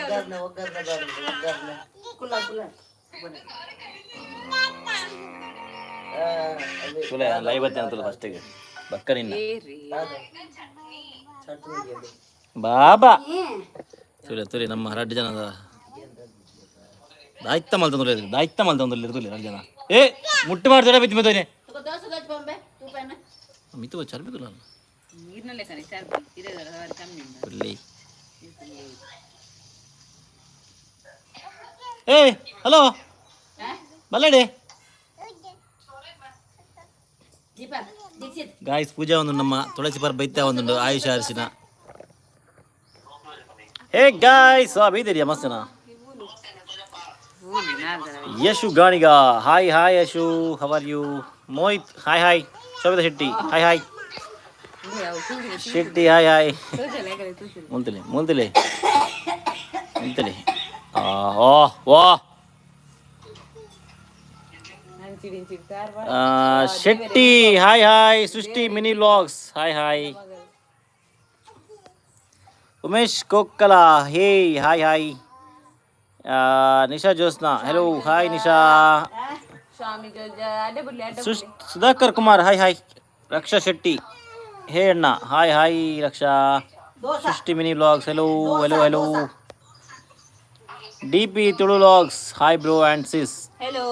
ಒಗ್ಗರ್ನೆ ಒಗ್ಗರ್ನೆ ಬಾರ್ದು ಒಗ್ಗರ್ನೆ. ಕುಲ್ಲ ಕುಲ್ಲ. ಆ, ಅದೇ. ತುಲೆ ಲೈವ್ ಬತ್ತೆ ಅಂತಲ್ಲ ಫಸ್ಟಿಗೆ ಬಕ್ಕ ನಿನ್ನ. ಏರಿ. ಚಟ್ನಿಗೆ ಅದು. ಬಾಬಾ ತುಲೆ ತುಲೆ ನಮ್ಮ ರಡ್ಡು ಜನದ ದಾಯ್ತ ಮಲ್ತಂದ್ರೆ ದಾಯ್ತ ಮಲ್ತಂದ್ರೆ ತುಲೆ ರಡ್ಡು ಜನ. ಏ ಮುಟ್ಟು ಮಾಡ್ತಾರೆ ಬಿತ್ತು ಮಿತ್ತೋನೆ. ದೋಸೆ ದೋಸೆ ಬೊಂಬೆ ತೂಪಾನ. ಮಿತ್ತು ಚರ್ಬಿతుಲ್ಲ. ನೀರ್ನಲ್ಲೇ ಕಣೆ ಚರ್ಬಿ ಇರೋದಲ್ಲ ಕಮ್ಮಿ ಉಂಟು. ತುಲೆ ಏ ಹಲೋ ಬಲ್ಲಡೆ. ದೀಪ ದೀಕ್ಷಿತ್. ಗಾಯ್ಸ್, ಪೂಜಾ ಒಂದು ನಮ್ಮ ತುಳಸಿ ಪರ್ ಬೈತ ಒಂದುಂಡು ಆಯುಷ ಅರಿಶಿನ. ಹೇ ಗಾಯ್ಸ್, ಆ ಬೈದಿರಿಯಾ ಮಸ್ತನ. ಹೂಲಿ ನಾಲ್ಕು. Yashu Ganiga, hi hi Yashu, how are you? Mohit, hi hi. Shobhita Shetty, hi hi. Shetty, hi hi. ಮುಲ್ತಲೆ ಮುಲ್ತಲೆ ಮುಲ್ತಲೆ. ಓ ವಾ. Shetty, hi hi. Srishti mini vlogs, hi hi. Umesh Kokkala, hey, hi hi. Nisha Jyotsna, hello, hi Nisha. ಸ್ವಾಮಿ ಅಡ್ಡೆ ಬುರ್ಲಿ ಅಡ್ಡೆ. Sudhakar Kumar, hi hi. Raksha Shetty, hey ಅಣ್ಣ, hi hi Raksha. Srishti mini vlogs, hello hello hello. D P Tulu vlogs, hi bro and sis. Hello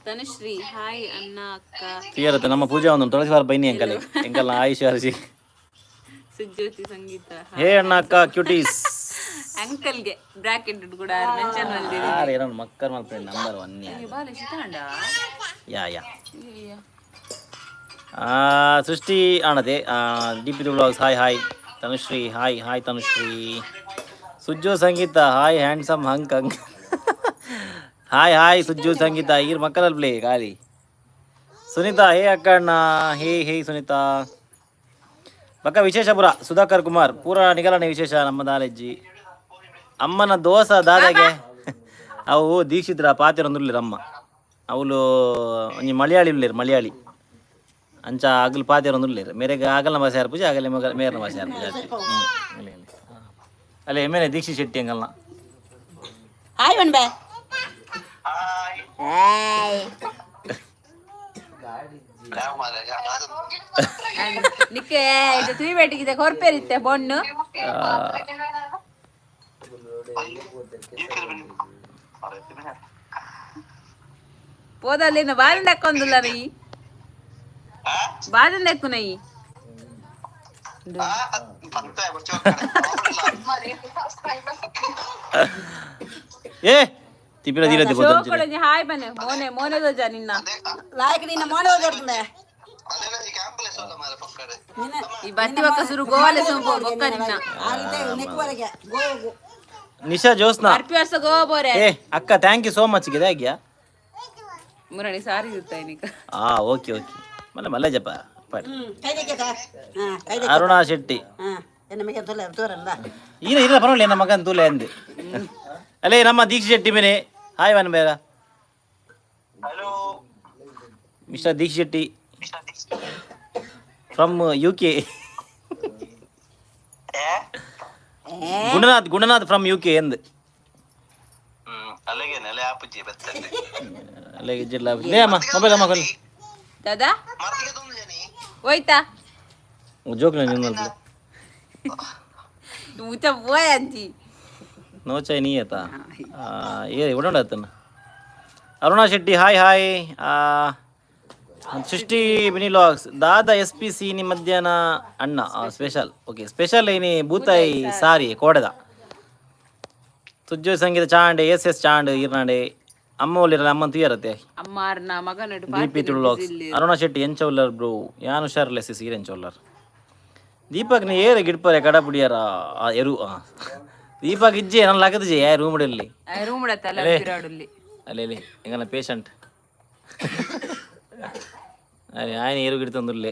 Tanushree, hi ಅಣ್ಣ ಅಕ್ಕ. ತೀರತ್ತೆ ನಮ್ಮ ಪೂಜಾ ಒಂದು ತುಳಸಿ ವಾರ ಬೈನಿ ಅಂಕಲ್ ಎಂಕಲ್ ಆಯುಷ್ ಅರಸಿ. ಸುಜ್ಯೋತಿ ಸಂಗೀತ. ಹೇ ಅಣ್ಣ ಅಕ್ಕ ಕ್ಯೂಟೀಸ್. ಅಂಕಲ್ಗೆ ಬ್ರಾಕೆಟ್ ಕೂಡ ಮೆನ್ಷನ್ ಮಲ್ದಿರಿ. ಯಾರು ಏನೋ ಮಕ್ಕರ್ ಮಲ್ಪೆ ನಂಬರ್ ಒನ್. ಬಾಲೆ ಶಿತಾಂಡ. ಯಾ ಯಾ. ಸೃಷ್ಟಿ ಆಣದೆ D P vlogs, hi hi. Tanushree, hi hi Tanushree. Sujju Sangeetha, hi handsome hunk hunk, hi hi Sujju Sangeetha. ಈರ್ ಮಕ್ಕಳಲ್ಲಿ ಪ್ಲೇ ಖಾಲಿ. ಸುನೀತಾ, ಹೇ ಅಕ್ಕಣ್ಣ, ಹೇ ಹೇ ಸುನೀತಾ. ಬಕ್ಕ ವಿಶೇಷಪುರ ಸುಧಾಕರ್ ಕುಮಾರ್ ಪೂರ ನಿಗಲನೆ ವಿಶೇಷ ನಮ್ಮ ದಾಲೆಜ್ಜಿ ಅಮ್ಮನ ದೋಸ ದಾದಾಗೆ. ಅವು ದೀಕ್ಷಿತರ ಪಾತೆರೊಂದುಲ್ಲೆರ್ ಅಮ್ಮ. ಅವಳು ಒಂಜಿ ಮಲಯಾಳಿ ಉಲ್ಲೆರ್, ಮಲಯಾಳಿ. ಅಂಚ ಅಗಲ್ ಪಾತೆರೊಂದುಲ್ಲೆರ್. ಮೇರೆಗೆ ಆಗಲ್ನ ಭಾಷೆ ಆರ್ಪುಜಿ, ಆಗಲೆ ಮಗ ಮೇರ್ನ ಭಾಷೆ ಆರ್ಪುಜಿ. ಅಲ್ಲೇ ಅಲ್ಲೇ ಮೇನೆ ದೀಕ್ಷಿತ್ ಶೆಟ್ಟಿ ಅಂಗಲ್ನ. ಹಾಯ್ ಬನ್ಬೆ ಹಾಯ್. ನಿಕ್ಕೆ ಇದು ತುಯಿಬೇಟಿಗಿದೆ ಕೊರ್ಪೇರಿತ್ತೆ ಬೊಣ್ಣು. ಪೋದಲ್ಲಿನ ಬಾಲಿನ ಲೆಕ್ಕೊಂದಿಲ್ಲ ನೀ ಬಾಲಿನ ಲೆಕ್ಕು ನೈ. ಏ ತಿಪ್ಪಿನ ದೀರತೆ. ಶೋಕೊಳಂಜಿ ಹಾಯ್ ಬನ್ನೆ ಮೋನೆ ಮೋನೆ ದೋಜ ನಿನ್ನ. ಲಾಯಕ್ ನಿನ್ನ ಮೋನೆ ಹೋಗ್ತದೆ. ಈ ಬತ್ತಿ ಬಕ್ಕ ಸುರು ಗೋವಾಲೆ ಸೊಂಪು ಬೊಕ್ಕ ನಿನ್ನ. ನೆಕ್ಕುವರೆಗೆ ಗೋಗು. ನಿಶಾ ಜೋಸ್ನಾ. ಅರ್ಪಿ ವರ್ಷ ಗೋವಾ ಬೋರೆ. ಏ ಅಕ್ಕ, thank you so much ಗಿದಾಗ್ಯಾ. ಮುರಣಿ ಸಾರಿ ಇರ್ತಾ ನಿಕ. ಆ ಓಕೆ ಓಕೆ, ಮಲ್ಲ ಮಲ್ಲ ಜಪ ಪಾಟ್. ಹ್ಮ್ ಕೈ ತೆಗೆತ ಹಾ ಕೈ. ಅರುಣಾ ಶೆಟ್ಟಿ. ಹಾ ನಮಗೆ ತೊಲೆ ತೋರಲ್ಲ. ಇಲ್ಲ ಇಲ್ಲ, ಪರವಾಗಿಲ್ಲ, ನಮ್ಮ ಮಗನ್ ತೂಲೆ ಅಂದೆ. ಅಲ್ಲೇ ನಮ್ಮ ದೀಕ್ಷಿ ಶೆಟ್ಟಿ ಮೇಲೆ ಹಾಯ್ ವನ್ ಬೇರ. Mister Deekshith Shetty from UK. Gunanath, Gunanath from UK ಎಂದು. ಅಲ್ಲೇ ಜಿಲ್ಲಾ ಲೇ ಅಮ್ಮ ಮೊಬೈಲ್ ಅಮ್ಮ ಕೊಲ್ಲಿ. ದಾದಾ ಹೋಯ್ತಾ. ಜೋಕ್ ನಿನ್ನ. ಮುಚ್ಚ ಪೋಯ್ ಅಂಚಿ. ನೋ ಚೈ ನೀ ಆತಾ ಏ ಉಡೋಣ. Aruna Shetty, hi hi. Srishti mini vlogs, ದಾದಾ ಎಸ್ ಪಿ ಸಿ ನಿ ಮಧ್ಯಾಹ್ನ ಅಣ್ಣ ಸ್ಪೆಷಲ್? ಓಕೆ, ಸ್ಪೆಷಲ್ ಇನಿ ಬೂತಾಯಿ ಸಾರಿ ಕೋಡೆದ. ಸುಜ್ಜೋ ಸಂಗೀತ ಚಾಂಡೆ ಎಸ್ ಎಸ್ ಚಾಂಡ್ ಈರ್ನಾಂಡೆ ಅಮ್ಮ ಒಲ್ಲಿರಲ್ಲ ಅಮ್ಮನ ತುಯರತ್ತೆ. ಅಮ್ಮಾರ್ನ ಮಗನಡು. D P Tulu vlogs, Aruna Shetty ಎಂಚ ಉಲ್ಲರ್ ಬ್ರೋ? ಯಾನ್ ಹುಷಾರಿಲ್ಲ ಸಿಸ್, ಈರ್ ಎಂಚ ಉಲ್ಲರ್? ದೀಪಕ್ ನೀ ಏರೆ ಗಿಡ್ಪರೆ ಕಡ ಪುಡಿಯಾರ ಎರು ದೀಪಕ್ ಇಜ್ಜೆ ನನ್ನ ಲಗದ ಯಾ ರೂಮ್ ಇಡಲಿ. ರೂಮ್ ತಲೆ ತಿರಾಡುಲ್ಲಿ. ಅಲ್ಲಿ ಅಲ್ಲಿ ಎಂಗನ ಪೇಷಂಟ್ ಅರೆ ఆయన ಏರು ಗಿಡ್ತಂದುರ್ಲೆ.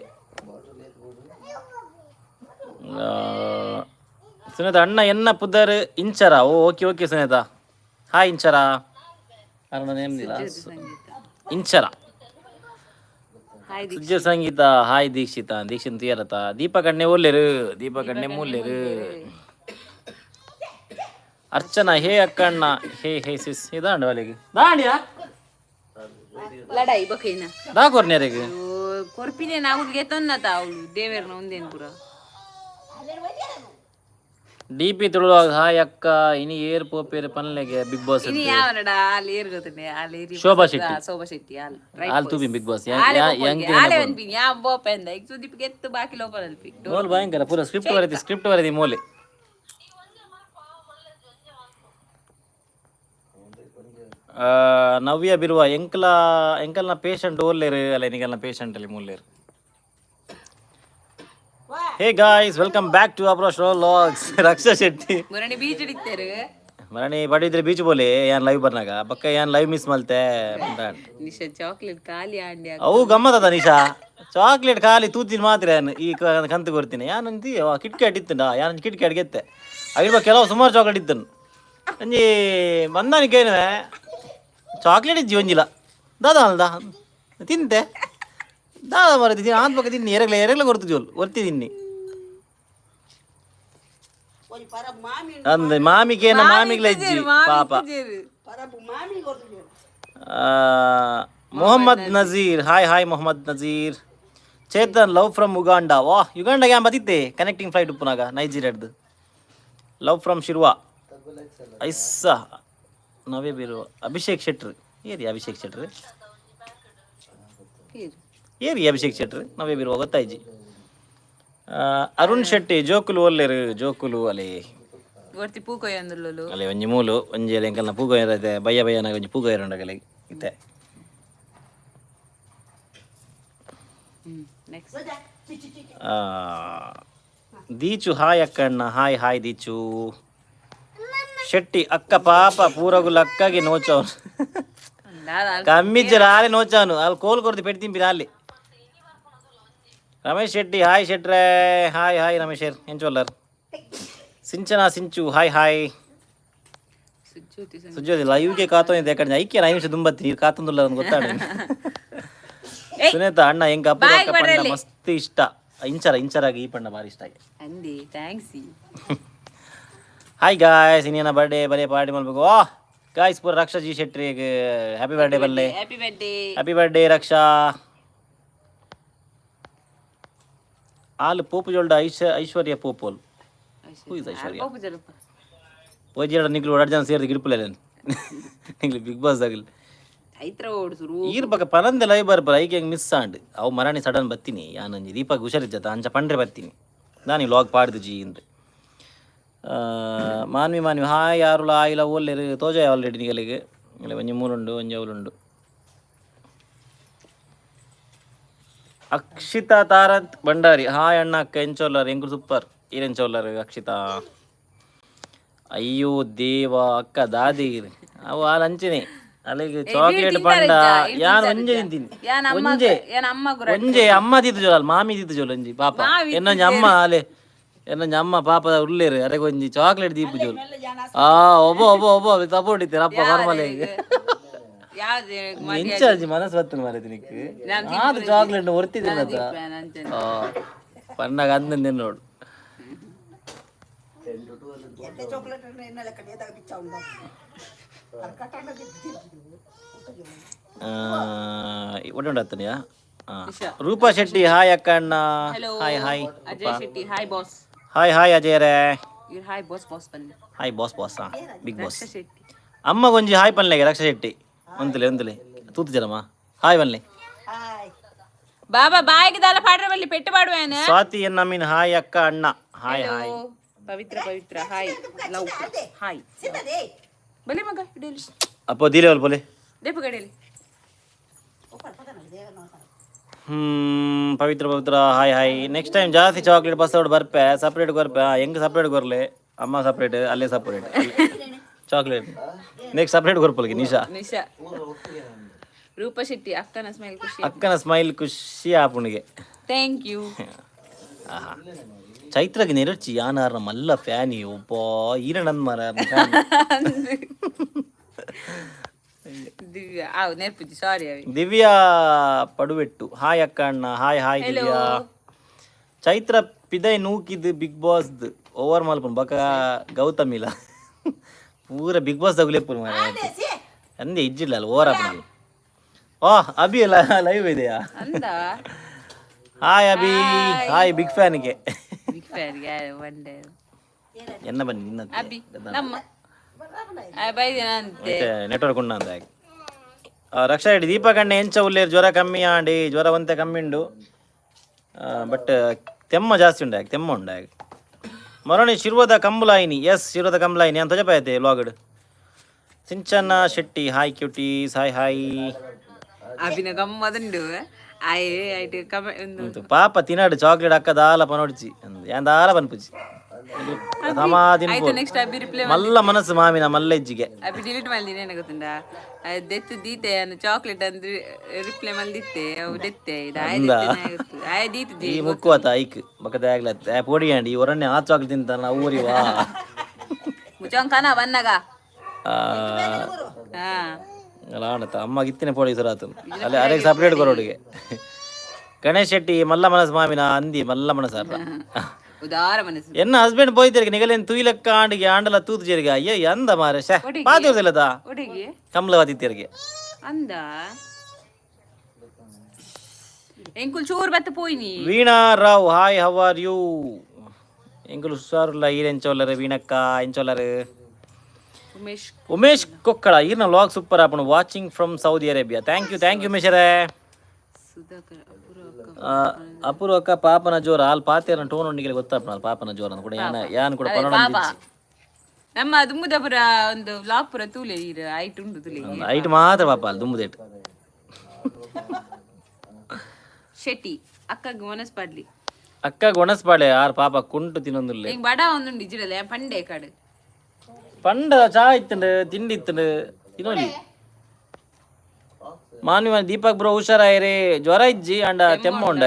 ಸುನೇತ ಅಣ್ಣ ಎನ್ನ ಪುದರ್ Inchara. Oh okay okay Sunetha, hi Inchara. Aruna ನೇಮ್ದಿಲ್ಲ ಇಂಚರ. ಹಾಯ್. ಸುಜ್ಜ ಸಂಗೀತ, ಹಾಯ್. ದೀಕ್ಷಿತ ದೀಕ್ಷಿತ್ ತುಯರತ. ದೀಪಕ್ ಅಣ್ಣೆ ಒಲ್ಲೆರು, ದೀಪಕ್ ಅಣ್ಣೆ ಮೂಲ್ಲೆರು. ಅರ್ಚನಾ, ಹೇ ಅಕ್ಕಣ್ಣ, ಹೇ ಹೇ ಸಿಸ್. ಇದಾಂಡು ಅಲ್ಲಿಗೆ ದಾಂಡಿಯಾ. ಲಡಾಯಿ ಬಕೈನ. ದಾಕೋರ್ನೇರೆಗ್. ಕೊರ್ಪಿನೇ ನಾವು ಗೆತೊನ್ನತ ಅವಳು ದೇವೇರ್ನ ಒಂದೇನು ಪೂರ. ಡಿ ಪಿ ತುಳು ಹಾಯ್ ಅಕ್ಕ. ಇನಿ ಏರ್ ಪೋಪೇರ್ ಪನ್ಲೆಗೆ ಬಿಗ್ ಬಾಸ್? ಇನಿ ಯಾವನಡ ಆಲ್ ಏರ್ ಗೊತ್ತನೆ ಆಲ್ ಏರಿ. ಶೋಭಾ ಶೆಟ್ಟಿ. ಶೋಭಾ ಶೆಟ್ಟಿ ಆಲ್. ಆಲ್ ತೂಪಿ ಬಿಗ್ ಬಾಸ್. ಆಲೆ ಅನ್ಪಿನಿ ಯಾ ಬೋಪ ಎಂದ ಈಗ ಸುದೀಪ್ ಗೆತ್ತು ಬಾಕಿ ಲೋಪ ಅಲ್ಪಿ. ಮೋಲ್ ಭಯಂಕರ ಪೂರ ಸ್ಕ್ರಿಪ್ಟ್ ಬರೆದಿ, ಸ್ಕ್ರಿಪ್ಟ್ ಬರೆದಿ ಮೋಲೆ. ನವ್ಯ ಬಿರುವ ಎಂಕಲ ಎಂಕಲ್ನ ಪೇಷಂಟ್ ಓಲ್ಲೇರು ಅಲ್ಲ, ನಿಗಲ್ನ ಪೇಷಂಟ್ ಅಲ್ಲಿ ಮೂಲ್ಲೇರು. Hey guys, welcome back to ಅಬ್ರೋ show logs. Raksha Shetty. ಮುರಣಿ beach ಹಿಡಿತಾರೆ. ಮರಣಿ ಬಡಿದ್ರೆ ಬೀಚ್ ಬೋಲೆ ಯಾನ್ ಲೈವ್ ಬರ್ನಾಗ ಬಕ್ಕ ಯಾನ್ ಲೈವ್ ಮಿಸ್ ಮಲ್ತೆ. ನಿಶಾ ಚಾಕ್ಲೇಟ್ ಖಾಲಿ ಆಂಡಿ. ಅವು ಗಮ್ಮತ್ತದ ನಿಶಾ, ಚಾಕ್ಲೇಟ್ ಖಾಲಿ ತೂತಿನ ಮಾತ್ರ. ಯಾನ್ ಈ ಕಂತು ಕೊಡ್ತೀನಿ ಯಾನಂತಿ ಕಿಟ್ ಕ್ಯಾಟ್ ಇತ್ತುಂಡ, ಯಾನ್ ಕಿಟ್ ಕ್ಯಾಟ್ ಗೆತ್ತೆ. ಅಗಿರ್ಬ ಕೆಲವು ಸುಮಾರು ಚಾಕ್ಲೇಟ್ ಇತ್ತನು. ಒಂಜಿ ಬಂದಾನಿಕೇನುವೆ ಚಾಕ್ಲೇಟ್ ಇಜ್ಜಿ ಒಂಜಿಲ ದಾದ ಅಲ್ದ ತಿಂತೆ ದಾದ ಮರತಿ ಆಂತ ಪಕ್ಕ ತಿನ್ನಿ ಎರಗ್ಲ ಎರಗ್ಲ ಕೊರ್ತು ಜೋಲ್ ಒರ್ತಿ ತಿನ್ನಿ. ಒಂಜಿ ಪರ ಮಾಮಿ. ಅಂದ್ ಮಾಮಿಗೇನ ಮಾಮಿಗ್ಲ ಇಜ್ಜಿ ಪಾಪ. ಪರಬು ಮಾಮಿ ಕೊಡ್ತಿದ್ದೇನೆ. Mohammed Nazeer, hi hi Mohammed Nazeer. Chetan, love from Uganda. ವಾ, ಯುಗಾಂಡಗೆ ಆಂ ಬತ್ತಿತ್ತೆ ಕನೆಕ್ಟಿಂಗ್ ಫ್ಲೈಟ್ ಉಪ್ಪುನಾಗ ನೈಜೀರಿಯಾಡ್ದು. ಲವ್ ಫ್ರಮ್ ಶಿರ್ವಾ ಐಸ್ಸ. ನವೇ ಬೀರು ಅಭಿಷೇಕ್ ಶೆಟ್ರ್ ಏರಿ, ಅಭಿಷೇಕ್ ಶೆಟ್ರ್ ಏರಿ, ಅಭಿಷೇಕ್ ಶೆಟ್ರ್ ನವೇ ಬೀರುವ ಗೊತ್ತಾಯ್ಜಿ. ಅರುಣ್ ಶೆಟ್ಟಿ, ಜೋಕುಲು ಒಲ್ಲೆರು ಜೋಕುಲು ಅಲೆ. ಒರ್ತಿ ಪೂಕೊಯ್ ಅಂದುಲ್ಲಲು. ಅಲೆ ಒಂಜಿ ಮೂಲು ಒಂಜಿ ಅಲೆ ಎಂಕಲ್ನ ಪೂಗ ಇರತ್ತೆ ಬಯ್ಯ ಬಯ್ಯನಾಗ ಒಂಜಿ ಪೂಗ ಇರಂಡಗಲೆ ಇತ್ತೆ. ನೆಕ್ಸ್ಟ್. ದೀಚು, ಹಾಯ್ ಅಕ್ಕಣ್ಣ, ಹಾಯ್ ಹಾಯ್ ದೀಚು ಶೆಟ್ಟಿ. ಅಕ್ಕ ಪಾಪ ಪೂರಗುಲ ಅಕ್ಕಗೆ ನೋಚವನು. ಕಮ್ಮಿಜ್ಜರ ಆಲೆ ನೋಚಾನು ಅಲ್ಲಿ ಕೋಲ್ ಕೊರ್ದು ಪೆಟ್ಟು ತಿಂಪಿನ ಅಲ್ಲಿ. ರಮೇಶ್ ಶೆಟ್ಟಿ, ಹಾಯ್ ಶೆಟ್ರೆ, ಹಾಯ್ ಹಾಯ್ ರಮೇಶ್ ಎಂಚೊಲ್ಲರ್. Sinchana Sinchu, hi hi. ಸುಜ್ಯೋತಿ. ಸುಜ್ಯೋತಿ ಲೈವ್ಗೆ ಕಾತೊಂದಿದ್ದೆ ಕಡೆ ಐಕ್ಯ 5 ನಿಮಿಷ ದುಂಬತ್ತಿ ನೀರು ಕಾತೊಂದುಲ್ಲ ಅಂತ ಗೊತ್ತಾಡ. ಸುನೇತ ಅಣ್ಣ ಹೆಂಗ ಅಪ್ಪ ಬಾಯ್. ಪಂಡ. ಬರ್ರಲ್ಲಿ. ಮಸ್ತ್ ಇಷ್ಟ ಇಂಚರ ಇಂಚರಾಗಿ ಈ ಪಂಡ ಭಾರಿ ಇಷ್ಟ ಆಗಿ. ಅಂದಿ thanks. Hi guys, ಇನ್ನೇನ ಬರ್ಡೇ ಬರೇ ಪಾರ್ಟಿ ಮಾಡ್ಬೇಕು. ಓ ಗಾಯ್ಸ್, ಪೂರ ರಕ್ಷಾ ಜಿ ಶೆಟ್ಟಿ ಹ್ಯಾಪಿ ಬರ್ಡೇ ಬಲ್ಲೆ. Happy birthday. Happy birthday Raksha. ಆಲ್ ಪೋಪು ಜೋಲ್ಡ ಐಶ ಐಶ್ವರ್ಯ ಪೋಪೋಲ್. Who is Aishwarya? ಪೋಪು ಜಲ್ಪ. ಪೋಜಿಯಡ ನಿಗ್ಲು ಎರಡು ಜನ ಸೇರಿದ ಗಿಡ್ಪುಲೆ ನಿಗ್ಲು ಬಿಗ್ ಬಾಸ್ ಆಗಲಿ. ಚೈತ್ರ ಓಡಿಸುರು. ಈರ್ ಬಕ ಪನಂದೆ ಲೈವ್ ಬರ್ಬರ ಐಕೆ ಹೆಂಗೆ ಮಿಸ್ ಆಂಡ್ ಅವು ಮರಣಿ ಸಡನ್ ಬತ್ತೀನಿ. ಯಾನೊಂಜಿ ದೀಪಕ್ ಹುಷಾರಿಜ್ಜತ ಅಂಚ ಪಂಡ್ರೆ ಬತ್ತೀನಿ ನಾನು ಲಾಗ್ ಪಾಡ್ದು ಜಿ ಇಂದ್. ಮಾನ್ವಿ ಮಾನ್ವಿ ಹಾಯ್. ಯಾರುಲ ಆಯಿಲ ಓಲ್ಲೇರು ತೋಜಾಯ ಆಲ್ರೆಡಿ ನಿಗಲಿಗೆ ಇಲ್ಲ. ಒಂಜಿ ಮೂರುಂಡು ಒಂಜಿ ಅವಲುಂಡು. ಅಕ್ಷಿತಾ ತಾರಂತ್ ಭಂಡಾರಿ, ಹಾಯ್ ಅಣ್ಣ ಅಕ್ಕ ಎಂಚೋಲ್ಲರ್? ಎಂಕುಲು ಸೂಪರ್, ಈರೆಂಚೋಲ್ಲರ್ ಅಕ್ಷಿತಾ? ಅಯ್ಯೋ ದೇವ ಅಕ್ಕ ದಾದಿ ಅವು ಆಲ್ ಅಂಚನೆ ಅಲ್ಲಿಗೆ ಚಾಕ್ಲೇಟ್ ಪಂಡ ಯಾನ್ ಒಂಜೆ ತಿಂತೀನಿ. ಯಾನ್ ಅಮ್ಮ. ಒಂಜೆ. ಯಾನ್ ಅಮ್ಮ ಗುರ. ಒಂಜೆ ಅಮ್ಮ ತಿದ್ದು ಜೋಲ್ ಅಲ್ಲ ಮಾಮಿ ತಿದ್ದು ಜೋಲ್ ಒಂಜಿ ಪಾಪ. ಎನ್ನೊಂಜಿ ಅಮ್ಮ ಅಲೆ ಎನ್ನೊಂಜಿ ಅಮ್ಮ ಪಾಪದ ಉಲ್ಲೇರು ಅರೆಗೆ ಒಂಜಿ ಚಾಕ್ಲೇಟ್ ದೀಪು ಜೋಲ್. ಆ ಒಬ್ಬ ಒಬ್ಬ ಒಬ್ಬ ಸಪೋರ್ಟ್ ಇತ್ತೀರ ಅಪ್ಪ ಪರ್ಮಲೆ. ಯಾವ್ದು? ಇನ್ಚಾರ್ಜ್ ಮನಸ್ಸು ಬರ್ತದೆ ಮಾರೈತಿ ನಿಕ್ ಆದ ಚಾಕ್ಲೇಟ್ ಒರ್ತಿದ್ದೀನಿ ಅದ ಪನ್ನಾಗ ಅಂದಂದೆ ನೋಡು. ಎಡ್ಡೆ ಚಾಕ್ಲೇಟ್ ಎನ್ನೆಲ್ಲ ಕಡಿಯದಾಗ ಬಿಚ್ಚ ಉಂಡ. ಒಳ್ಳೆ ಉಂಟು. ರೂಪಾ ಶೆಟ್ಟಿ, ಹಾಯ್ ಅಕ್ಕ ಅಣ್ಣ. Hello. Hi hi. Ajay Shetty, hi boss. Hi hi ಅಜಯರೇ. ಇವ್ರು ಹಾಯ್ ಬಾಸ್ ಬಾಸ್ ಬನ್ನಿ. ಹಾಯ್ ಬಾಸ್ ಬಾಸ್, ಹಾ ಬಿಗ್ ಬಾಸ್. ರಕ್ಷಾ ಶೆಟ್ಟಿ. ಅಮ್ಮ ಒಂಜಿ ಹಾಯ್ ಪನ್ಲೆಗೆ. ರಕ್ಷಾ ಶೆಟ್ಟಿ ಒಂತಲೆ ಒಂತಲೆ ತೂತು ಜರಮ್ಮ ಹಾಯ್ ಬನ್ಲೆ. ಹಾಯ್. ಬಾಬಾ ಬಾಯಿಗೆ ದಾಲ ಪಾಡ್ರೆ ಬಲ್ಲಿ ಪೆಟ್ಟು ಪಾಡುವೇನ. ಸ್ವಾತಿ ಎನ್ ನಮೀನ್, ಹಾಯ್ ಅಕ್ಕ ಅಣ್ಣ, ಹಾಯ್ ಹಾಯ್. ಪವಿತ್ರ ಪವಿತ್ರ hi, love hi. ಸಿದ್ದದೆ. ಬಲೆ ಮಗ ಇಡಲಿ. ಅಪ್ಪ ದೀಲೆ ಬೋಲೆ. ದೇಪ ಗಡಿಯಲ್ಲಿ. ಪವಿತ್ರ ಪವಿತ್ರ hi hi. Next time ಜಾಸ್ತಿ ಚಾಕ್ಲೇಟ್ ಬಸ್ ಬರ್ಪೆ ಸಪ್ರೇಟ್ ಕೊರ್ಪೆ. ಹೆಂಗ್ ಸಪ್ರೇಟ್ ಕೊರ್ಲೆ ಅಮ್ಮ ಸಪ್ರೇಟ್ ಅಲ್ಲೇ separate chocolate next separate ಕೊರ್ಪಲ್ಗೆ Nisha. Nisha ರೂಪ ಶೆಟ್ಟಿ ಅಕ್ಕನ ಸ್ಮೈಲ್ ಖುಷಿ. ಅಕ್ಕನ ಸ್ಮೈಲ್ ಖುಷಿ ಆಪುಣಿಗೆ. Thank you. ಆಹಾ ಚೈತ್ರಗೆ ನೆರಚಿ ಯಾನಾರ ಮಲ್ಲ ಫ್ಯಾನಿ ಒಬ್ಬ ಈರಣ್ಣನ್ ಮರ. ದಿವ್ಯಾ ಆವ್ ನೆರ್ಪುಜಿ ಸಾರಿ ಅವಿ. ದಿವ್ಯಾ ಪಡುವೆಟ್ಟು, ಹಾಯ್ ಅಕ್ಕ ಅಣ್ಣ, ಹಾಯ್ ಹಾಯ್ ದಿವ್ಯಾ. ಚೈತ್ರ ಪಿದೈ ನೂಕಿದ್ ಬಿಗ್ ಬಾಸ್ ಓವರ್ ಮಲ್ಪನ್ ಬಕ ಗೌತಮಿಲ. ಪೂರ ಬಿಗ್ ಬಾಸ್ ತಗುಲೆಪ್ಪು ಮಾರೆ. ಅಂದೆ ಇಜ್ಜಿಲ್ಲ ಅಲ್ಲ ಓರ. ಓ, ಅಭಿ ಎಲ್ಲ ಲೈವ್ ಇದೆಯಾ? ಅಂದ. Hi Abhi, hi. ಬಿಗ್ ಫ್ಯಾನ್ಗೆ. Big fan one day. ಎನ್ನ ಬನ್ನಿ ನಿನ್ನ. ಅಭಿ ನಮ್ಮ ಬೈದಿನ ಅಂತೆ. ಮತ್ತೆ ನೆಟ್ವರ್ಕ್ ಉಂಡ ಅಂತ. ರಕ್ಷಾ ಹೇಳಿ ದೀಪಕ್ ಅಣ್ಣೆ, ಎಂಚ ಉಲ್ಲೇರು? ಜ್ವರ ಕಮ್ಮಿ ಆಂಡಿ? ಜ್ವರ ಒಂತೆ ಕಮ್ಮಿ ಉಂಡು, ಬಟ್ ತೆಮ್ಮ ಜಾಸ್ತಿ ಉಂಡು. ಯಾಕೆ ತೆಮ್ಮ ಉಂಡು ಯಾಕೆ ಮರಣಿ. ಶಿರ್ವದ ಕಂಬುಲಾಯಿನಿ, ಎಸ್, ಶಿರ್ವದ ಕಂಬುಲಾಯಿನಿ ಅಂತ ಜಪಾಯತೆ ಲಾಗಡ್. Sinchana Shetty, hi cuties, hi hi. ಅಭಿನ ಗಮ್ಮದುಂಡು ಆಯೆ ಐಟ್ ಕಮ ಒಂದು. ಉಂಟು ಪಾಪ ತಿನ್ನಡು ಚಾಕ್ಲೇಟ್ ಅಕ್ಕ ದಾಲ ಪನೊಡ್ಚಿ ಯಾನ್ ದಾಲ ಪನ್ಪುಜಿ ಸಮಾಧಿನ. ಆಯ್ತು, ನೆಕ್ಸ್ಟ್ ಅಭಿ ರಿಪ್ಲೈ. ಮಲ್ಲ ಮನಸ್ಸು ಮಾಮಿನ ಮಲ್ಲ ಇಜ್ಜಿಗೆ. ಅಭಿ ಡಿಲೀಟ್ ಮಲ್ದಿನ, ಏನ ಗೊತ್ತುಂಡ? ದೆತ್ತು ದೀತೆ ಚಾಕ್ಲೇಟ್ ಅಂದ್ರೆ ರಿಪ್ಲೈ ಮಲ್ದಿತ್ತೆ. ಅವು ದೆತ್ತೆ ಇದು ಆಯ್ ಆಯ್ ದೀತು. ಈ ಮುಕ್ಕುವತ ಐಕ್ ಬಕ್ಕದ ಆಗ್ಲ ಪೋಡಿ ಅಂಡಿ. ಈ ಒರಣ್ಣೆ ಆ ಚಾಕ್ಲೇಟ್ ತಿಂತಾನ ಊರಿ ವಾ. ಮುಚೋಂಗ್ ಕನ ಬನ್ನಗ. ಹಾ. ಅಲ್ಲ ಆಣತ ಅಮ್ಮ ಗಿತ್ತಿನ ಪೋಡಿ ಸುರಾತು ಅಲ್ಲಿ ಅರೆ ಸಪ್ರೇಟ್ ಕೊರೋಡಿಗೆ. ಗಣೇಶ್ ಶೆಟ್ಟಿ, ಮಲ್ಲ ಮನಸ್ಸು ಮಾಮಿನ ಅಂದಿ, ಮಲ್ಲ ಮನಸ್ಸು ಅರ್ರ. ಉದಾರ ಮನಸ್ಸು. ಎನ್ನ ಹಸ್ಬೆಂಡ್ ಪೋಯ್ತಿರ್ಗೆ ನಿಗಲೇನ್ ತೂಯ್ಲಕ್ಕ ಆಂಡಿಗೆ ಆಂಡಲ ತೂತು ಜೇರಿಗೆ. ಅಯ್ಯ ಅಂದ ಮಾರೆ, ಶೇ ಪಾತಿರ್ದಿಲ್ಲದ. ಒಡೆಗೆ. ಕಮಲವಾದಿತ್ಯರಿಗೆ. ಅಂದ ಎಂಕುಲ್ ಚೂರ್ ಬತ್ತ ಪೋಯ್ನಿ. Veena Rao, hi, how are you? ಎಂಕುಲು ಹುಷಾರುಲ್ಲ, ಈರ್ ಎಂಚೋಲ್ಲರು? ವೀಣಕ್ಕ ಎಂಚೋಲ್ಲರು? ಉಮೇಶ್. ಉಮೇಶ್ ಕೊಕ್ಕಳ, ಈರ್ನ ವ್ಲಾಗ್ ಸೂಪರ್ ಆಪುಂಡು, watching from Saudi Arabia. Thank you, thank you ಉಮೇಶರೇ. ಸುಧಾಕರ್, ಅಪೂರ್ವ ಅಕ್ಕ. ಅಪೂರ್ವ ಅಕ್ಕ, ಪಾಪನ ಜೋರ ಆಲ್ ಪಾತೇರನ ಟೋನ್ ಉಂಡಿಗೆ ಗೊತ್ತಾಪುನ ಆಲ್ ಪಾಪನ ಜೋರ ಕೂಡ ಯಾನ ಯಾನ್ ಕೂಡ ಪನೋಣ. ಪಾಪ ನಮ್ಮ ದುಮ್ಮುದಪುರ ಒಂದು ವ್ಲಾಗ್ ಪುರ ತೂಲೆ ಈರ್ ಐಟ್ ಉಂಡು ತುಲೆ. ಐಟ್ ಮಾತ್ರ ಪಾಪ ಅಲ್ಲಿ ದುಂಬುದೇಟ್. ಶೆಟ್ಟಿ ಅಕ್ಕಗ್ ಮನಸ್ ಪಡ್ಲಿ. ಅಕ್ಕ ಗೊಣಸ್ಪಾಡೆ ಆರ್ ಪಾಪ ಕುಂಟು ತಿನ್ನೊಂದುಲ್ಲೆ. ಎಂಗ್ ಬಡ ಒಂದುಂಡು ಇಜ್ಜಿಡಲೆ ಪಂಡೆ ಕಾಡು. ಪಂಡ ಚಾ ಇತ್ತಂಡು, ತಿಂಡಿ ಇತ್ತಂಡು, ತಿನ್ನೋಲಿ. ಮಾನ್ಯ ದೀಪಕ್ ಬ್ರೋ, ಹುಷಾರಾಯಿರಿ. ಜ್ವರ ಇಜ್ಜಿ ಅಂಡ ತೆಮ್ಮ ಉಂಡ.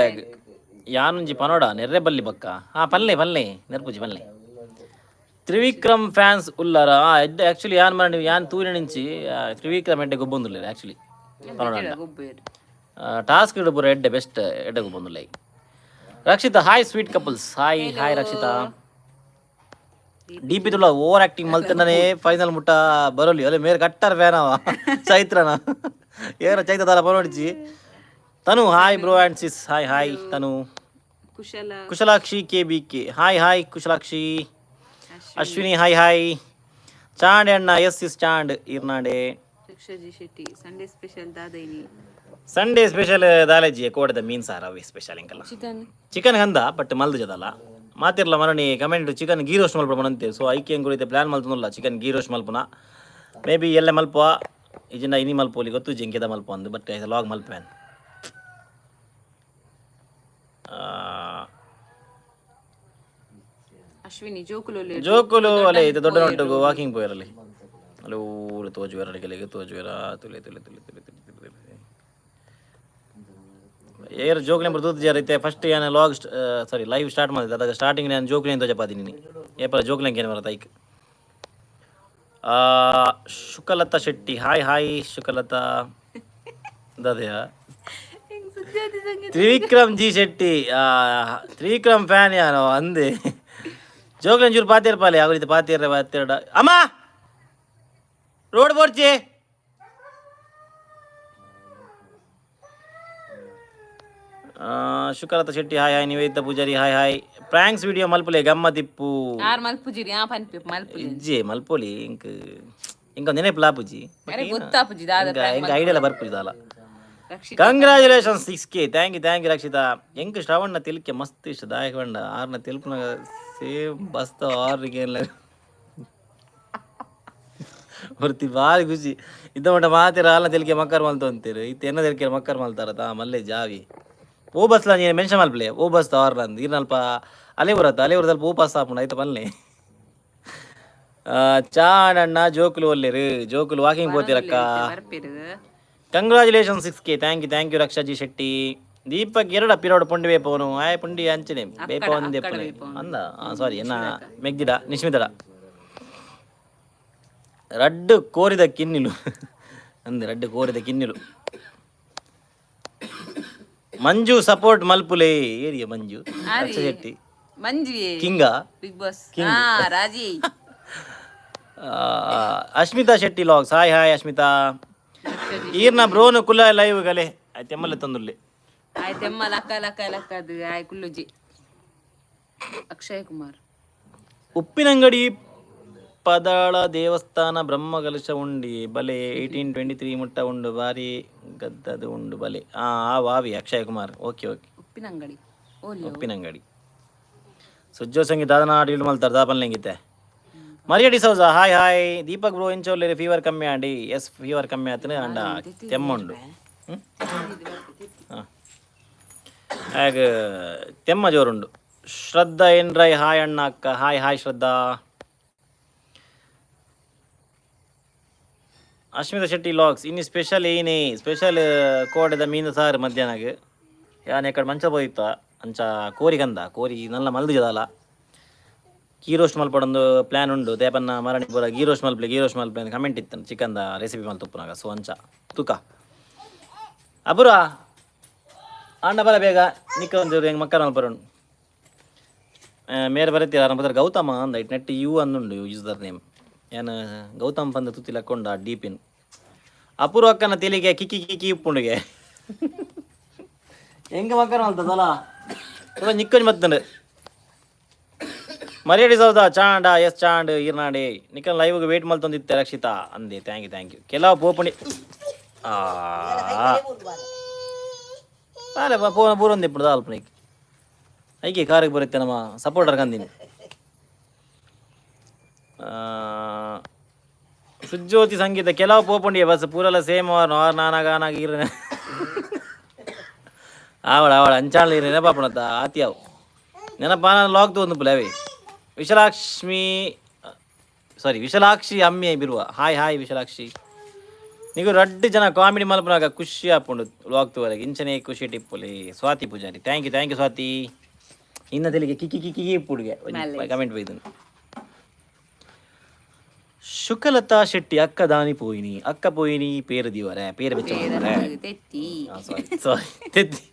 ಯಾನುಂಜಿ ಪನೋಡ ನೆರ್ರೆ ಬಲ್ಲಿ ಬಕ್ಕ. ಹಾ, ಪಲ್ಲೆ ಪಲ್ಲೆ ನೆರ್ಪುಜಿ ಪಲ್ಲೆ. ತ್ರಿವಿಕ್ರಮ್ ಫ್ಯಾನ್ಸ್ ಉಲ್ಲಾರ? ಆಕ್ಚುಲಿ ಯಾನ್ ಮಾಡಿ ಯಾನ್ ತೂರಿನ ನಿಂಚಿ ತ್ರಿವಿಕ್ರಮ್ ಎಡ್ಡೆ ಗೊಬ್ಬೊಂದುಲ್ಲೆರ್ ಆಕ್ಚುಲಿ ಪನೋಡ. ಗೊಬ್ಬೇರು. ಟಾಸ್ಕ್ ಪೂರ ಎಡ್ಡೆ ಬೆಸ್ಟ್ ಎಡ್ಡೆ ಗೊಬ್ಬೊಂದುಲ್ಲೆ. Rakshita, hi sweet couples, hi hi Rakshita. D P Tulu over acting ಮಲ್ತನೇ final ಮುಟ್ಟ ಬರೋಲಿ ಅಲ್ಲೇ ಮೇರೆ ಕಟ್ಟಾರ ಫ್ಯಾನ್ ಅವ ಚೈತ್ರನ ಏರ ಚೈತ್ರ ದಾಲ ಬರೋಡಿಚಿ. Tanu, hi bro and sis, hi hi Tanu. Kushala. Kushalakshi K B K, hi hi Kushalakshi. Ashwini, hi hi. Chand ಅಣ್ಣ, yes is Chand ಈರ್ನಾಡೆ. Raksha ji Shetty, Sunday special ದಾದೈನಿ? Sunday special ದಾಲೇಜಿ ಕೋಡದ ಮೀನ್ ಸಾರ್ ಅವಿ ಸ್ಪೆಷಲ್ ಇಂಕಲ್ಲ. ಚಿಕನ್. ಚಿಕನ್ ಗಂಧ ಬಟ್ ಮಲ್ದು ಜದಲ್ಲ ಮಾತಿರ್ಲ ಮರಣಿ ಕಮೆಂಟ್ ಚಿಕನ್ ಗೀ ರೋಸ್ಟ್ ಮಲ್ಪ ಅಂತೆ. ಸೊ ಐಕೆ ಎಂಗುಳಿತೆ ಪ್ಲಾನ್ ಮಲ್ತುಲ್ಲ ಚಿಕನ್ ಗೀ ರೋಸ್ಟ್ ಮಲ್ಪುನ. ಮೇ ಬಿ ಎಲ್ಲೆ ಮಲ್ಪ ಇಜಿಂದ ಇನಿ ಮಲ್ಪೋಲಿ ಗೊತ್ತು ಜಿಂಕೆದ ಮಲ್ಪ ಅಂದು. But log ಮಲ್ಪೇನ್. ಅಶ್ವಿನಿ ಜೋಕುಲು. ಜೋಕುಲು ಅಲೆ ಇದು ದೊಡ್ಡ ನೊಟ್ಟುಗು ವಾಕಿಂಗ್ ಪೋಯಿರಲಿ. ಅಲ್ಲಿ ಊರು ತೋಜುವೆರ ಅಡಿಗೆಲೆಗೆ ತೋಜುವೆರ ತುಲೆ ತುಲೆ ತುಲೆ ತುಲೆ ತುಲೆ ತುಲೆ ತುಲೆ. ಏರ್ ಜೋಕ್ಲೆ ತೂತು ಜಾರ ಐತೆ. ಫಸ್ಟ್ ಏನು ಲಾಗ್ ಸಾರಿ ಲೈವ್ ಸ್ಟಾರ್ಟ್ ಮಾಡಿದ್ದೆ ಅದಾಗ ಸ್ಟಾರ್ಟಿಂಗ್ ನಾನು ಜೋಕ್ಲೆ ತೋಜಪಾದಿ ನೀನು ಏಪಲ ಜೋಕ್ಲೆ ಏನು ಬರತ್ತ ಐಕ್. ಶುಕಲತಾ ಶೆಟ್ಟಿ, ಹಾಯ್ ಹಾಯ್ ಶುಕಲತಾ ದದೆಯ. ತ್ರಿವಿಕ್ರಮ್ ಜಿ ಶೆಟ್ಟಿ, ತ್ರಿವಿಕ್ರಮ್ ಫ್ಯಾನ್ ಯಾನೋ ಅಂದೆ. ಜೋಕ್ಲೆನ್ ಚೂರು ಪಾತೇರ್ ಪಾಲೆ ಆಗುಲಿತ ಪಾತೇರ ಪಾತೇರ್ಡ. ಅಮ್ಮ ರೋಡ್ ಬೋರ್ಚಿ. Shukalatha Shetty, hi hi. Nivedita Poojary, hi hi. Pranks video ಮಲ್ಪುಲೆ ಗಮ್ಮತಿಪ್ಪು. ಆರ್ ಮಲ್ಪುಜಿರಿ ಆ ಪನ್ಪಿ ಮಲ್ಪುಜಿ. ಇಜ್ಜೆ ಮಲ್ಪೊಲಿ ಇಂಕ್ ಇಂಕ ನೆನೆಪು ಲಾಪುಜಿ. ಅರೆ ಗೊತ್ತಾಪುಜಿ ದಾದ. ಇಂಕ ಐಡಿಯಾ ಬರ್ಪುಜಿ ದಾಲ. Rakshita. Congratulation 6K, thank you, thank you Rakshita. ಎಂಕ್ ಶ್ರವಣ್ಣ ತಿಲ್ಕೆ ಮಸ್ತ್ ಇಷ್ಟ ದಾಯಕ. ಆರ್ನ ತಿಲ್ಪುನಾಗ ಸೇಮ್ ಬಸ್ತ ಆರ್ರಿಗೆ ಏನ್ಲ ಹೊರ್ತಿ ಬಾರಿ ಖುಷಿ ಇದ್ದ ಮಟ್ಟ ಮಾತಿರ. ಆಲ್ನ ತೆಲಿಕೆ ಮಕ್ಕರ್ ಮಲ್ತ ಅಂತೀರು ಇತ್ತೆ ಎನ್ನ ತೆಲಿಕೆ ಮಕ್ಕರ್ ಮಲ್ತಾರ ತಾ ಮಲ್ಲೆ ಜಾವಿ. ಓ ಬಸ್ಲ ನೀನು ಮೆನ್ಷನ್ ಮಲ್ಪಲೆ ಓ ಬಸ್ ಆರ್ನ ಅಂದ್ ಇರ್ನಲ್ಪ ಅಲೆ ಬರತ್ತ ಅಲೆ ಬರದಲ್ಪ ಓ ಬಸ್ ಆಪುಂಡು ಐತ ಪಲ್ಲೆ. ಚಾಣಣ್ಣ ಜೋಕುಲು ಒಲ್ಲೆರು? ಜೋಕುಲು walking ಪೋತಿರಕ್ಕ. ಬರ್ಪೇರು. Congratulation 6K, thank you, thank you Rakshaji Shetty. Deepak ಎರಡ ಪಿರೋಡ್ ಪುಂಡಿ ಬೇಪವನು ಆಯ್ ಪುಂಡಿ ಅಂಚನೆ ಬೇಪ ಒಂದೇ ಅಂದ. ಸಾರಿ ಎನ್ನ ಮೆಗ್ದಿಡ ನಿಶ್ಮಿತಡ ರಡ್ಡು ಕೋರಿದ ಕಿನ್ನಿಲು ಅಂದೆ ರಡ್ಡು ಕೋರಿದ ಕಿನ್ನಿಲು. ಮಂಜು ಸಪೋರ್ಟ್ ಮಲ್ಪುಲೆ ಏರಿಯ ಮಂಜು ರಕ್ಷಾ ಶೆಟ್ಟಿ. ಮಂಜುವೆ. ಕಿಂಗ. ಬಿಗ್ ಬಾಸ್ ಹಾ ರಾಜಿ. Ashmita Shetty vlogs, hi hi Ashmita. ಈರ್ನ ಬ್ರೋನು ಕುಲ್ಲ ಲೈವ್ ಗಲೆ ತೆಮ್ಮಲೆ ತಂದುರ್ಲಿ. ಆಯ್ತು, ಎಮ್ಮ ಲಕ್ಕ ಲಕ್ಕ ಲಕ್ಕ ಅದು ಆಯ್ ಕುಲ್ಲುಜಿ ಅಕ್ಷಯ್ ಕುಮಾರ್. ಉಪ್ಪಿನಂಗಡಿ ಪದಾಳ ದೇವಸ್ಥಾನ ಬ್ರಹ್ಮಕಲಶ ಉಂಡಿ ಬಲೆ 1823 ಮುಟ್ಟ ಉಂಡು, ಬಾರಿ ಗದ್ದದು ಉಂಡು ಬಲೆ. ಆ ಆ ವಾವಿ ಅಕ್ಷಯ್ ಕುಮಾರ್, ಓಕೆ ಓಕೆ. ಉಪ್ಪಿನಂಗಡಿ ಓಲಿ. ಉಪ್ಪಿನಂಗಡಿ. ಸುಜ್ಜೋ ಸಂಗೀತ ದಾದನ ಡೀಲ್ ಮಲ್ತಾರ ದಾಪನ್ಲೆಂಗಿತ್ತೆ. Maria D'Souza, hi hi. Deepak bro, ಇಂಚೋಲ್ಲಿ ಫೀವರ್ ಕಮ್ಮಿ ಆಂಡಿ? ಎಸ್, ಫೀವರ್ ಕಮ್ಮಿ ಆತನೆ ಅಂಡ ತೆಮ್ಮುಂಡು. ಹ್ಮ್? ಹಾಂ, ಆಗ ತೆಮ್ಮ ಜೋರುಂಡು. ಶ್ರದ್ಧಾ ಎನ್ ರೈ, ಹಾಯ್ ಅಣ್ಣ ಅಕ್ಕ, ಹಾಯ್ ಹಾಯ್ ಶ್ರದ್ಧಾ. ಅಶ್ಮಿತಾ ಶೆಟ್ಟಿ ಲಾಗ್ಸ್, ಇನ್ನು ಸ್ಪೆಷಲ್ ಏನೇ? ಸ್ಪೆಷಲ್ ಕೋಡೆದ ಮೀನು ಸಾರು ಮಧ್ಯಾಹ್ನಗೆ. ಯಾನ್ ಎಕಡೆ ಮಂಚ ಪೋಯಿತ್ತ, ಅಂಚ ಕೋರಿ ಕಂದ ಕೋರಿ ನಲ್ಲ ಮಲ್ದು ಜದಾಲ. ಗೀ ರೋಸ್ಟ್ ಮಲ್ಪಡೊಂದು ಪ್ಲ್ಯಾನ್ ಉಂಡು. ದೇಪನ್ನ ಮರಣಿ ಪೂರ ಗೀ ರೋಸ್ಟ್ ಮಲ್ಪಲೆ, ಗೀ ರೋಸ್ಟ್ ಮಲ್ಪಲೆ ಕಮೆಂಟ್ ಇತ್ತು ಚಿಕನ್ದ ರೆಸಿಪಿ ಮಲ್ತುಪ್ಪುನಾಗ. ಸೊ ಅಂಚ ತುಕ ಅಬುರ ಅಣ್ಣ ಬರ ಬೇಗ ನಿಕ್ಕ ಒಂಚೂರು ಹೆಂಗೆ ಮಕ್ಕಳ ಮಲ್ಪರುಂಡು. ಮೇರೆ ಬರತ್ತೀರ ಪತ್ರ ಗೌತಮ ಅಂದ it net you ಅಂದುಂಡು ಯೂಸರ್ ನೇಮ್ ಏನು ಗೌತಮ್ ಪಂದ ತುತ್ತಿ ಲಕ್ಕೊಂಡ ಡೀಪಿನ್. ಅಪೂರ್ವ ಅಕ್ಕನ ತೆಲಿಗೆ ಕಿಕ್ಕಿ ಕಿಕ್ಕಿ ಉಪ್ಪುಂಡುಗೆ ಹೆಂಗ ಮಕ್ಕಳ ಮಲ್ತದಲ್ಲ ನಿಕ್ಕೊಂಜಿ ಮತ್ತಂಡು. ಮರ್ಯಾಡಿ ಸೌದಾ ಚಾಂಡ, ಎಸ್ ಚಾಂಡ್ ಈರ್ನಾಡಿ ನಿಕ್ಕನ್ ಲೈವ್ಗೆ ವೇಟ್ ಮಲ್ತೊಂದಿತ್ತೆ ರಕ್ಷಿತಾ ಅಂದೆ. Thank you thank you. ಕೆಲವು ಪೋಪುಣಿ ಆ ಬಾಲೆ ಪೋನ ಬೂರೊಂದು ಇಪ್ಪುಡು ದಾಲ್ಪನಿಕ್ ಐಕೆ ಕಾರಿಗೆ ಬರುತ್ತೆ ನಮ್ಮ ಸಪೋರ್ಟರ್ ಕಂದಿನಿ. ಸುಜ್ಯೋತಿ ಸಂಗೀತ, ಕೆಲವು ಪೋಪುಂಡಿಯ ಬಸ್ ಪೂರೆಲ್ಲ ಸೇಮ್ ಆರ್ ನಾನಾಗ ಆನಾಗ ಇರ ಆವಳ ಆವಳ ಅಂಚಾಳ ಇರ ನೆನಪಾಪುಣತ್ತ ಆತಿ ಅವು ನೆನಪಾನ ಲಾಕ್ ತಗೊಂಡು ಪುಲವೆ. ವಿಶಾಲಾಕ್ಷ್ಮಿ, ಸಾರಿ, ವಿಶಾಲಾಕ್ಷಿ ಅಮ್ಮೆ ಬಿರುವ, ಹಾಯ್ ಹಾಯ್ ವಿಶಾಲಾಕ್ಷಿ. ನೀವು ರಡ್ಡು ಜನ ಕಾಮಿಡಿ ಮಲ್ಪನಾಗ ಖುಷಿ ಆಪುಂಡು ವ್ಲಾಗ್ ತೂವರೆಗೆ, ಇಂಚನೆ ಖುಷಿ ಟಿಪ್ಪುಲಿ. Swathi Pujari, thank you thank you Swathi. ಇನ್ನ ತೆಲಿಗೆ ಕಿಕ್ಕಿ ಕಿಕ್ಕಿ ಇಪ್ಪುಡುಗೆ ಕಮೆಂಟ್ ಬೈದನು. ಶುಕಲತಾ ಶೆಟ್ಟಿ, ಅಕ್ಕ ದಾನಿ ಪೋಯಿನಿ? ಅಕ್ಕ ಪೋಯಿನಿ ಪೇರು ದಿವರೆ ಪೇರು ಬೆಚ್ಚ. ತೆತ್ತಿ. ಸಾರಿ ಸಾರಿ, ತೆತ್ತಿ.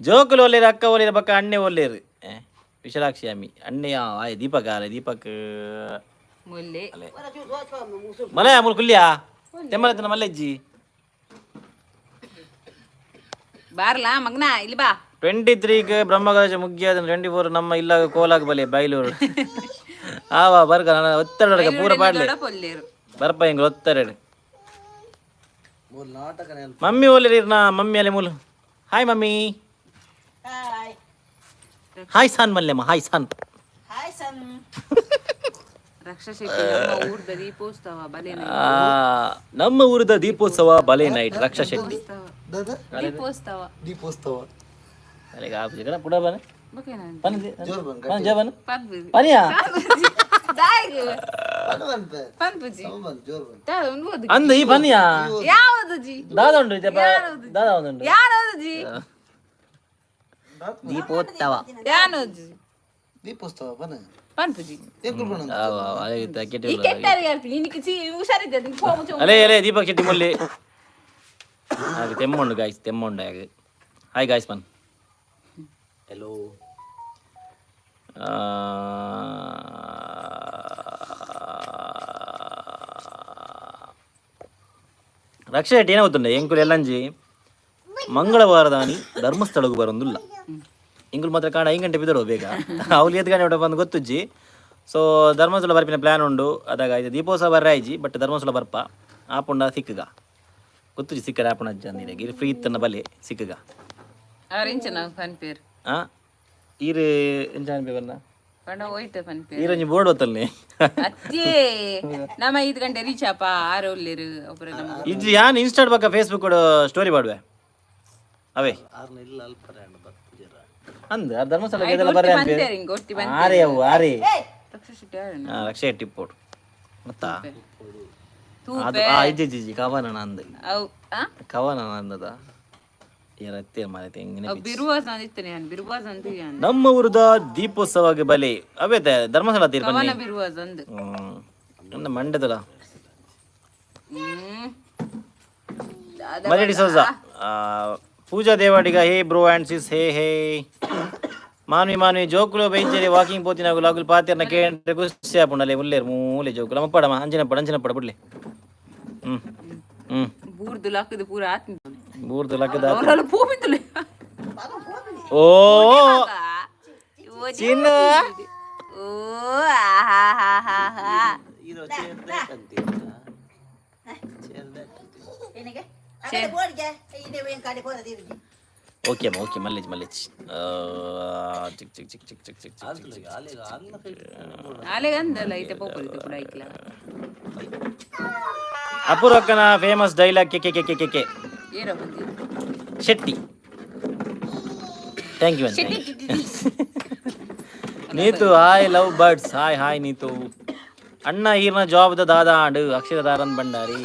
ಜೋಕುಲು ಒಲ್ಲೇರು, ಅಕ್ಕ ಒಲ್ಲೇರು, ಬಕ್ಕ ಅಣ್ಣೆ ಒಲ್ಲೇರು. ವಿಶಾಲಾಕ್ಷಿ ಅಮ್ಮಿ ಅಣ್ಣೆಯ ಆಯ್ ದೀಪಕ್ ಆಲೆ ದೀಪಕ್. ಮುಲ್ಲೆ. ಮಲೆ ಮೂಲು ಕುಲ್ಲಿಯಾ ತೆಮ್ಮಲತ್ತನ ಮಲ್ಲೆಜ್ಜಿ. ಬಾರ್ಲಾ ಮಗ್ನ, ಇಲ್ಲಿ ಬಾ. 23ಗೆ ಬ್ರಹ್ಮಕಲಶ ಮುಗ್ಗಿಯಾದ 24 ನಮ್ಮ ಇಲ್ಲ ಕೋಲಾಗ ಬಲೆ ಬೈಲೂರು ಆವಾ ಬರ್ಗ ನನ್ನ ಒತ್ತಡ ಪೂರ ಪಾಡ್ಲೆ. ಪೊಲ್ಲೇರು. ಬರ್ಪ ಹಿಂಗ ಒತ್ತರಡು. ಮೂರು ನಾಟಕ ನೆನಪು. ಮಮ್ಮಿ ಓಲಿರಿ ನಾ ಮಮ್ಮಿ ಅಲೆ ಮೂಲು. Hi mummy. Hi. Hi San Mallemma, hi San. Hi ಸನ್. ರಕ್ಷಾ ಶೆಟ್ಟಿ, ನಮ್ಮ ಊರ್ದ ದೀಪೋತ್ಸವ ಬಲೆ. ನಮ್ಮ ಊರದ ದೀಪೋತ್ಸವ ಬಲೆ ನೈಟ್ ರಕ್ಷಾ ಶೆಟ್ಟಿ. ದಾದಾ. ದೀಪೋತ್ಸವ. ದೀಪೋತ್ಸವ. ಅಲ್ಲಿಗೆ ಆಪುಜಿ ಕಣ ಪುಡ ಬನ. ಬಕೇನ. ಪನಿ. ಜೋರು ಬನ್. ಜೋ ಬನ್. ಪನ್ಪುಜಿ. ಪನಿಯಾ. ದಾಯಿಗ್. ಬನ್ ಬಂತೆ. ಪನ್ಪುಜಿ. ಬನ್ ಜೋರು ಬನ್. ದಾದ ಉಂಡು. ಅಂದ ಈ ಪನಿಯಾ. ಯಾವುದು ಜಿ? ದಾದ ಉಂಡು ಇದಪ್ಪ, ದಾದ ಒಂದುಂಡು. ಯಾನೋದು ಜಿ? ದೀಪೋತ್ಸವ. ಯಾನೋದು ಜಿ? ದೀಪೋತ್ಸವ ಬನ್. ಪನ್ಪುಜಿ. ಎಂಕುಲು ಬಣ್ಣ. ಈ ಕೆಟ್ಟರಿಗೆ ಅಲ್ಪಿ ನಿನಗೆ ಚಿ ಹುಷಾರಿದ್ದೆ ನಿಂಗೆ ಫೋನ್ ಮುಚ್ಚು. ಅಲೇ ಅಲೇ ದೀಪಕ್ ಶೆಟ್ಟಿ ಮೊಲ್ಲಿ ಹಾಗೆ ತೆಮ್ಮುಂಡು ಗಾಯ್ಸ್, ತೆಮ್ಮುಂಡು ಹಾಗೆ. ಹಾಯ್ ಗಾಯ್ಸ್ ಮನ್. ಹಲೋ. ರಕ್ಷಾ ಶೆಟ್ಟಿ, ಏನ ಗೊತ್ತುಂಡೆ, ಎಂಕುಲು ಎಲ್ಲಂಜಿ ಮಂಗಳವಾರದಾನಿ ಧರ್ಮಸ್ಥಳಕ್ಕೆ ಬರೋದಿಲ್ಲ. ಎಂಕುಲು ಮಾತ್ರ ಕಾಣ 5 ಗಂಟೆ ಬಿದ್ದಡು ಬೇಗ. ಅವ್ಲು ಎದ್ದು ಗಂಟೆ ಬಂದು ಗೊತ್ತುಜ್ಜಿ. ಸೊ ಧರ್ಮಸ್ಥಳ ಬರ್ಪಿನ ಪ್ಲ್ಯಾನ್ ಉಂಡು. ಅದಾಗ ಇದು ದೀಪೋತ್ಸವ ಬರ್ರ ಆಯ್ಜಿ, ಬಟ್ ಧರ್ಮಸ್ಥಳ ಬರ್ಪ ಆಪುಂಡ ಸಿಕ್ಕಗ ಗೊತ್ತುಜ್ಜಿ. ಸಿಕ್ಕರೆ ಆಪುಂಡ ಅಜ್ಜ ಅಂದಿರ ಇರು ಫ್ರೀ ಇತ್ತನ್ನ ಬಲೆ ಸಿಕ್ಕಗ. ಅವ್ರಿಂಚನ ಪನ್ಪೇರು. ಆ ಈರು ಎಂಚ ಅನ್ಪಿ ಬನ್ನ? ಪಂಡ ಹೋಯ್ತ ಪನ್ಪೇರು. ಈರೊಂಜಿ ಬೋರ್ಡ್ ಒತ್ತಲ್ನಿ. ಅತ್ತೇ ನಮ್ಮ 5 ಗಂಟೆ ರೀಚ್ ಆಪ ಆರು ಒಲ್ಲೇರು ಒಬ್ಬರ ನಮ್ಮ. ಇಜ್ಜಿ, ಯಾನ್ ಇನ್ಸ್ಟಾಡ್ ಬಕ್ಕ ಫೇಸ್ಬುಕ್ ಸ್ಟೋರಿ ಪಾಡುವೆ ಅವೇ. ಆರ್ನ ಇಲ್ಲ ಅಲ್ಪರ ಬರ್ತುಜರ. ಅಂದ್ ಆ ಧರ್ಮಸ್ಥಳ ಇದೆಲ್ಲ ಬರ್ರೆ ಅನ್ಪಿ. ಬಂತೇರಿ ಹಿಂಗ್ ಒಟ್ಟಿ ಬಂತೇರಿ. ಆರೆ ಅವು ಆರೆ. ರಕ್ಷಾ ಶೆಟ್ಟಿ ಯಾರನ್ನ? ಆ, ರಕ್ಷೆ ಟಿಪ್ಪೋಡು ಮತ್ತಾ ಅದು. ತೂಪೆ. ಆ ಇಜ್ಜಿ ಇಜ್ಜಿ ಇಜ್ಜಿ, ಕವನ ಅಂದ್. ಅವು ಆ ಕವನ ಅಂದದ ಏರತ್ತೆ ಮಾರೈತೆ ಹೆಂಗ್. ಅವು ಬಿರುವಾಸ ಅಂದಿತ್ತನೆ ನಾನು ಬಿರುವಾಸ ಅಂತ ಯಾನ್. ನಮ್ಮ ಊರದ ದೀಪೋತ್ಸವಕ್ಕೆ ಬಲೆ ಅವೇ ಧರ್ಮಸ್ಥಳ ತೀರ್ಪನ್ನಿ. ಕವನ ಬಿರುವಾಸ ಅಂದ್. ಹ್ಮ್ ನನ್ನ ಮಂಡ್ಯದಲ್ಲ. ಹ್ಮ್. ಮರಿಯಡಿ Soja, Pooja Devadiga, hey bro and sis, hey hey. Manvi Manvi ಜೋಕುಲು ಬೈಜರಿ ವಾಕಿಂಗ್ ಪೋತಿನಾಗುಲು ಅಗುಲು ಪಾತೆರ್ನ ಕೇಂದ್ರ ಖುಷಿ ಆಪುಂಡಲೆ ಉಲ್ಲೇರು ಮೂಲೆ ಜೋಕುಲು. ಅಮ್ಮಪ್ಪಡಮ್ಮ, ಅಂಚಿನಪ್ಪಡ ಅಂಚಿನಪ್ಪಡ ಬಿಡ್ಲೆ. ಹ್ಮ್ ಹ್ಮ್ ಬೂರ್ದು ಲಕ್ಕದು ಪೂರ ಆತ್ಮ. ಬೂರ್ದು ಲಕ್ಕದ. ಅವರೆಲ್ಲ ಪೂಪಿತ್ತಲೆ. ಓ ಚಿನ್ನ. ಓ ಆಹಾ ಹಾ ಹಾ ಹಾ. ಇದು ಚೇರ್ ಬೇಕಂತೀರ, ಚೇರ್ ಬೇಕಂತೀರ. ಏನಿಗೆ ಅಕಡೆ ಬೋರ್ಡ್ಗೆ ಇದೆ ಏನು ಕಡೆ ಬೋರ್ಡ್. ಓಕೆ ಅಮ್ಮ, ಓಕೆ. ಮಲ್ಲೇಜ್ ಮಲ್ಲೇಜ್ ಚಿಕ್ ಚಿಕ್ ಚಿಕ್ ಚಿಕ್ ಚಿಕ್ ಚಿಕ್ ಚಿಕ್. ಅಲ್ಲ ಅಲ್ಲಿಗೆ ಅನ್ನ ಕೈ. ಆಲೆಗ ಅಂದಲ್ಲ ಐತೆ ಪೋಪುಲಿತೆ ಕೂಡ ಐಕ್ಲ. ಅಪೂರ್ವಕ್ಕನ famous dialogue K K K K K K. ಏನೋ ಬಂದಿ. Shetty, thank you. Neetu hi, love birds, hi hi Neetu. ಅಣ್ಣ ಈರ್ನ ಜಾಬ್ದ ದಾದ ಆಂಡು ಅಕ್ಷರ ದಾರನ್ ಭಂಡಾರಿ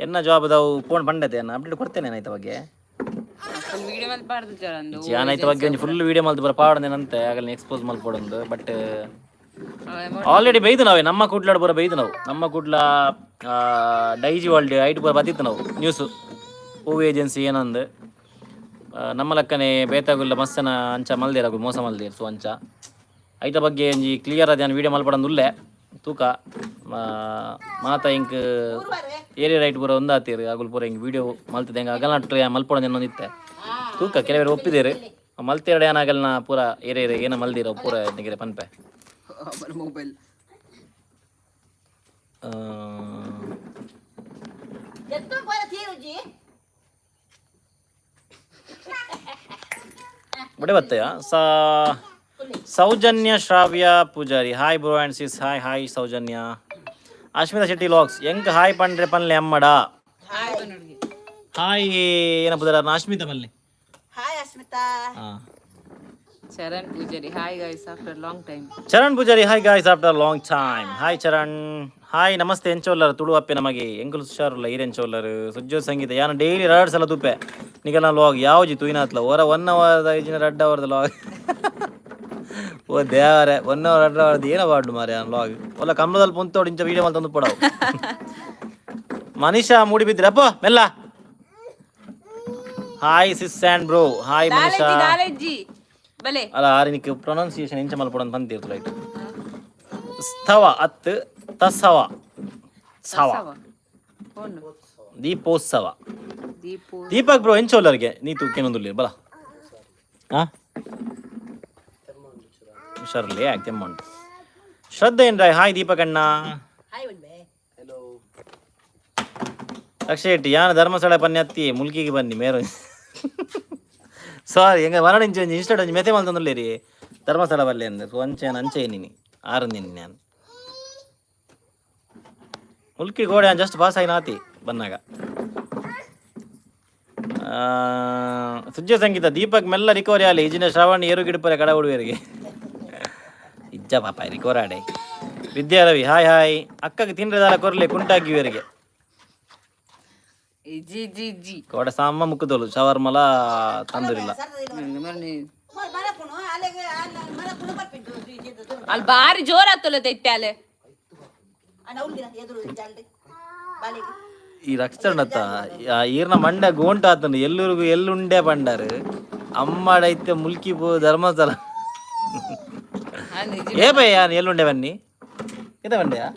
ಎನ್ನ ಜಾಬ್ದವು ಫೋನ್ ಪಂಡತೆ ಅನ್ನ ಅಪ್ಡೇಟ್ ಕೊಡ್ತೇನೆ ಆಯ್ತ ಬಗ್ಗೆ. ಒಂದು ವಿಡಿಯೋ ಮೇಲೆ ಪಾಡ್ದು ಚರಂದು. ಜಾನ್ ಬಗ್ಗೆ ಒಂಜಿ ಫುಲ್ ವೀಡಿಯೋ ಮಲ್ತು ಬರ ಪಾಡಂದೇನಂತೆ ಆಗಲಿ ಎಕ್ಸ್ಪೋಸ್ ಮಲ್ಪಡೊಂದು. ಬಟ್ ಆಲ್ರೆಡಿ ಬೈದು ನಾವೇ ನಮ್ಮ ಕೂಡ್ಲಾಡ್ ಬರ ಬೈದು ನಾವು ನಮ್ಮ ಕೂಡ್ಲ ಡೈಜಿ ವರ್ಲ್ಡ್ ಐಟ್ ಬರ ಬತ್ತಿತ್ತು ನಾವು ನ್ಯೂಸು ಹೂವು ಏಜೆನ್ಸಿ ಏನಂದು ನಮ್ಮ ಲಕ್ಕನೆ ಬೇತಾಗುಲ್ಲ ಮಸ್ತನ ಅಂಚ ಮಲ್ದೇರ್ ಅಗುಲ್ ಮೋಸ ಮಲ್ದೇರ್. ಸೊ ಅಂಚ ಐತ ಬಗ್ಗೆ ಒಂಜಿ ಕ್ಲಿಯರ್ ಅದ ವೀಡಿಯೋ ಮಲ್ಪಡಂದು ಉಲ್ಲೆ ತೂಕ ಮಾತ ಇಂಕ್ ಏರಿಯಾ ರೈಟ್ ಪೂರ ಒಂದಾತೀರು ಅಗುಲ್ ಪೂರ ಹಿಂಗೆ ವೀಡಿಯೋ ಮಲ್ತದೆ ಹೆಂಗೆ ಅಗಲ ಮಲ್ಪಡೋದು ಏನೊಂದಿತ್ತೆ ತೂಕ. ಕೆಲವರು ಒಪ್ಪಿದೇರು ಮಲ್ತೇರಡೆ ಏನಾಗಲ್ನ ಪೂರ ಏರಿಯಾ ಏನ ಮಲ್ದಿರೋ ಪೂರ ನಿಗೆ ಪನ್ಪೆ. ಮೊಬೈಲ್. ಆ, ಎತ್ತು ಪೋರ ತೀರುಜಿ. ಬಡೆ ಬತ್ತಯ್ಯ ಸಾ Soujanya Shravya Pujari, hi bro and sis, hi hi Soujanya. Ashmita Shetty vlogs ಎಂಕ್ ಹಾಯ್ ಪಂಡ್ರೆ ಪನ್ಲೆ ಅಮ್ಮಡ. ಹಾಯ್ ಬನ್ನುಡ್ಗಿ. ಹಾಯ್ ಏನಪ್ಪ ಅಶ್ಮಿತಾ ಮಲ್ಲೆ. ಹಾಯ್ ಅಸ್ಮಿತಾ. ಹಾಂ. Charan Pujari, hi guys after long time. Charan Pujari, hi guys after long time, hi Charan, hi. Namaste ಎಂಚೋಲ್ಲರ್ Tulu ಅಪ್ಪೆ ನಮಗೆ ಎಂಕುಲು ಹುಷಾರುಲ್ಲ ಈರ್ ಎಂಚೋಲ್ಲರ್. ಸುಜ್ಜೋ ಸಂಗೀತ ಯಾನ ಡೈಲಿ ಎರಡು ಸಲ ತುಪ್ಪೆ ನಿಗಲ ಲಾಗ್ ಯಾವ್ಜಿ ತುಯಿನಾತ್ಲ ಹೊರ ಒನ್ ಅವರ್ ಐಜಿನ ರಡ್ಡ್ ಅವರ್ದ ಲಾಗ್. ಓ ದೇವರೇ, ಒನ್ ಅವರ್ ರಡ್ಡ್ ಅವರ್ದ ಏನ ಪಾಡು ಮಾರೆ ಲಾಗ್ ಒಲ್ಲ ಕಮ್ಮದಲ್ಲಿ ಪುಂತೋಡು ಇಂಚ ವೀಡಿಯೋ ಮಲ್ತಂದು ಪಡವು. ಮನೀಷಾ ಮೂಡಿ ಅಪ್ಪ ಮೆಲ್ಲ. Hi sis and bro, hi Manisha. ದಾಲೆಜ್ಜಿ ಬಲೆ. ಅಲ್ಲ ಆರಿನಿಕ್ ಪ್ರೊನೌನ್ಸಿಯೇಷನ್ ಎಂಚ ಮಲ್ಪಡಂತ ಬಂದಿರ್ತು ಲೈಟ್ ಸ್ಥವ ಅತ್ ತಸವ ಸವ. ಫೋನ್. ದೀಪೋತ್ಸವ. ದೀಪು. ದೀಪಕ್ ಬ್ರೋ ಎಂಚೋಲ್ಲರಿಗೆ ನೀ ತೂಕೇನೊಂದುಲ್ಲಿ ಬಲ ಹಾ ಹುಷಾರಲ್ಲಿ ಯಾಕೆ ತೆಮ್ಮುಂಟು. ಶ್ರದ್ಧೆ ಏನ್ರಾಯ್, ಹಾಯ್ ದೀಪಕ್ ಅಣ್ಣ. ಹಾಯ್ ಉಂಡೆ. ಹಲೋ. ಅಕ್ಷಯ್ ಶೆಟ್ಟಿ ಯಾನ ಧರ್ಮಸ್ಥಳ ಪನ್ಯತ್ತಿ ಮುಲ್ಕಿಗೆ ಬನ್ನಿ ಮೇರು. ಸಾರಿ ಹೆಂಗ ಮರಣ ಇಂಚ ಒಂಜಿ ಇನ್ಸ್ಟಾಟ್ ಒಂಜಿ ಮೆತೆ ಮಲ್ತೊಂದುಲ್ಲೇರಿ ಧರ್ಮಸ್ಥಳ ಬಲ್ಲೆ ಅಂದ್. ಸೊ ಅಂಚೆ ಅಂಚೆ ನೀನಿ ಆರಂದಿನಿ ನಾನು ಮುಲ್ಕಿ ಗೋಡೆ ಜಸ್ಟ್ ಪಾಸ್ ಆಗಿ ನಾತಿ ಬಂದಾಗ. ಸುಜ್ಜ ಸಂಗೀತ ದೀಪಕ್ ಮೆಲ್ಲ ರಿಕವರಿ ಆಲಿ ಇಜಿನ ಶ್ರವಣ್ ಏರು ಗಿಡಪರೆ ಕಡ ಉಡುವೆರಿಗೆ ಇಜ್ಜ ಪಾಪ ರಿಕವರ್ ಆಡೆ. Vidya Ravi hi hi. ಅಕ್ಕಗೆ ತಿನ್ರೆದಾಲ ಕೊರ್ಲೆ ಕುಂಟಾಗಿವೆರಿಗೆ. ಜಿ ಜಿ ಜಿ. ಕೋಡ ಸಾಮ ಮುಕ್ಕದೋಲು ಶವರ್ಮಲ ತಂದೂರಿಲ್ಲ. ಮರಪುಣು ಅಲೆಗೆ ಮರಪುಣು ಬರ್ಪಿಂಟು. ಅಲ್ಲಿ ಬಾರಿ ಜೋರ್ ಆತಲ್ಲ ದೈತ್ಯ ಅಲೆ. ಅಣ್ಣ ಉಳ್ದಿರ ಎದುರು ಜಲ್ದಿ ಬಾಲಿಗೆ. ಈ ರಕ್ಷಣತ್ತ ಈರ್ನ ಮಂಡ ಗೋಂಟ ಆತನು ಎಲ್ಲರಿಗೂ ಎಲ್ಲುಂಡೆ ಪಂಡಾರು ಅಮ್ಮಡೈತೆ ಮುಲ್ಕಿ ಪೋ ಧರ್ಮಸ್ಥಳ. ಏ ಬಯ್ಯ ಎಲ್ಲುಂಡೆ ಬನ್ನಿ ಇದ ಬಂಡೆಯಾ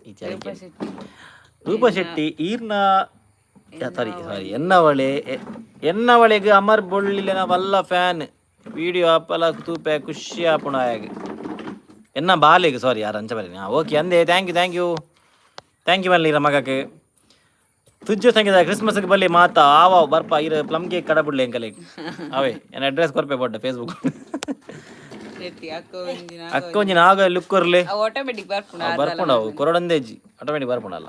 ಈ ಚಳಿಕೆ. ರೂಪ ಶೆಟ್ಟಿ ಈರ್ನ ಸಾರಿ ಸಾರಿ ಎನ್ನವಳೆ ಎನ್ನವಳೆಗ್ ಅಮರ್ ಬೊಳ್ಳಿಲೆನ ವಲ್ಲ ಫ್ಯಾನ್ ವಿಡಿಯೋ ಅಪ್ಪಲ ತೂಪೆ ಖುಷಿ ಆಪುಣ ಆಯಾಗ ಎನ್ನ ಬಾಲೆಗ್ ಸಾರಿ ಯಾರು ಅಂಚ ಬರೀನಿ. ಹಾಂ ಓಕೆ ಅಂದೆ thank you thank you thank you ಬಲ್ಲಿ ಮಗಕ್ಕೆ. ತುಜ್ಜು ಸಂಗೀತ ಕ್ರಿಸ್ಮಸ್ಗೆ ಬಲ್ಲಿ ಮಾತಾ ಆವ ಬರ್ಪ ಇರ ಪ್ಲಮ್ ಕೇಕ್ ಕಡ ಬಿಡ್ಲಿ ಎಂಕಲೆ ಅವೇ ಎನ್ನ ಅಡ್ರೆಸ್ ಕೊರ್ಪೆ ಬೊಡ್ಡ ಫೇಸ್ಬುಕ್. ಶೆಟ್ಟಿ ಅಕ್ಕ ಒಂದಿನ. ಅಕ್ಕ ಒಂಜಿನ ಆಗ ಲುಕ್ ಕೊರ್ಲೆ. ಆಟೋಮೆಟಿಕ್ ಬರ್ಪುಣ. ಬರ್ಪುಂಡ ಅವು ಕೊರಡಂದೇಜಿ ಆಟೋಮೆಟಿಕ್ ಬರ್ಪುಂಡಲ್ಲ.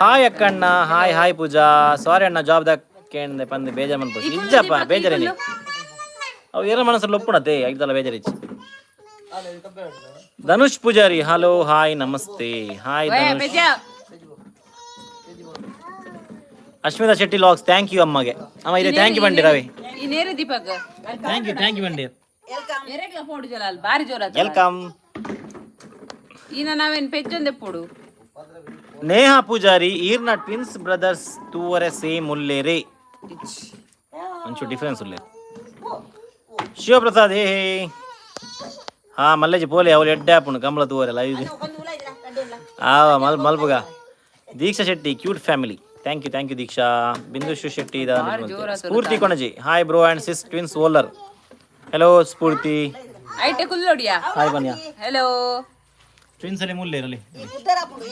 ಹಾಯ್ ಅಕ್ಕಣ್ಣ, ಹಾಯ್ ಹಾಯ್ ಪೂಜಾ. ಸಾರಿ ಅಣ್ಣ ಜಾಬ್ ಕೇಂದ್ರ ಪಂದ್ ಬೇಜಾರ್ ಮನ್ಪು ಇಜ್ಜಪ್ಪ ಬೇಜಾರೇನಿ ಅವು ಏನ ಮನಸ್ಸಲ್ಲಿ ಒಪ್ಪುಣತೆ ಐದಲ್ಲ ಬೇಜಾರಿಚ್ಚಿ. ಧನುಷ್ ಪೂಜಾರಿ ಹಲೋ ಹಾಯ್ ನಮಸ್ತೆ hi Dhanush. Ashmita Shetty vlogs thank you ಅಮ್ಮಗೆ ಅಮ್ಮ ಇದೆ thank you ಬಂಡಿ ರವಿ. ಈ ನೇರ Deepak. Thank you thank you ಬಂಡಿ. Welcome. ಎರೆಗ್ಲ ಪೋಡು ಜಲ ಅಲ್ಲಿ ಬಾರಿ ಜೋರ ಆತಲ್ಲ. Welcome. ಈನ ನಾವೇನ್ ಪೆಜ್ಜೊಂದೆ ಪೋಡು. ನೇಹಾ ಪೂಜಾರಿ ಈರ್ನ ಟ್ವಿನ್ಸ್ ಬ್ರದರ್ಸ್ ತೂವರೆ ಸೇಮ್ ಉಲ್ಲೇರಿ ಒಂಚೂರು ಡಿಫರೆನ್ಸ್ ಉಲ್ಲೇರಿ. ಓ ಶಿವಪ್ರಸಾದ್, ಹೇ ಹೇ. ಹಾ ಮಲ್ಲೇಜಿ ಪೋಲೆ, ಅವಳು ಎಡ್ಡೆ ಆಪುಂಡು ಕಂಬಳ ತೂವರೆ ಲೈವ್. ಒಂದು ಉಲ ಇದ್ರ ಅಡ್ಡಿಲ್ಲ. ಆ ಮಲ್ ಮಲ್ಪುಗ. Deeksha Shetty, cute family, thank you, thank you Deeksha. Bindushu Shetty, Spoorthi Konaji, hi bro and sis twins ಓಲರ್. Hello Spoorthi. ಐಟೆ ಕುಲ್ಲೋಡಿಯಾ. ಹಾಯ್ ಬನ್ಯಾ. ಹೆಲೋ. ಟ್ವಿನ್ಸ್ ಅಲ್ಲಿ ಮುಲ್ಲೆ ಇರಲಿ. ಈ ಉದ್ದಾರ ಆಪುಂಡು.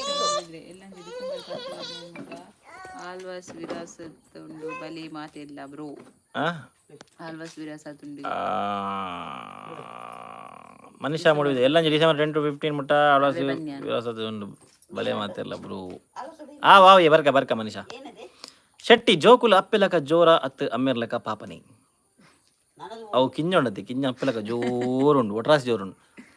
ಆಲ್ವಾಸ್ ವಿರಾಸತ್ ಉಂಡು, ಬಲಿ ಮಾತಿಲ್ಲ ಬ್ರೋ. ಆ? ಆಲ್ವಾಸ್ ವಿರಾಸತ್ ಉಂಡು. ಆ, ಮನೀಷಾ ಮೂಡಿದೆ ಎಲ್ಲ ಡಿಸೆಂಬರ್ 10 ಟು 15 ಮುಟ್ಟ ಆಳ್ವಾಸ್ ವಿರಾಸತ್ ಉಂಡು, ಬಲೆ ಮಾತೆಲ್ಲ ಬ್ರೋ. ಆ ವಾವ್, ಏ ಬರ್ಕ ಬರ್ಕ ಮನೀಷಾ. ಏನದೆ? ಶೆಟ್ಟಿ, ಜೋಕುಲು ಅಪ್ಪೆಲಕ ಜೋರ ಅತ್ತು ಅಮ್ಮೆರ್ಲಕ ಪಾಪನಿ? ಅವು ಕಿಂಜ ಉಂಡತಿ, ಕಿಂಜ ಅಪ್ಪೆಲಕ ಜೋರುಂಡು, ಒಟ್ರಾಸಿ ಜೋರುಂಡು.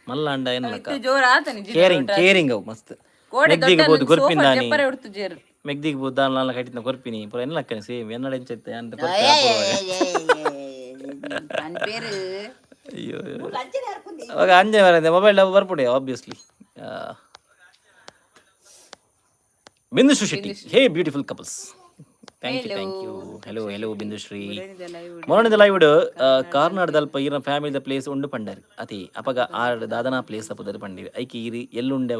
ಮಲ್ಲ ಅಂಡ ಏನಲಕ? ಜೋರ ಆತನಿ. ಕೇರಿಂಗ್ ಕೇರಿಂಗ್ ಅವು ಮಸ್ತ್. ಕೋಡೆ. ಮೆಗ್ದಿಗೆ ಬೋದು ಕೊರ್ಪಿಂದಾನಿ. ಜಪ್ಪರೆ ಉಡ್ತು ಜೇರು. ಮೆಗ್ದಿಗೆ ಬೋದು ದಾನ ಕಟ್ಟಿನ ಕೊರ್ಪಿನಿ ಪುರ ಎನ್ನಲಕ್ಕನೆ ಸೇಮ್ ಎನ್ನಡ ಎಂಚೈತೆ ಅಂತ. ನನ್ನ ಪೇರು. ಅಯ್ಯೋ. ಅಂಚನೆ ಹರ್ಪುಂದಿ. ಅವಾಗ ಅಂಜೆ ಬರಂದೆ mobile ಬರ್ಪುಡೆ obviously. Bindushree Shetty, hey beautiful couples, thank you, thank you. Hello hello Bindushree. ಮೊರಣಿದ live ಕಾರ್ನಾಡದಲ್ಪ ಈರಿನ ಫ್ಯಾಮಿಲಿದ ಪ್ಲೇಸ್ ಉಂಡು ಪಂಡರ್ ಅತಿ. ಅಪಗ ಆರ್ ದಾದನಾ ಪ್ಲೇಸ್ ಅಪುದರ್ ಪಂಡಿರಿ. ಐಕಿ ಈರಿ ಎಲ್ಲುಂಡೆ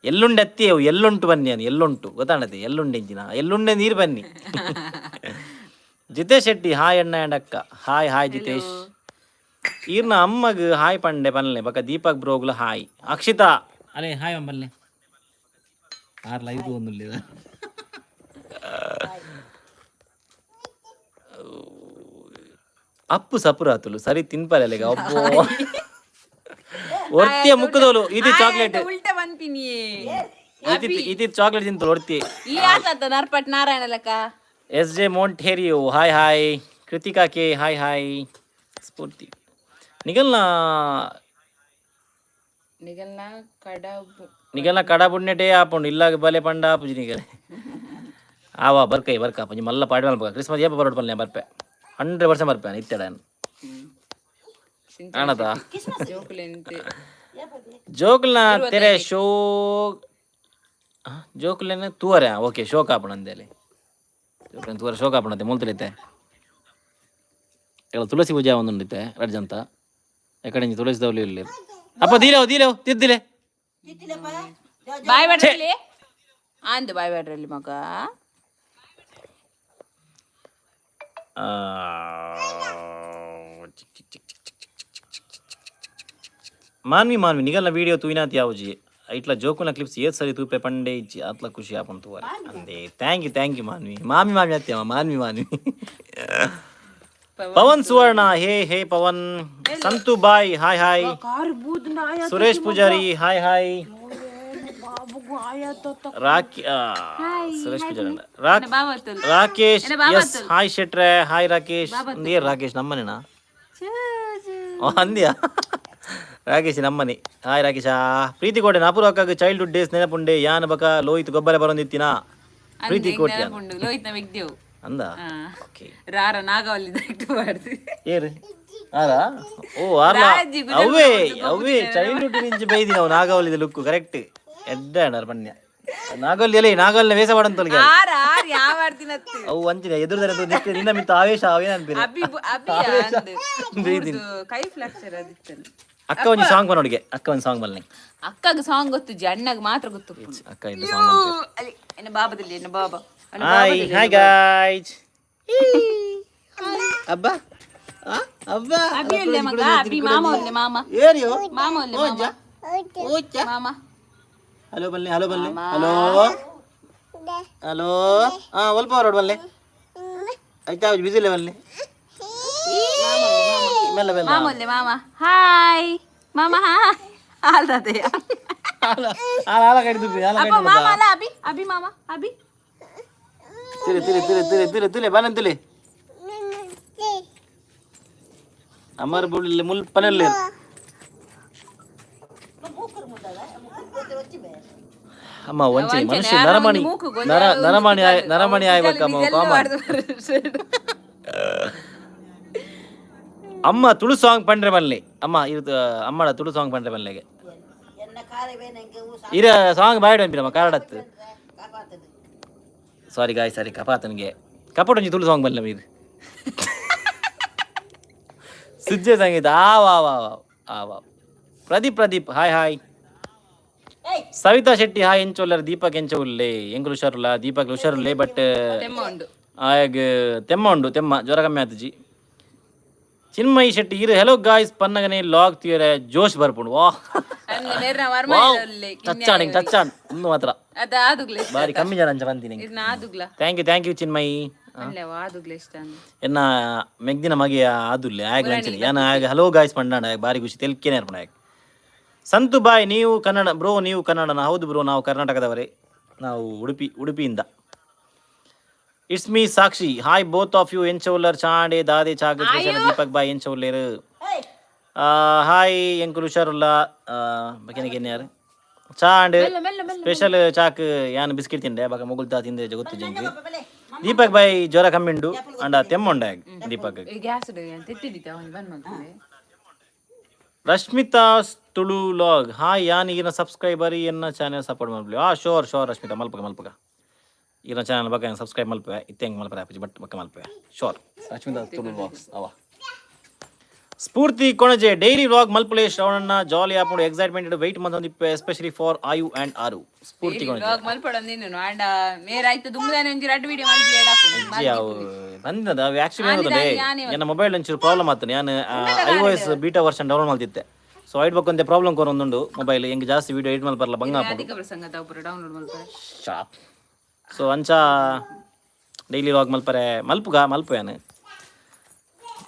ಎಲ್ಲುಂಡೆ ಅತ್ತಿ ಅವು ಎಲ್ಲುಂಟು ಬನ್ನಿ ಅನ್ ಎಲ್ಲುಂಟು ಗೊತ್ತಾಣತಿ ಎಲ್ಲುಂಡೆ ಇಂಚಿನ ಎಲ್ಲುಂಡೆ ನೀರು ಬನ್ನಿ. ಜಿತೇಶ್ ಶೆಟ್ಟಿ, ಹಾಯ್ ಅಣ್ಣ ಆ್ಯಂಡ್ ಅಕ್ಕ. Hi hi Jitesh. ಈರ್ನ ಅಮ್ಮಗ್ ಹಾಯ್ ಪಂಡೆ ಪನ್ಲೆ ಬಕ ದೀಪಕ್ ಬ್ರೋಗ್ಲ ಹಾಯ್. ಅಕ್ಷಿತಾ ಅಲೆ ಹಾಯ್ ಪನ್ಲೆ. ಆರ್ ಲೈವ್ ಒಂದುಲ್ಲ. ಅಪ್ಪು ಸಪುರಾತುಲು ಸರಿ ತಿನ್ಪಲೆಗ ಅಬ್ಬೋ ಒರ್ತಿಯ ಮುಕ್ಕದೋಲು ಇದು ಚಾಕ್ಲೇಟ್. ಉಲ್ಟ ಬಂದ್ಪಿನಿ. ಇದು ಚಾಕ್ಲೇಟ್ ತಿಂತಲು ಒರ್ತಿ. ಈ ಆತ ನರ್ಪಟ್ ನಾರಾಯಣ ಲಕ್ಕ. S J Monteiro, hi hi. Krithika K, hi hi. Spoorthi ನಿಗಲ್ನ. ನಿಗಲ್ನ ಕಡಬು. ನಿಗಲ್ನ ಕಡಬುಡ್ನೆಟೇ ಆಪುಂಡು ಇಲ್ಲಾಗ ಬಲೆ ಪಂಡ ಆಪುಜಿ ನಿಗಲೆ. ಆವಾ ಬರ್ಕೈ ಬರ್ಕ ಪಂಜಿ ಮಲ್ಲ ಪಾಡಿ ಮಲ್ಪ. ಕ್ರಿಸ್ಮಸ್ ಏಪ ಬರೋಡು ಪಲ್ಲೆ? ಬರ್ಪೆ, 100% ಬರ್ಪೆ ಇತ್ತೆಡ ಆಣದ. ಜೋಕುಲೆಂತೆ. ಜೋಕುಲ್ನ ತೆರೆ ಶೋ ಜೋಕುಲೆನ ತೂವರೆ. ಓಕೆ, ಶೋಕ್ ಆಪುಂಡು ಅಂದೇಲಿ. ಜೋಕುಲೆನ ತೂವರೆ ಶೋಕ್ ಆಪುಂಡಂತೆ ಮೂಲ್ತಲಿತ್ತೆ. ಎಲ್ಲ ತುಳಸಿ ಪೂಜೆ ಒಂದುಂಡಿತ್ತೆ ರಡ್ಜಂತ ಎಕಡೆ ತುಳಸಿ ದೌಲಿ ಇಲ್ಲಿ. ಅಪ್ಪ ದೀಲೇವು ದೀಲೇವು ತಿದ್ದಿಲೆ. ತಿತ್ತಿಲಪ್ಪ. ಬಾಯ್ ಬ್ಯಾಡ್ರಲ್ಲಿ ಅಂದು, ಬಾಯ್ ಬ್ಯಾಡ್ರಲ್ಲಿ ಮಗ. ಆ, ಚಿಕ್ ಚಿಕ್ ಚಿಕ್ ಚಿಕ್ ಚಿಕ್ ಚಿಕ್ ಚಿಕ್ ಚಿಕ್ ಚಿಕ್ ಚಿಕ್ ಚಿಕ್ ಚಿಕ್ ಚಿಕ್ ಚಿಕ್. ಮಾನ್ವಿ ಮಾನ್ವಿ, ನಿಗಲ್ನ ವಿಡಿಯೋ ತೂಯಿನಾತ್ ಯಾವುಜಿ. ಇಟ್ಲ ಜೋಕುನ ಕ್ಲಿಪ್ಸ್ ಏತ್ ಸರಿ ತೂಪೆ ಪಂಡೆ ಇಜ್ಜಿ, ಆತ್ಲ ಖುಷಿ ಆಪುಂಡು ತೂವರೆ ಅಂದೆ. Thank you, thank you Manvi. ಮಾಮಿ ಮಾಮಿ ಅತ್ಯಮ್ಮ ಮಾನ್ವಿ ಮಾನ್ವಿ. Pavan Suvarna, hey hey Pavan. ಸಂತು ಬಾಯ್, hi hi. Suresh Poojary, hi hi. Rocky Suresh Poojary rock ಬಾಬತ್ತಲ್. ರಾಕೇಶ್ ಎಸ್, ಹಾಯ್ ಶೆಟ್ರೆ. ಹಾಯ್ ರಾಕೇಶ್. ಏನ್ ರಾಕೇಶ್ ನಮ್ಮನೇನಾ? ಓ ಅಂದ್ಯಾ, ರಾಕೇಶ್ ನಮ್ಮನೆ. ಹಾಯ್ ರಾಕೇಶ. ಪ್ರೀತಿ ಕೋಟೆ, ಅಪೂರ್ವಕ್ಕಾಗ ಚೈಲ್ಡ್ಹುಡ್ ಡೇಸ್ ನೆನಪುಂಡೆ. ಯಾನ್ ಬಕ ಲೋಹಿತ್ ಗೊಬ್ಬರ ಬರೊಂದಿತ್ತಿನ ಪ್ರೀತಿ ಕೋಟ್ಯ. ನೆನಪುಂಡು, ಲೋಹಿತ್ ನ ಅಂದ. ಹಾ. ಓಕೆ. ರಾರ ನಾಗವಲ್ಲಿ ದಟ್టు ಮಾಡ್ದು. ಏರು ಆರಾ? ಓ ಆರ್ಲ. ರಾಜಿ ಗುಜಲ್. ಅವೇ ಅವೇ ಚೈಲ್ಡ್ಹುಡ್ ನಿಂಚಿ ಬೈದಿ ನಾವು. ನಾಗವಲ್ಲಿದ ಲುಕ್ ಕರೆಕ್ಟ್ ಎಡ್ಡೆ ಅಣ್ಣಾರ್ ಪನ್ಯ. ನಾಗವಲ್ಲಿ ಎಲೆ ನಾಗವಲ್ಲಿ ವೇಷ ಮಾಡಂತೊಲ್ಗೆ. ಆರ್ ಆರ್ ಯಾವ ಆಡ್ತಿನತ್ತು. ಅವು ಅಂಚಿನ ಎದುರುದರ ನಿನ್ನ ಮಿತ್ತ ಆವೇಶ ಅವೇನ ಅನ್ಪಿರ. ಅಭಿ ಅಭಿ ಅಂದ್ ಬೈದಿನಿ. ಕೈ ಫ್ರಾಕ್ಚರ್ ಅದಿತ್ತನು. ಅಕ್ಕ ಒಂಜಿ ಸಾಂಗ್ ಬನ್ನೋಡಿಗೆ, ಅಕ್ಕ ಒಂದು ಸಾಂಗ್ ಬಲ್ಲೆ. ಅಕ್ಕಗ ಸಾಂಗ್ ಗೊತ್ತು ಜಿ, ಅಣ್ಣಗ ಮಾತ್ರ ಗೊತ್ತು. ಅಕ್ಕ ಇಂದ ಸಾಂಗ್. ಅಲ್ಲಿ ಎನ್ನ ಬಾಬದಲ್ಲಿ ಎನ್ನ ಬಾಬಾ. Hi hi guys. ಅಬ್ಬಾ ಅಬ್ಬಾ. ಅಭಿ ಒಲ್ಲೆ ಮಗ, ಅಭಿ ಮಾಮ ಒಲ್ಲೆ ಮಾಮ. ಏರಿಯೋ. ಮಾಮ ಒಲ್ಲೆ ಮಾಮ. ಮಾಮ. ಹಲೋ ಬಲ್ಲೆ, ಹಲೋ ಬಲ್ಲೆ, ಹಲೋ ಹಲೋ. ಹಾ ಒಲ್ಪ ರೋಡ್ ಬಲ್ಲೆ. ಆಯ್ತಾ, ಬಿಸಿಲೆ ಬಲ್ಲೆ, ಮೆಲ್ಲ ಮೆಲ್ಲ. ಮಾಮ ಒಲ್ಲೆ ಮಾಮ, ಹಾಯ್ ಮಾಮ, ಹಾಯ್ ಆಲ್ದದೆ. ಆಲ ಆಲ ಕಡಿದು ಆಲ. ಅಪ್ಪ ಮಾಮ ಅಲ್ಲ, ಅಭಿ ಅಭಿ ಮಾಮ ಅಭಿ. ತಿಳಿ ತಿಳಿ ತಿಳಿ ತಿಳಿ ತಿಳಿ ತಿಳಿ ಬಾಲನ್ ತಿಳಿ ಅಮರ್ ಬುಳ್ಳಿ ಮುಲ್ ಪನಲ್ಲೇರು. ಅಮ್ಮ ಒಂಚೆ ಮನುಷ್ಯ ನರಮಣಿ ನರ ನರಮಣಿ ಆಯ್ ನರಮಣಿ ಆಯ್ಬೇಕಮ್ಮ ಕಾಮನ್. ಅಮ್ಮ ತುಳು ಸಾಂಗ್ ಪಂಡ್ರೆ ಬನ್ಲಿ ಅಮ್ಮ ಇದು ಅಮ್ಮಡ ತುಳು ಸಾಂಗ್ ಪಂಡ್ರೆ ಬನ್ಲೆಗೆ. ಎನ್ನ ಕಾರವೇ ನಂಗೆ. ಇರ ಸಾಂಗ್ ಬಾಯ್ಡ್ ಅನ್ಪಿರಮ್ಮ ಕಾರಡತ್ತು. ಕಾಪಾತದು. ಸಾರಿ ಗಾಯ್, ಸಾರಿ ಕಪಾತನಿಗೆ ಕಪಟ ಒಂಜಿ ತುಳು ಸಾಂಗ್ ಬನ್ಲೆ ಇದು. ಸುಜ್ಜೆ ಸಂಗೀತ. ಆ ವಾ ವಾ ವಾ ಆ ವಾ. Pradeep, Pradeep, hi hi. ಏಯ್. ಸವಿತಾ ಶೆಟ್ಟಿ ಹಾಯ್. ಎಂಚ ಉಲ್ಲಾರ ದೀಪಕ್? ಎಂಚ ಉಲ್ಲೆ? ಎಂಕುಲು ಹುಷಾರುಲ್ಲ, ದೀಪಕ್ ಹುಷಾರುಲ್ಲೆ, ಬಟ್ ತೆಮ್ಮ ಉಂಡು. ಆಯಗ್ ತೆಮ್ಮ ಉಂಡು, ತೆಮ್ಮ ಜ್ವರ ಕಮ್ಮಿ ಆತಜಿ. ಚಿನ್ಮಯಿ ಶೆಟ್ಟಿ ಇರು ಹೆಲೋ ಗಾಯ್ಸ್ ಪನ್ನಗನೆ ಲಾಗ್ ತೀರೆ ಜೋಶ್ ಬರ್ಪುಂಡು. ವಾ. ಅಂದ್ ಮೇರ್ನ ವಾವ್. ವರ್ಮ. ಟಚ್ ಆನ್, ಟಚ್ ಆನ್ ಒಂದು ಮಾತ್ರ. ಅದ ಆದುಗ್ಲ ಇಷ್ಟ. ಬಾರಿ ಕಮ್ಮಿ ಜನ ಅಂಚ ಬಂತೀನಿ. ಇರ್ನ ಆದುಗ್ಲ. Thank you, thank you Chinmayi. ಅಲ್ಲ, ಆದುಗ್ಲ ಇಷ್ಟ ಅಂದ್. ಎನ್ನ ಮೆಗ್ದಿನ ಮಗೆ ಆದುಲ್ಲೆ ಆಗ ಅಂಚನೆ ಯಾನ ಆಗ ಹಲೋ ಗಾಯ್ಸ್ ಪಂಡಾಣ, ಬಾರಿ ಖುಷಿ ತೆಲ್ಕೇನೆ ಅರ್ಪಣ. ಆಗ ಸಂತು ಬಾಯ್, ನೀವು ಕನ್ನಡ ಬ್ರೋ? ನೀವು ಕನ್ನಡನ? ಹೌದು ಬ್ರೋ, ನಾವು ಕರ್ನಾಟಕದವರೇ. ನಾವು ಉಡುಪಿ, ಉಡುಪಿಯಿಂದ. It's me Sakshi. Hi both of you. ಎಂಚ ಉಲ್ಲರ್ ಚಾಂಡೆ ದಾದೆ ಚಾಗ ಸ್ಪೆಷಲ್? ದೀಪಕ್ ಬಾಯ್, ಎಂಚ ಉಲ್ಲೇರು? ಏಯ್. ಹಾಯ್, ಎಂಕುಲು ಹುಷಾರುಲ್ಲ. ಬಕೆನಗೆ ಯಾರು ಚಾಂಡ್ ಸ್ಪೆಷಲ್ ಚಾಕ್? ಯಾನ್ ಬಿಸ್ಕೆಟ್ ತಿಂಡೆ, ಬಕ ಮುಗುಲ್ತಾ ತಿಂದೆ ಗೊತ್ತು ಜಂಕ್. ಬಲೆ. ದೀಪಕ್ ಬಾಯ್, ಜ್ವರ ಕಮ್ಮಿ ಉಂಡು ಅಂಡ ತೆಮ್ಮ ಉಂಡ ದೀಪಕ್. ಈ ಗ್ಯಾಸ್ ತೆತ್ತಿದ್ದಿತ್ತ ಅವನು ಬಂದ್ ಮಾಡ್ತಾರೆ. Rashmita Tulu log hi. ಯಾನ್ ಈಗಿನ ಸಬ್ಸ್ಕ್ರೈಬರ್, ಎನ್ನ ಚಾನೆಲ್ ಸಪೋರ್ಟ್ ಮಲ್ಪಲಿ. ಆ ಶೋರ್ ಶೋರ್ ರಶ್ಮಿತಾ, ಮಲ್ಪಕ ಮಲ್ಪಕ. ಈಗಿನ ಚಾನೆಲ್ ಬಕ್ಕ ಸಬ್ಸ್ಕ್ರೈಬ್ ಮಲ್ಪೆ. ಇತ್ತೆ ಹೆಂಗೆ ಮಲ್ಪರೆ ಆಪುಜಿ, ಬಟ್ ಬಕ್ಕ ಮಲ್ಪೆ. ಶೋರ್ ರಶ್ಮಿತಾ ತುಳು ವ್ಲಾಗ್ಸ್ ಅವ. ಸ್ಫೂರ್ತಿ ಕೊಣಜೆ, ಡೈಲಿ ವ್ಲಾಗ್ ಮಲ್ಪಲೆ ಶ್ರವಣಣ್ಣ, ಜಾಲಿ ಆಪುಂಡು. ಎಕ್ಸೈಟ್ಮೆಂಟ್ ವೆಯ್ಟ್ ಮಂತೊಂದಿಪ್ಪೆ, ಎಸ್ಪೆಷಲಿ ಫಾರ್ ಆಯು ಅಂಡ್ ಆರು. ಸ್ಫೂರ್ತಿ ಕೊಣಜೆ. ವ್ಲಾಗ್ ಮಲ್ಪಡೊಂದು ಅಂಡ ಮೇರ್ ಆಯ್ತು ದುಂಬುದಾನೆ ಒಂಜಿ ರಡ್ಡ್ ವಿಡಿಯೋ ಮಲ್ಪಿ. ಅಜ್ಜಿ, ಅವು ಬಂದಿದ್ದದ ಅವು. ಆಕ್ಚುಲಿ ಏನಾಗುತ್ತೆ, ನನ್ನ ಮೊಬೈಲ್ ಒಂಚೂರು ಪ್ರಾಬ್ಲಮ್ ಆತು. ನಾನು iOS beta version download ಮಾಡ್ತಿದ್ದೆ. ಸೊ ಐಡ್ ಬಕ್ಕೊಂತೆ ಪ್ರಾಬ್ಲಮ್ ಕೊರೊಂದುಂಡು ಮೊಬೈಲ್. ಹೆಂಗೆ ಜಾಸ್ತಿ ವಿಡಿಯೋ ಎಡಿಟ್ ಮಲ್ಪರಲ್ಲ, ಬಂಗ ಆಪುಂಡು. ಅಧಿಕ ಪ್ರಸಂಗ ತಾವು ಡೌನ್ಲೋಡ್ ಮಲ್ಪರೆ. ಶಾಪ್. ಸೊ ಅಂಚ ಡೈಲಿ ವ್ಲಾಗ್ ಮಲ್ಪರೆ ಮಲ್ಪುಗ ಮಲ್ಪು. ಯಾನು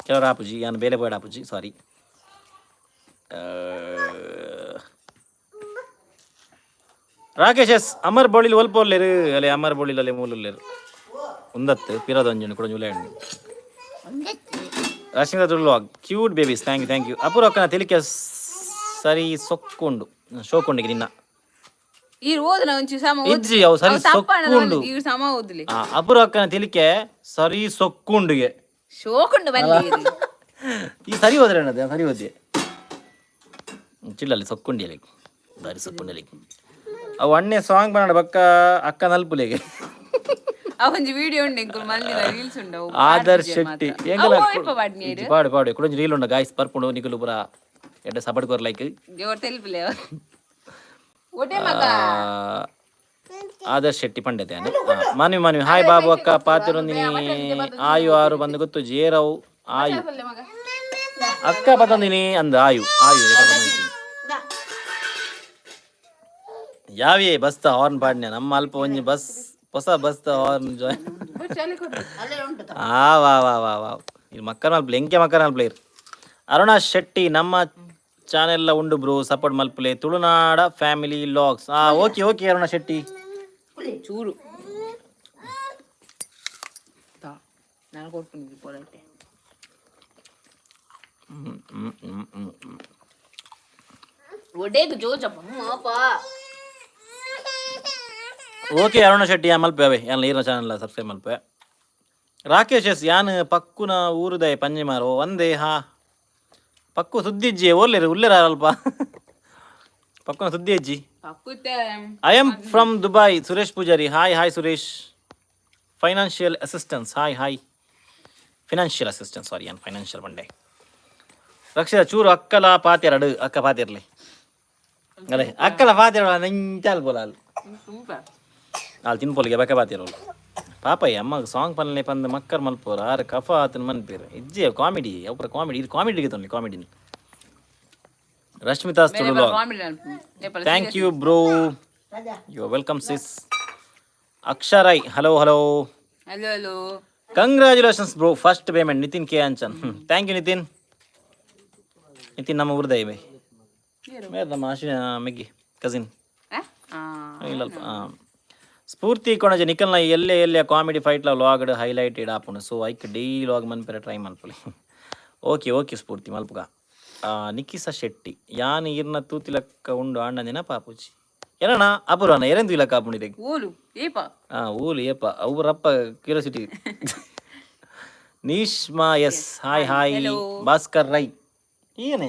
ಕೆಲವರು ಆಪುಜಿ, ಯಾನು ಬೇಲೆ ಬೋಯ್ಡ್ ಆಪುಜಿ, ಸಾರಿ. ರಾಕೇಶ್ ಎಸ್, ಅಮರ್ ಬೊಳಿಲ್ ಒಲ್ಪ ಉಲ್ಲೇರು ಅಲೆ? ಅಮರ್ ಬೊಳಿಲ್ ಅಲೆ ಮೂಲುಲ್ಲೇರು ಉಂದತ್ತು ಪಿರೋದೊಂಜಿ ಕೂಡ ಜುಲೈ ಉಂಡು. Rashmita Tulu cute babies, thank you, thank you. ಅಪೂರ್ವ ಅಕ್ಕನ ತೆಲಿಕೆ ಸರಿ ಸೊಕ್ಕುಂಡು, ಶೋಕುಂಡಿಗೆ ನಿನ್ನ. ಈ ಓದುನ ಒಂಚಿ ಸಮ ಓದ್- ಇಜ್ಜಿ, ಅವು ಸರಿ ಅವು ತಪ್ಪಾಣದ. ಸೊಕ್ಕುಂಡು. ಈ ಸಮ ಓದ್ಲಿ. ಆ, ಅಪೂರ್ವ ಅಕ್ಕನ ತಿಳಿಕೆ ಸರಿ ಸೊಕ್ಕುಂಡಿಗೆ. ಶೋಕುಂಡು ಬನ್ನಿ. ಈ ಸರಿ ಹೋದ್ರೆ ಏನದು? ಸರಿ ಹೋದ್ದೆ ಚಿಲ್ಲಲ್ಲಿ ಸೊಕ್ಕುಂಡಿ ಬಾರಿ ಸೊಕ್ಕುಂಡಿ. ಅವು ಅಣ್ಣೆ ಸಾಂಗ್ ಬನ್ನಡ ಬಕ್ಕ ಅಕ್ಕ ನಲ್ಪುಲೆಗೆ. ಅವು ಒಂಜಿ ವಿಡಿಯೋ ಉಂಡು, ಎಂಕುಲು ಮಲ್ದಿನ ರೀಲ್ಸ್ ಉಂಡು ಅವು. ಆದರ್ಶ್ ಶೆಟ್ಟಿ. ಅವು ಅಲ್ಪ ಪಾಡ್ನಿ. ಇಜ್ಜಿ, ಪಾಡು ಪಾಡು. ಕುಡೊಂಜಿ ರೀಲ್ ಉಂಡು ಗಾಯ್ಸ್, ಪರ್ಪುಂಡು. ನಿಕುಲು ಪೂರ ಎಡ್ಡೆ ಸಪೋರ್ಟ್ ಕೊರ್, ಲೈಕ್. ದೇವರ್ ತೆಲ್ಪಲೆ ಒಟೆ ಮಗ. ಆದರ್ಶ್ ಶೆಟ್ಟಿ ಪಂಡೆತೆ. ಮಾನ್ವಿ, ಮಾನ್ವಿ ಹಾಯ್. ಬಾಬು ಅಕ್ಕ ಪಾತಿರೊಂದಿನಿ ಆಯು ಆರು ಬಂದು ಗೊತ್ತು ಜೇರವು ಆಯು. ಮಗ. ಅಕ್ಕ ಪತಂದಿನಿ ಅಂದ ಆಯು ಆಯು. ನಾ. ಯಾವೇ ಬಸ್ತ ಹಾರ್ನ್ ಪಾಡ್ನೆ? ನಮ್ಮ ಅಲ್ಪ ಒಂಜಿ ಬಸ್, ಹೊಸ ಬಸ್ತ ಹಾರ್ನ್ ಜಾಯ್ನ್. ಅಲ್ಲೇ ಉಂಟು ತಗೋ. ಆ ವಾ ವಾ ವಾ ವಾ. ಇದು ಮಕ್ಕಳ ಮಲ್ಪಲೆ, ಎಂಕೆ ಮಕ್ಕಳ ಮಲ್ಪಲೆ. ಅರುಣಾ ಶೆಟ್ಟಿ, ನಮ್ಮ ಚಾನೆಲ್ ಉಂಡು ಬ್ರೋ, ಸಪೋರ್ಟ್ ಮಲ್ಪಲೆ, ತುಳುನಾಡ ಫ್ಯಾಮಿಲಿ ಲಾಗ್ಸ್. ಆ ಓಕೆ ಓಕೆ ಅರುಣಾ ಶೆಟ್ಟಿ. ಕುಳಿ. ಚೂರು ತಾ, ನಾನು ಕೊಡ್ತೀನಿ ಪೊಲೈಟೆ. ಹ್ಮ್, ಹ್ಮ್, ಹ್ಮ್, ಹ್ಮ್, ಹ್ಮ್. ಒಡೇದು ಜೋಜಪ್ಪ ಅಪ್ಪ. ಓಕೆ ಅರುಣ ಶೆಟ್ಟಿ, ಯಾ ಮಲ್ಪೆ ಅವೇ ಯಾನ್ ಈರ್ನ ಚಾನಲ್ ಸಬ್ಸ್ಕ್ರೈಬ್ ಮಲ್ಪೆ. ರಾಕೇಶ್ ಎಸ್, ಯಾನ್ ಪಕ್ಕುನ ಊರುದಯ ಪಂಜಿಮಾರೋ ಒಂದೇ. ಹಾ, ಪಕ್ಕು ಸುದ್ದಿಜ್ಜಿ ಓಲ್ಲೇರು ಉಲ್ಲೇರ ಅಲ್ಪ ಪಕ್ಕುನ ಸುದ್ದಿ ಅಜ್ಜಿ. ಪಕ್ಕುತ್ತೆ. I am from Dubai. Suresh Poojary, hi hi Suresh. Financial assistance, hi hi. Financial assistance, sorry, ಯಾನ್ ಫೈನಾನ್ಷಿಯಲ್ ಬಂಡೆ. ರಕ್ಷಿತ ಚೂರು ಅಕ್ಕಲ ಪಾತೆರಡು, ಅಕ್ಕ ಪಾತಿರ್ಲಿ ಅದೇ ಅಕ್ಕಲ ಪಾತಿರಡ ನಂಚಾಲ್ ಬೋಲ ಅಲ್ಲಿ. ಸೂಪರ್. ಅಲ್ಲಿ ತಿನ್ಪೊಲಿಗೆ ಬಕ ಪಾತಿರೋಳು ಪಾಪಯ್ಯ. ಅಮ್ಮ ಸಾಂಗ್ ಪನ್ಲೆ ಪಂದ್ ಮಕ್ಕರ್ ಮಲ್ಪೋರು ಆರು ಕಫ ಆತನ ಮನ್ಪೇರು. ಇಜ್ಜೆ ಕಾಮಿಡಿ ಅಪ್ರ ಕಾಮಿಡಿ, ಇದು ಕಾಮಿಡಿ ತೊಂದ್ರೆ comedy. Rashmita Tulu comedy. Thank you bro. Raja. You welcome sis. ಅಕ್ಷರೈ, hello hello. Hello hello. Congratulations bro, first payment. Nitin K Anchan, thank you Nitin. Nitin ನಮ್ಮ ಊರ್ದ ಇವೆ ಮೇರ್ ನಮ್ಮ ಆಶಿನ ಮೆಗ್ಗಿ ಕಸಿನ್. ಇಲ್ಲ ಅಲ್ಪ. ಸ್ಫೂರ್ತಿ ಕೊಣಜೆ, ನಿಕಲ್ನ ಎಲ್ಲೆ ಎಲ್ಲೆ ಕಾಮಿಡಿ ಫೈಟ್ಲ ವ್ಲಾಗ್ ಹೈಲೈಟ್ ಇಡಾಪುಂಡು. ಸೊ ಐಕ್ ಡೈಲಿ ವ್ಲಾಗ್ ಮನ್ಪೆರೆ ಟ್ರೈ ಮನ್ಪುಲಿ. ಓಕೆ ಓಕೆ ಸ್ಫೂರ್ತಿ, ಮಲ್ಪುಗ. ನಿಖಿಸ ಶೆಟ್ಟಿ, ಯಾನ್ ಈರ್ನ ತೂತಿಲಕ್ಕ ಉಂಡು ಅಣ್ಣ ನೆನಪಾಪುಜಿ ಏನಣ್ಣ ಅಪೂರ್ವನ ಎರೆಂದು ಇಲಕ್ಕ ಆಪುಂಡು ಇದಕ್ಕೆ. ಓಲು ಏಪ. ಆ ಊಲು ಏಪ ಅವರಪ್ಪ curiosity. Neeshma S, hi hi. Bhaskar Rai ಏನೇ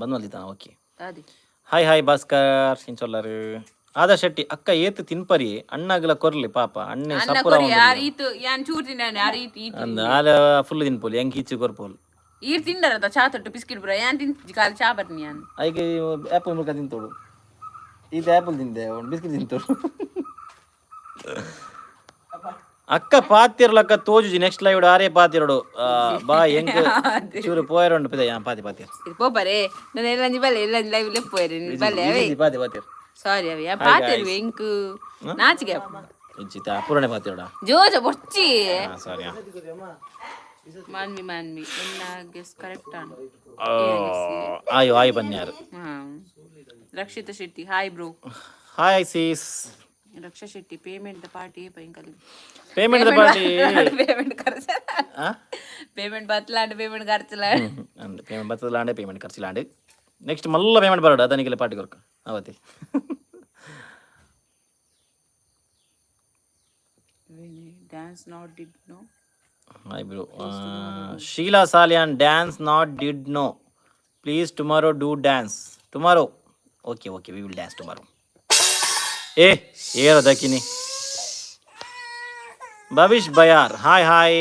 ಬಂದ್ ಮಲ್ದಿತ್ತಾನ. ಓಕೆ. ಅದೇ. ಹಾಯ್ ಹಾಯ್ ಭಾಸ್ಕರ್ ಇಂಚೊಲ್ಲರು. ಆದಾ ಶೆಟ್ಟಿ, ಅಕ್ಕ ಏತ್ ತಿನ್ಪರಿ, ಅಣ್ಣಗಲ ಕೊರ್ಲಿ ಪಾಪ ಅಣ್ಣೆ. ಅನ್ನ ಸಪುರ. ಕೊರಿ ಆ ರೀತು ಯಾನ್ ಚೂರು ತಿನ್ನ ಆ ರೀತಿ ಈತು. ಅಂದ ಆಲ ಫುಲ್ ತಿನ್ಪೋಲಿ, ಹೆಂಗ್ ಕಿಚ್ಚು ಕೊರ್ಪೋಲು. ಈರ್ ತಿಂಡರತ್ತ ಚಾ ತೊಟ್ಟು ಬಿಸ್ಕಿಟ್ ಪೂರ ಯಾನ್ ತಿಂತಿ ಕಾಲು ಚಾ ಬರ್ನಿ ಯಾನ್. ಐಕೆ ಆ್ಯಪಲ್ ಮುಲ್ಕ ತಿಂತೋಡು. ಇದು ಆ್ಯಪಲ್ ತಿಂದೆ, ಒಂದು ಬಿಸ್ಕಿಟ್ ತಿಂತೋಡು. ಅಕ್ಕ ಪಾತಿರ್ಲಕ್ಕ ತೋಜುಜಿ. ನೆಕ್ಸ್ಟ್ ಲೈವ್ ಆರೇ ಪಾತಿರೋಡು ಬಾ ಎಂಕ್ ಚೂರು ಪೋಯರುಂಡು ಪಿದ ಪಾತಿ ಪಾತಿರ್. ಇದು ಪೋಪರೆ ನಾನು ಎಲ್ಲಂಜಿ ಬಲ್ಲೆ ಎಲ್ಲಂಜಿ ಲೈವ್ ಲೆಪ್ಪುವೆರೆ ಬಲ್ಲೆ ಅವೇ. ಪಾತಿ ಪಾತಿರ್. ಸಾರಿ ಅವೆ ಪಾತಿರುವೆ, ಎಂಕ್ ನಾಚಿಕೆ ಆಪುಂಡು. ಇಜ್ಜಿತ ಪೂರಣೆ ಪಾತಿರೋಡ. ಜೋಜ ಬೊರ್ಚಿ. ಸಾರಿ. ಮಾನ್ವಿ ಮಾನ್ವಿ ಎನ್ನ guess correct on. ಆಯೋ I ಬನ್ಯಾರು. Ha, Rakshita Shetty, hi bro. Hi sis. Raksha Shetty, payment the party ಪೈಂಕಲಿ. Payment party. Payment ಖರ್ಚ, ಪೇಮೆಂಟ್ ಬತ್ತಲಾಂಡ್, ಪೇಮೆಂಟ್ ಖರ್ಚಲ. ಅಂದ್ ಪೇಮೆಂಟ್ ಬತ್ತಲಾಂಡೆ, ಪೇಮೆಂಟ್ ಖರ್ಚಿಲಾಂಡೆ. ನೆಕ್ಸ್ಟ್ ಮಲ್ಲ ಪೇಮೆಂಟ್ ಬರೋಡು ಅದನಿಗೆಲ್ಲ ಪಾರ್ಟಿ ಕೊರ್ಕ ಅವತಿ. Dance not did no. Hi bro. Sheela Salian, dance not did no, please tomorrow do dance tomorrow. Okay okay, we will dance tomorrow. ಏ ಏರ ದಕಿನಿ. Bhavish Bayar, hi hi,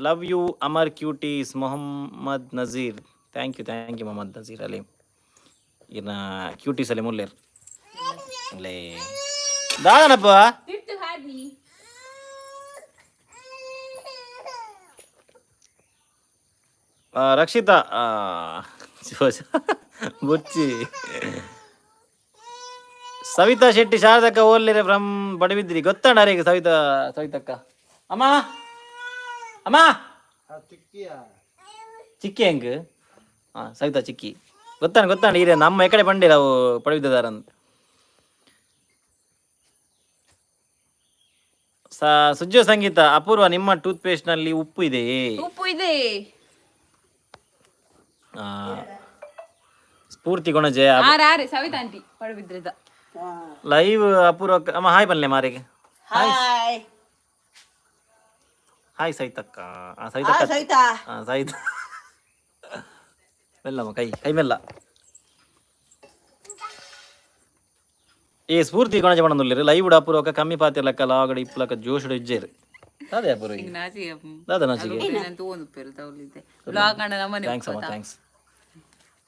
love you Amar cuties. Mohammed Nazeer, thank you thank you Mohammed Nazeer ಅಲ್ಲಿ. ಇನ್ನ ಕ್ಯೂಟೀಸ್ ಅಲ್ಲಿ ಮುಲ್ಲೇರ್ ಅಲ್ಲೇ ದಾದನಪ್ಪ. ತಿಟ್ಟು ಹಾಡ್ನಿ. Rakshita ಬುಚ್ಚಿ. Savita Shetty, ಶಾರದಕ್ಕ ಓದ್ಲಿರೆ from ಬಡವಿದ್ರಿ ಗೊತ್ತಾಂಡ ಅರೇಗ Savita. ಸವಿತಕ್ಕ, ಅಮ್ಮ ಅಮ್ಮ. ಚಿಕ್ಕಿ ಹೆಂಗ್? ಹಾ, ಸವಿತಾ ಚಿಕ್ಕಿ ಗೊತ್ತಾಂಡ ಗೊತ್ತಾಂಡ. ಈರೆ ನಮ್ಮ ಎಕಡೆ ಬಂಡಿರ ಅವು ಪಡವಿದ್ದಾರ ಅಂತ. ಸುಜ್ಜೋ ಸಂಗೀತ, ಅಪೂರ್ವ ನಿಮ್ಮ ಟೂತ್ ಪೇಸ್ಟ್ ನಲ್ಲಿ ಉಪ್ಪು ಇದೆಯೇ? ಉಪ್ಪು ಇದೆ. ಸ್ಫೂರ್ತಿ ಗುಣಜೆ. ಆರ್ ಆರೆ ಸವಿತಾ ಆಂಟಿ ಪಡಬಿದ್ರಿದ. ಲೈವ್ ಅಪೂರ್ವ ಅಮ್ಮ ಹಾಯ್ ಬನ್ಲೆ ಮಾರಿಗೆ. ಹಾಯ್. ಹಾಯ್ ಸೈತಕ್ಕ. ಆ. ಸೈತಕ್ಕ. ಸವಿತಾ. ಸೈತ ಮೆಲ್ಲಮ್ಮ, ಕೈ ಕೈ ಮೆಲ್ಲ. ಏ ಸ್ಫೂರ್ತಿ ಕೊಣಜ ಪಣಂದುಲ್ಲೆರ್ ಲೈವ್ ಅಪೂರ್ವಕ ಕಮ್ಮಿ ಪಾತಿರ್ಲಕ್ಕ ಲಾಗಡ ಇಪ್ಪಲಕ್ಕ ಜೋಶುಡು ಇಜ್ಜೇರು ದಾದ ಅಪೂರ್ವ. ಹಿಂಗ್ ನಾಚಿಕೆ. ದಾದ ನಾಚಿಕೆ? ನಾನು ತಗೊಂಡು ಉಪ್ಪೇರು ತಗೊಳ್ಳಿದ್ದೆ ಬ್ಲಾಗ್ ಅಣ್ಣ ನಮ್ಮನೆ. Thanks ಅಮ್ಮ, thanks.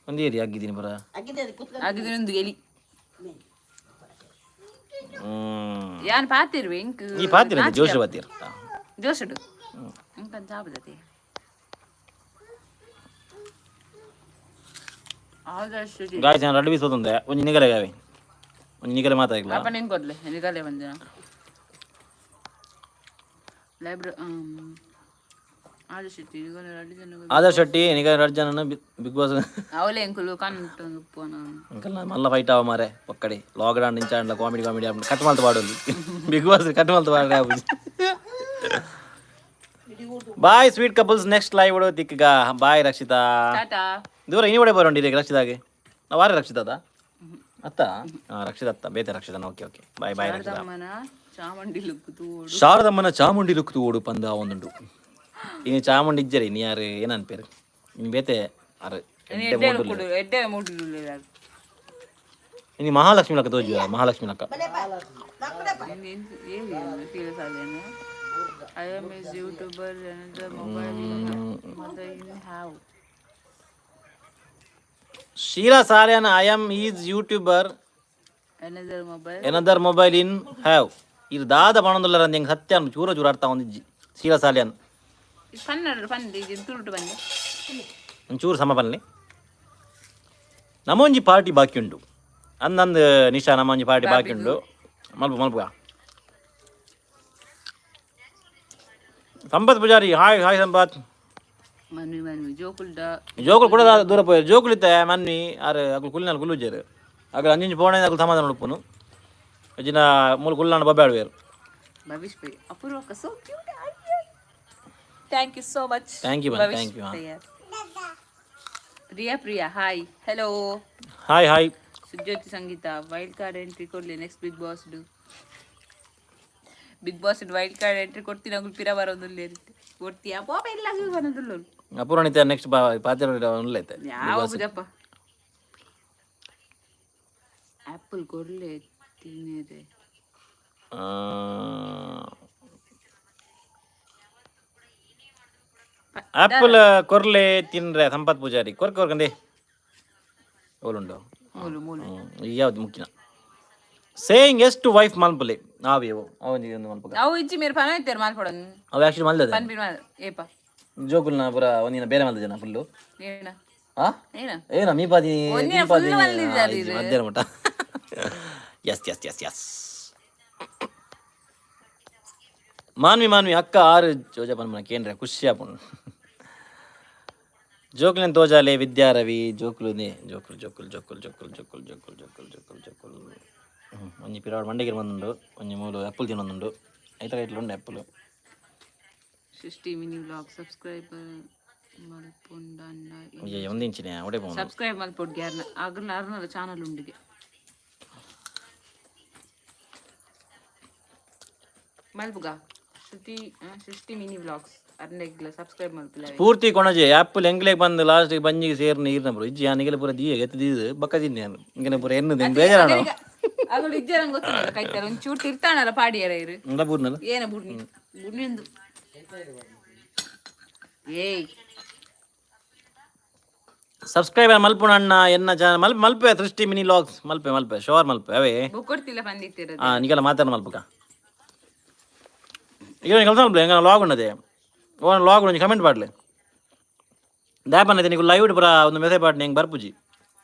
ಒಂದು ಏರಿ ಆಗಿದ್ದೀನಿ ಬರ. ಅಕ್ಕಿದೆ ಕುತ್ಕ. ಆಗಿದ್ರೆ ಒಂದು ಎಲಿ. ಹ್ಮ್. ಯಾನ್ ಪಾತಿರುವೆ ಇಂಕ್. ಈ ಪಾತಿರ ಜೋಶ್ ಪಾತಿರ್. ಜೋಶುಡು ಇಂಕ ಜಾಬದತೆ ಆದಷ್ಟು. ಗಾಯ್ಸ್, ನಾನು ರಡ್ಡು ಬೀಸ್ ಹೋತಂದೆ. ಒಂಜಿ ನಿಗಲೆ ಗಾವೆ, ಒಂಜಿ ನಿಗಲೆ ಮಾತಾಗಿಲ್ಲ. ಅಪ್ಪ ನಿಂಗೆ ಕೊಡ್ಲೆ ನಿಗಲೆ ಒಂದಿನ ಲೈಬ್ರ ಆದರ್ಶ್ ಶೆಟ್ಟಿ ನಿಗಲೆ ರಡ್ಡು ಜನ. ಆದರ್ಶ್ ಶೆಟ್ಟಿ ನಿಗಲೆ ರಡ್ಡು ಜನ ಬಿಗ್ ಬಾಸ್. ಅವಲೇ ಎಂಕುಲು ಕಣ್ಣು ಉಪ್ಪು. ಅಂಕಲ್ ಮಲ್ಲ ಫೈಟ್ ಆವ ಮಾರೆ ಒಕ್ಕಡೆ ಲಾಕ್ಡೌನ್ ನಿಂಚಾಂಡ್ಲ ಕಾಮಿಡಿ ಕಾಮಿಡಿ ಆಪುಂಡು. ಕಟ್ ಮಲ್ತ್ ಪಾಡೊಂದು ಬಿಗ್ ಬಾಸ್ ಕಟ್ ಮಲ್ತ್ ಪಾಡ್ರೆ ಆಪುಜಿ. Bye sweet couples, next live ತಿಕ್ಕಗ. ಬಾಯ್ ರಕ್ಷಿತಾ. ಟಾಟಾ. ದೂರ ಇನಿ ಒಡೆ ಬರೋಂಡಿ ಇದೆ ರಕ್ಷಿತಾಗೆ. ನಾವು ವಾರ ರಕ್ಷಿತಾದ ಅತ್ತ. ಹಾಂ, ರಕ್ಷಿತ ಅತ್ತ ಬೇತೆ ರಕ್ಷಿತಾನ. Okay okay, bye bye Rakshitha. ಅಮ್ಮನ ಚಾಮುಂಡಿ ಲುಕ್ ತೂಡು. ಶಾರದಮ್ಮನ ಚಾಮುಂಡಿ ಲುಕ್ ತೂಡು ಪಂದ ಒಂದುಂಡು. ಇನಿ ಚಾಮುಂಡಿ ಇಜ್ಜರಿ, ಇನಿ ಯಾರು ಏನನ್ಪೇರು ಇನಿ ಬೇತೆ ಆರು ಎಡ್ಡೆ ಮೂಡುಲ್ಲೆರ್. ಕೊಡು ಎಡ್ಡೆ ಮೂಡುಲ್ಲೆರ್. ಇನಿ ಮಹಾಲಕ್ಷ್ಮಿ ಲಕ್ಕ ತೋಜುವ, ಮಹಾಲಕ್ಷ್ಮಿ ಲಕ್ಕ. I am is YouTuber, another mobile mother in have. Sheela Salian, I am is YouTuber. Another mobile. Another mobile in have. ಇದು ದಾದ ಪಣೊಂದುಲ್ಲೆರ್ ಅಂದ್ ಎಂಕ್ ಸತ್ಯ ಚೂರ ಚೂರ ಅರ್ಥ ಆವೊಂದಿಜ್ಜಿ ಶೀಲಾ ಸಾಲಿಯನ್. ಕನ್ನಡ ಪಂಡೆ ಇದು ತುಳುಟು ಬಂದೆ. ಒಂಚೂರು ಸಮ ಪನ್ಲೆ. ನಮೊಂಜಿ ಪಾರ್ಟಿ ಬಾಕಿ ಉಂಡು ಅಂದಂದು ನಿಶಾ, ನಮ್ಮೊಂಜಿ ಪಾರ್ಟಿ ಬಾಕಿ ಉಂಡು. ಮಲ್ಪ ಮಲ್ಪುಗ. ಸಂಪತ್ ಪೂಜಾರಿ, ಹಾಯ್ ಹಾಯ್ ಸಂಪತ್. ಮನ್ವಿ ಮನ್ವಿ ಜೋಕುಲ್ಡ. ಜೋಕುಲು ಕೂಡ ದೂರ ಪೋಯೆರ್. ಜೋಕುಲು ಇತ್ತೆ ಮನ್ವಿ ಆರ್ ಅಕುಲು ಕುಲ್ಲಿನಾಲ್ ಕುಲ್ಲುಜೆರ್. ಅಕುಲು ಅಂಚಿಂಚಿ ಪೋಣೆ ಅಕುಲು ಸಮಾಧಾನ ಉಪ್ಪುನು ಇಜ್ಜಿನ ಮೂಲು ಕುಲ್ಲಾಂಡ ಬೊಬ್ಬೆ ಆಡುವೆರ್. ಭವಿಷ್ ಬೈ ಅಪೂರ್ವಕ್ಕ so cute. Thank you so much. Thank you, man. Thank you, Priya Priya, hi hello. Hi hi. Sujyothi Sangeetha, wild card entry ಕೊಡ್ಲಿ next Bigg Boss do. Bigg Boss wild card entry ಕೊಡ್ತೀನಿ ಅಗುಲು ಪಿರ ಬರೋದಿಲ್ಲ ಕೊಡ್ತೀಯಾ ಪಾಪ ಎಲ್ಲ ಬರೋದಿಲ್ಲ. ಅಪೂರ್ಣಿತ next ಬಾ ಪಾತಿರ ಉಲ್ಲೆತ್ತೆ. ಯಾವ ಪೂಜಪ್ಪ ಆಪಲ್ ಕೊರ್ಲೆ ತಿನ್ನಿದೆ. Apple ಕೊರ್ಲೆ ತಿನ್ರೆ ಸಂಪತ್ ಪೂಜಾರಿ ಕೊರ್ಕ ಕೊರ್ಕಂದೆ ಓಲುಂಡು. ಮೂಲು ಮೂಲು. ಯಾವ್ದು ಮುಖ್ಯ saying S to wife ಮಲ್ಪಲೆ ನಾವೇವು ಅವನಿಗೆ ಒಂದು ಮಲ್ಪಗ. ಅವು ಇಜ್ಜಿ ಮೇರೆ ಪನ ಇತ್ತೇರು ಮಾಲ್ಪಡೋದು. ಅವು ಆಕ್ಚುಲಿ ಮಲ್ದದೆ. ಪನ್ಪಿನ ಏಪ. ಜೋಕುಲ್ನ ಪೂರ ಒಂದಿನ ಬೇರೆ ಮಲ್ದ ಜನ ಫುಲ್ಲು. ಏನ? ಆ. ಏನ? ಏನ ಮೀಪಾದಿ? ಒಂದಿನ full ಮಲ್ದಿದ್ದಾರೆ ಇದು. ಮಧ್ಯಾಹ್ನ ಮಟ್ಟ. S S S S. Manvi Manvi ಅಕ್ಕ ಆರು ಜೋಜ ಪನ್ಪನ ಕೇಂದ್ರ ಖುಷಿ ಆಪುಂಡು. ಜೋಕುಲೆನ್ ತೋಜಾಲೆ ವಿದ್ಯಾ ರವಿ ಜೋಕುಲು ಜೋಕುಲು ಜೋಕುಲು ಜೋಕುಲು ಜೋಕುಲು ಜೋಕುಲು ಜೋಕುಲು ಜೋಕುಲು ಜೋಕುಲು ಜೋಕುಲು. ಒಂಜಿ ಪಿರಾಡ್ ಮಂಡಗಿರಿ ಬಂದುಂಡು, ಒಂಜಿ ಮೂಲು ಆ್ಯಪಲ್ ತಿನ್ನೊಂದುಂಡು. ಐತರ ಐಟ್ಲು ಉಂಡು ಆ್ಯಪಲ್. ಸೃಷ್ಟಿ mini vlog subscribe ಮಲ್ಪೊಂಡನ್ನ. ಒಂದು ಇಂಚಿನ ಒಡೆ ಪೋನು. ಸಬ್ಸ್ಕ್ರೈಬ್ ಮಲ್ಪೊಡ್ಗೆ ಯಾರನ್ನ ಅಗ್ರನ ಅರ್ನಲ ಚಾನಲ್ ಉಂಡಿಗೆ ಮಲ್ಪುಗ ಶ್ರುತಿ ಸೃಷ್ಟಿ ಮಿನಿ ವ್ಲಾಗ್ಸ್ ಅರ್ನೆಗ್ಲ ಸಬ್ಸ್ಕ್ರೈಬ್ ಮಲ್ಪುಲ. ಪೂರ್ತಿ ಕೊಣಜೆ ಆ್ಯಪಲ್ ಎಂಗ್ಲೇಗ್ ಬಂದು ಲಾಸ್ಟಿಗೆ ಬಂಜಿಗೆ ಸೇರ್ನ ನೀರ್ನ ಬ್ರೋ ಇಜ್ಜಿ ಯಾನಿಗೆಲ್ಲ ಪೂರ ದೀಯ ಎತ್ತು ದೀದು ಬಕ್ಕ ತಿನ್ನೆ ನಾನು ಇಂಗನೆ ಪೂರ ಎನ್ನುದು ಬೇಜಾರಣ. ಅಗಳು ಇಜ್ಜೆ ನಂಗೆ ಗೊತ್ತಿಲ್ಲ ಕೈತಾರ ಒಂಚೂರು ತಿರ್ತಾಣಲ್ಲ ಪಾಡಿಯರ ಇರು. ಉಂಡ ಬೂರ್ನಲ್ಲ. ಏನ ಬುಡ್ನಿ ಬುಡ್ನಿಂದು ಏಯ್. ಸಬ್ಸ್ಕ್ರೈಬರ್ ಮಲ್ಪುಣ ಅಣ್ಣ ಎನ್ನ ಚಾನಲ್ ಮಲ್ಪ ಮಲ್ಪೆ ಸೃಷ್ಟಿ ಮಿನಿ ಲಾಗ್ಸ್ ಮಲ್ಪೆ ಮಲ್ಪೆ ಶೋರ್ ಮಲ್ಪೆ ಅವೇ. ಬೊಕ್ಕೊಡ್ತಿಲ್ಲ ಬಂದಿತ್ತಿರೋದು. ಆ ನಿಗೆಲ್ಲ ಮಾತಾಡ ಮಲ್ಪಕ ಈಗ ಕೆಲಸ ಮಲ್ಪಲೆ ಹೆಂಗ ಲಾಗ್ ಉಣ್ಣದೆ ಓ ಲಾಗ್ ಒಂಜಿ ಕಮೆಂಟ್ ಪಾಡ್ಲೆ ದಾಪನ ನಿಗು ಲೈವ್ ಪೂರ ಒಂದು ಮೆಸೇಜ್ ಪಾಡ್ನೆ ಹೆಂಗೆ ಬರ್ಪುಜಿ.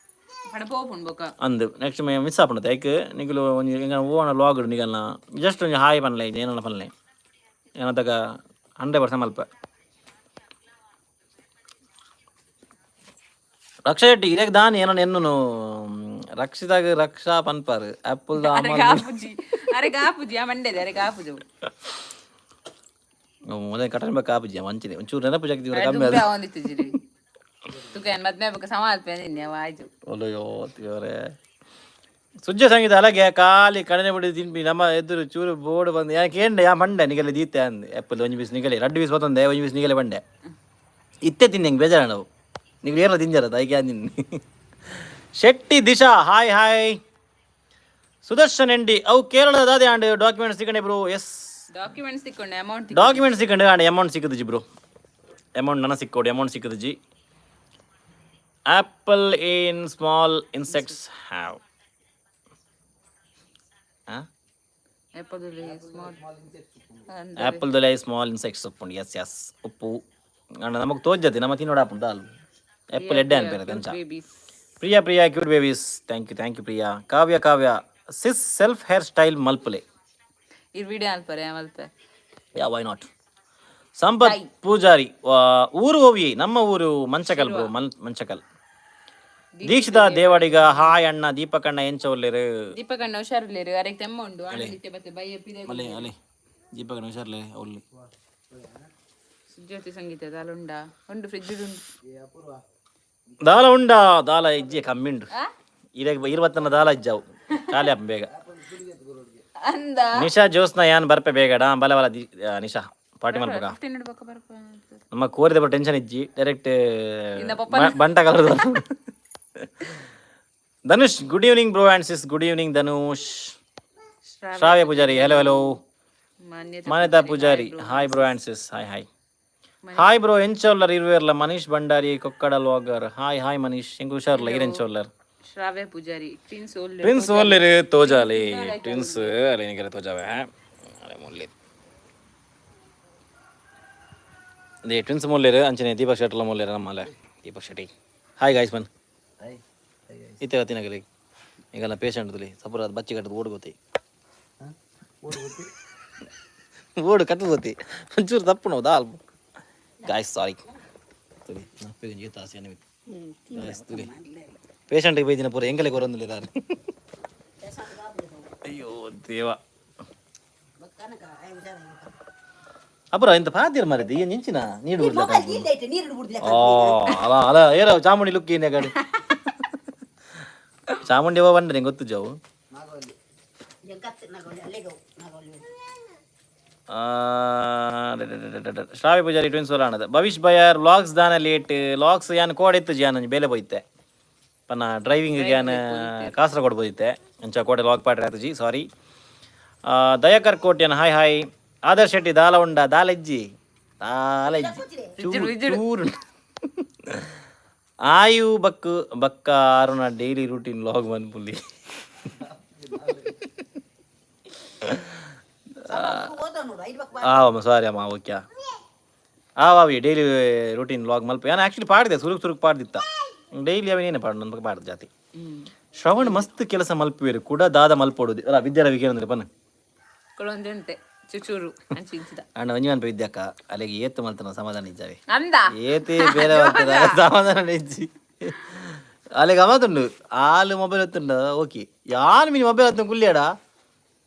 ಪಡ ಪೋಪುಂಡು ಬೊಕ. ಅಂದು ನೆಕ್ಸ್ಟ್ ಮಿಸ್ ಆಪುಂಡು ಐಕ್ ನಿಗುಲು ಒಂಜಿ ಎಂಗ ಓನ ಲಾಗ್ ನಿಗಲ್ನ ಜಸ್ಟ್ ಒಂಜಿ ಹಾಯ್ ಪನ್ಲೆ ಏನನ್ನ ಪನ್ಲೆ ಏನತಕ 100% ಮಲ್ಪ. ರಕ್ಷಾ ಶೆಟ್ಟಿ ಇರೆಗ್ ದಾನಿ ಏನನ್ನ ಎನ್ನುನು ರಕ್ಷಿತಾಗ ರಕ್ಷಾ ಪನ್ಪಾರ್ ಆ್ಯಪಲ್ the. ಅರೆ ಗಾಪುಜಿ ಅರೆ ಗಾಪುಜಿ ಆ ಮಂಡೆದೆ ಅರೆ ಗಾಪುಜು. ಮೊದಲ ಕಟನ್ ಬೇಕು ಆಪುಜಿ ಮಂಚಿದೆ ಒಂಚೂರು ನೆನಪು ಜಾಗ್ತಿ ಕಮ್ಮಿ ಅದು. ಒಂದಿತ್ತು ಜಿರಿ ತುಕ ಏನ್ ಮದ್ಮೆ ಬೊಕ ಸಮಾಲ್ ಪೇನಿನ್ನೆ ವಾಯ್ತು. ಒಲಯೋ ದೇವರೇ. ಸುಜ್ಜ ಸಂಗೀತ ಅಲಗೆ ಖಾಲಿ ಕಡನೆ ಬಿಡಿ ತಿನ್ಪಿ ನಮ್ಮ ಎದುರು ಚೂರು ಬೋರ್ಡ್ ಬಂದು ಯಾಕೆ ಏಂಡೆ ಯಾ ಮಂಡೆ ನಿಗಲೆ ದೀತೆ ಅಂದ್ ಆ್ಯಪಲ್ ಒಂಜಿ ಪೀಸ್ ನಿಗಲೆ ರಡ್ಡು ಪೀಸ್ ಬತ್ತೊಂದೆ ಒಂಜಿ ಪೀಸ್ ನಿಗಲೆ ಬಂಡೆ ಇತ್ತೆ ತಿನ್ನಿ ಹೆಂಗೆ ಬೇಜಾರ ನಾವು ನೀವು ಏನ ತಿಂಜಾರ ಐಕೆ ಅಂದಿನಿ. Shetty Disha hi hi. Sudarshan MD ಅವು ಕೇರಳದ ದಾದೆ ಆಂಡ್ ಡಾಕ್ಯುಮೆಂಟ್ಸ್ ಸಿಕ್ಕಂಡೆ bro? S. Documents ತಿಕ್ಕೊಂಡೆ amount. Documents ಸಿಕ್ಕಂಡು and amount ಸಿಕ್ಕುದು bro. Amount ನನ್ನ ಸಿಕ್ಕೋಡು ಅಮೌಂಟ್ ಸಿಕ್ಕುದು G. Apple in small insects have small. Apple ದೊಲೆ small insects ಉಪ್ಪುಂಡು. S S ಉಪ್ಪು ಅಂಡ ನಮಗೆ ತೋಜತೆ ನಮ್ಮ ತಿನ್ನೋಡ ಆಪುಂಡು ದಾಲ್ ಆ್ಯಪಲ್ ಎಡ್ಡೆ ಅನ್ಪೇರೆ ಅಂಚ. Babies. Priya Priya cute babies, thank you thank you Priya. Kavya Kavya sis self hair style ಮಲ್ಪಲೆ. ಇರ್ ವಿಡಿಯೋ ಅಲ್ಪರೆ ಮಲ್ಪೆ. Yeah, why not? Sampath Poojary ಊರು ಓವಿ ನಮ್ಮ ಊರು ಮಂಚಕಲ್ ಬ್ರೋ ಮಂಚಕಲ್. ದೀಕ್ಷಿತಾ ದೇವಾಡಿಗ ಹಾಯ್ ಅಣ್ಣ. ದೀಪಕ್ ಅಣ್ಣ ಎಂಚ ಒಲ್ಲೇರು? ದೀಪಕ್ ಅಣ್ಣ ಹುಷಾರಿಲ್ಲೇರು ಅರೆಗೆ ತೆಮ್ಮ ಉಂಡು ಅಣ್ಣ ನಿತ್ಯ ಬತ್ತೆ ಬಯ್ಯ ಪಿದೆ. ಅಲೆ ಅಲೆ ದೀಪಕ್ ಅಣ್ಣ ಹುಷಾರ್ಲೆ ಒಲ್ಲಿ. ಜ್ಯೋತಿ ಸಂಗೀತ ದಾಲ ಉಂಡಾ? ಉಂಡು ಫ್ರಿಜ್ ಉಂಡು. ದಾಲ ಉಂಡಾ? ದಾಲ ಇಜ್ಜೆ ಕಮ್ಮಿ ಉಂಡು. ಇರಗ್ ಇರುವತ್ತನ ದಾಲ ಇಜ್ಜಾವು ಖಾಲಿ ಅಪ್ಪ ಬೇಗ. ಅಂದ. ನಿಶಾ ಜೋಸ್ನ ಯಾನ್ ಬರ್ಪೆ ಬೇಗ ಡಾ ಬಲ ಬಲ ನಿಶಾ ಪಾರ್ಟಿ ಮಲ್ಪಗ. 15 ಇಡ್ಬೇಕ ಬರ್ಪ. ನಮ್ಮ ಕೋರಿದ ಟೆನ್ಷನ್ ಇಜ್ಜಿ ಡೈರೆಕ್ಟ್ ಬಂಟ colour. Dhanush good evening bro and sis. Good evening Dhanush. Shravya Poojary hello hello. ಮಾನ್ಯತೆ Manyata Poojary hi bro and sis. Hi hi hi bro ಎಂಚೋಲ್ಲರ್ ಇರುವೆರ್ಲ. Manish Bhandari Kokkada logger hi hi Manish ಹೆಂಗ್ ಹುಷಾರ್ಲ ಇರ್ ಎಂಚೋಲ್ಲರ್. Shravya Poojary twins ಓಲ್ಡ್. Twins ಓಲ್ಲಿರು ತೋಜಾಲಿ twins ಅಲೆ ನಿಗರೆ ತೋಜಾವೆ ಅಲೆ ಮೊಲ್ಲಿ they twins ಮೊಲ್ಲೇರು ಅಂಚನೆ ದೀಪಕ್ ಶೆಟ್ಟಲ ಮೊಲ್ಲೇರು ನಮ್ಮಲ್ಲ. ದೀಪಕ್ ಶೆಟ್ಟಿ ಹಾಯ್ ಗಾಯ್ಸ್ ಬನ್. Hi hi. ಇತ್ತೆ ತಿನಗಲಿ ಈಗೆಲ್ಲ ಪೇಷಂಟ್ ತುಲಿ ಸಪುರ ಅದು ಬಚ್ಚಿ ಕಟ್ಟದು ಓಡು ಗೊತ್ತಿ ಓಡು ಕಟ್ಟದು ಗೊತ್ತಿ ಒಂಚೂರು ತಪ್ಪು ನೋವು ದಾಲ್ ಗಾಯ್ಸ್ ಸಾರಿ ತುಲಿ ಗಾಯ್ಸ್ ತುಲಿ ಪೇಷಂಟಿಗೆ ಬೈದಿನ ಪೂರ ಎಂಗಲೆ ಕೊರೊಂದಿಲ್ಲ. ಅಯ್ಯೋ ದೇವ. ಅಪುರ ಇಂತ ಪಾತಿರ್ ಮಾರಿದ್ದು ಏನು ಇಂಚಿನ ನೀಡು ಬಿಡ್ಲ. ಮೊಬೈಲ್ ಇಲ್ಲ ನೀರು ಬಿಡ್ದಿಲ್ಲ. ಓ ಅಲ್ಲ ಅಲ್ಲ ಏರ ಚಾಮುಂಡಿ ಲುಕ್ ಏನೇ ಗಾಡಿ ಚಾಮುಂಡಿ ಹೋಗ ಬಂದ್ರೆ ನಿಂಗೆ ಗೊತ್ತು ಜಾವು. ಕತ್ತು ನಾಗವಲ್ಲಿ ಅಲ್ಲಿಗೆ ನಾಗವಲ್ಲಿ. ಶ್ರಾವ್ಯ ಪೂಜಾರಿ ಟ್ವಿನ್ಸ್ ಆಣದ. ಭವಿಷ್ ಬಯರ್ ವ್ಲಾಗ್ಸ್ ದಾನ ಲೇಟ್ ವ್ಲಾಗ್ಸ್ ಯಾನ್ ಕೋಡ್ ಇತ್ತು ಜಾನ್ ಬೇಲೆ ಪೋಯಿತ್ತೆ ಪನ್ನ ಡ್ರೈವಿಂಗ್ ಯಾನ್ ಕಾಸರಗೋಡು ಪೋಯಿತ್ತೆ ಅಂಚ ಕೋಟೆ ಲಾಗ್ ಪಾಟ್ರೆ ಆತಜಿ sorry. Dayakar Kotian hi hi. Adarsh Shetty ದಾಲ ಉಂಡ? ದಾಲ ಇಜ್ಜಿ. ತಾಲ ಇಜ್ಜಿ. ಚೂರು ಚೂರು ಆಯು ಬಕ್ ಬಕ್ಕ ಆರುನ ಡೈಲಿ ರೂಟೀನ್ ಲಾಗ್ ಮನ್ಪುಲಿ. ಓದೋ ನೋಡು ಐದು ಬಕ್. ಆವಮ್ಮ, ಸಾರಿ ಅಮ್ಮ. ಓಕೆ, ಆವಿ ಡೈಲಿ ರೂಟೀನ್ ಲಾಗ್ ಮಲ್ಪ. ನಾನು ಆ್ಯಕ್ಚುಲಿ ಪಾಡಿದೆ, ಸುರುಕ್ ಸುರುಕ್ ಪಾಡ್ದಿತ್ತ. ಡೈಲಿ ಅವನೇನೆ ಪಾಡು, ನನ್ನ ಪಾಡ್ದು ಜಾತಿ. ಶ್ರವಣ್ ಮಸ್ತ್ ಕೆಲಸ ಮಲ್ಪುವೇರು ಕೂಡ ದಾದ ಮಲ್ಪೊಡು ಅಲ್ಲ ವಿದ್ಯಾರವಿಗೆ ಏನಂದ್ರೆ ಬನ್ನ. ಕೊಳೊಂದುಂಟೆ ಚುಚೂರು ಅಂಚಿ ಇಂಚಿದ. ಅಣ್ಣ ಒಂಜಿ ಮನ್ಪ ವಿದ್ಯಾಕ್ಕ ಅಲ್ಲಿಗೆ ಏತು ಮಲ್ತನ ಸಮಾಧಾನ ಇಜ್ಜಾವೆ. ಅಂದ. ಏತೆ ಬೇರೆ ಮಲ್ತನ ಸಮಾಧಾನ ಇಜ್ಜಿ ಅಲ್ಲಿಗೆ. ಗಮತುಂಡು ಆಲು ಮೊಬೈಲ್ ಹೊತ್ತುಂಡು. ಓಕೆ, ಯಾನ್ ಮೀನು ಮೊಬೈಲ್ ಹೊತ್ತು ಕುಲ್ಲಿಯಾಡ.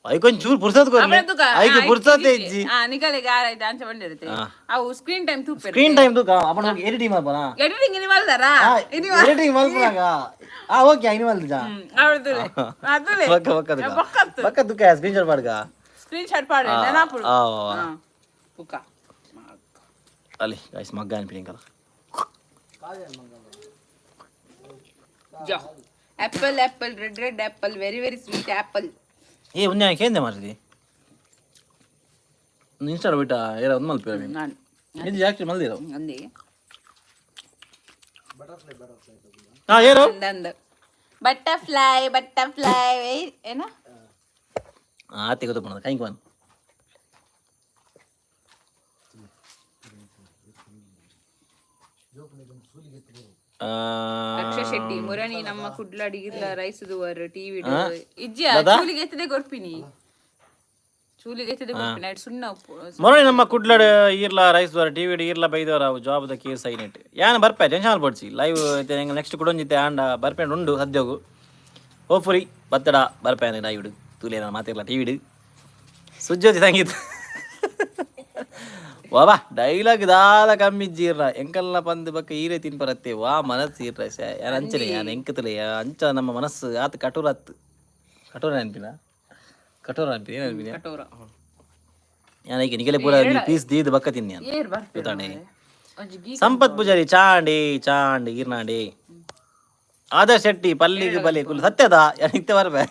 ಐಕೊಂಚೂರು ಚೂರು ಪುರ್ಸತ್ ಕೊರ್ಲೆ. ಐಕ್ ಪುರ್ಸತ್ತೆ ಇಜ್ಜಿ. ನಿಕಲೆಗೆ ಆರಾಯ್ತು ಅಂಚ ಬಂದಿರುತ್ತೆ. ಅವು ಸ್ಕ್ರೀನ್ ಟೈಮ್ ತೂಪೆ. ಸ್ಕ್ರೀನ್ ಟೈಮ್ ತೂಕ ಅಪ್ಪಣ ಹೋಗಿ ಎಡಿಟಿಂಗ್ ಮಲ್ಪನಾ? ಎಡಿಟಿಂಗ್ ಇನಿ ಮಲ್ದಾರಾ? ಎಡಿಟಿಂಗ್ ಮಲ್ಪನಾಗ. ಆ ಓಕೆ, ಇನಿ ಮಲ್ದ. ಅವಳದು ಅದುಲೆ. ಬಕ್ಕ ಬಕ್ಕ ತುಕ. ಬೊಕ್ಕತ್ತು. ಬಕ್ಕ ತುಕ ಸ್ಕ್ರೀನ್ ಶಾಟ್ ಮಾಡ್ಕ. ಸ್ಕ್ರೀನ್ ಶಾಟ್ ಪಾಡು ನೆನಪುಡು. ಆ ಬುಕ್ಕ. ಅಲ್ಲಿ ಗೈಸ್ ಮಗ್ಗ ಅನ್ಪಿನಿ. ಜಾ apple apple red red apple very very sweet apple. ಏ ಒಂದೇ ಕೇಂದ್ರ ಮಾಡಿದಿ ಇನ್ಸ್ಟಾಡ ಬಿಟ್ಟ ಏರ ಒಂದು ಮಲ್ಪಿರ. ನಾನು ಇದು ಯಾಕೆ ಮಲ್ದಿರೋ? ಅಂದಿ. ಹಾ ಏರೋ. ಅಂದಂದು ಬಟರ್ಫ್ಲೈ ಬಟರ್ಫ್ಲೈ ಏನ. ಆತೆ ಗೊತ್ತಪ್ಪ ಕೈಂಕ್ ಒನ್. ಅಕ್ಷಯ್ ಶೆಟ್ಟಿ ಮುರಣಿ ನಮ್ಮ ಕುಡ್ಲಾಡಿ ಇರ್ಲ ರೈಸ್ ದುವರ್ ಟಿವಿ ಇಜ್ಜಿ. ಚೂಲಿಗೆ ಎತ್ತದೆ ಕೊರ್ಪಿನಿ, ಚೂಲಿಗೆ ಎತ್ತದೆ ಕೊರ್ಪಿನಿ ಐಟ್ ಸುಣ್ಣ ಉಪ್ಪು. ಮೊರಳಿ ನಮ್ಮ ಕುಡ್ಲಡ್ ಈರ್ಲ ರೈಸ್ ದ್ವಾರ ಟಿವಿ ಈರ್ಲ ಬೈದವರ ಜಾಬ್ the case ಐನೆಟ್ ಯಾನ್ ಬರ್ಪೆ. ಟೆನ್ಷನ್ ಆಲ್ಪೊಡ್ಚಿ. ಲೈವ್ ನೆಕ್ಸ್ಟ್ ಕುಡೊಂಜಿತ್ತೆ ಆಂಡ ಬರ್ಪೆಂಡ್ ಉಂಡು ಸದ್ಯೋಗು. ಹೋಪ್ಫುಲಿ ಬತ್ತಡ ಬರ್ಪೆ ಲೈವ್ ತೂಲೆ ನಾನು ಮಾತಿರ್ಲ ಟಿವಿಡ್. ಸುಜ್ಯೋತಿ ಸಂಗೀತ ವಾ ಡೈಲಾಗ್ ದಾಲ ಕಮ್ಮಿ ಜೀರ್ರ ಎಂಕಲ್ನ ಪಂದ್ ಬಕ್ಕ ಈರೆ ತಿನ್ಪರತ್ತೆ ವಾ ಮನಸ್ಸು ಈರ್ರ ಯಾನ್ ಅಂಚನೆ ಯಾನ್ ಎಂಕತಲೆ ಅಂಚ ನಮ್ಮ ಮನಸ್ಸು ಆತ ಕಠೋರ ಆತ್. ಕಠೋರ ಅನ್ಪಿನ, ಕಠೋರ ಅನ್ಪಿನ, ಏನು ಅನ್ಪಿನ? ಕಟೋರ. ಯಾನ್ ಐಕೆ ನಿಗಲೆ ಪೂರ ಪೀಸ್ ದೀದ್ ಬಕ್ಕ ತಿನ್ನಿ. ಏರ್ ಬರ್ಪೆ. ಗೊತ್ತಾಣೆ. ಒಂಜಿ ಗೀ. ಸಂಪತ್ ಪೂಜಾರಿ ಚಾಂಡಿ ಚಾಂಡಿ ಈರ್ನಾಂಡಿ. ಆದರ್ಶ್ ಶೆಟ್ಟಿ ಪಲ್ಲಿಗೆ ಬಲಿ ಕುಲ್ ಸತ್ಯದ ಯಾನ್ ಇತ್ತೆ ಬರ್ಬೆ.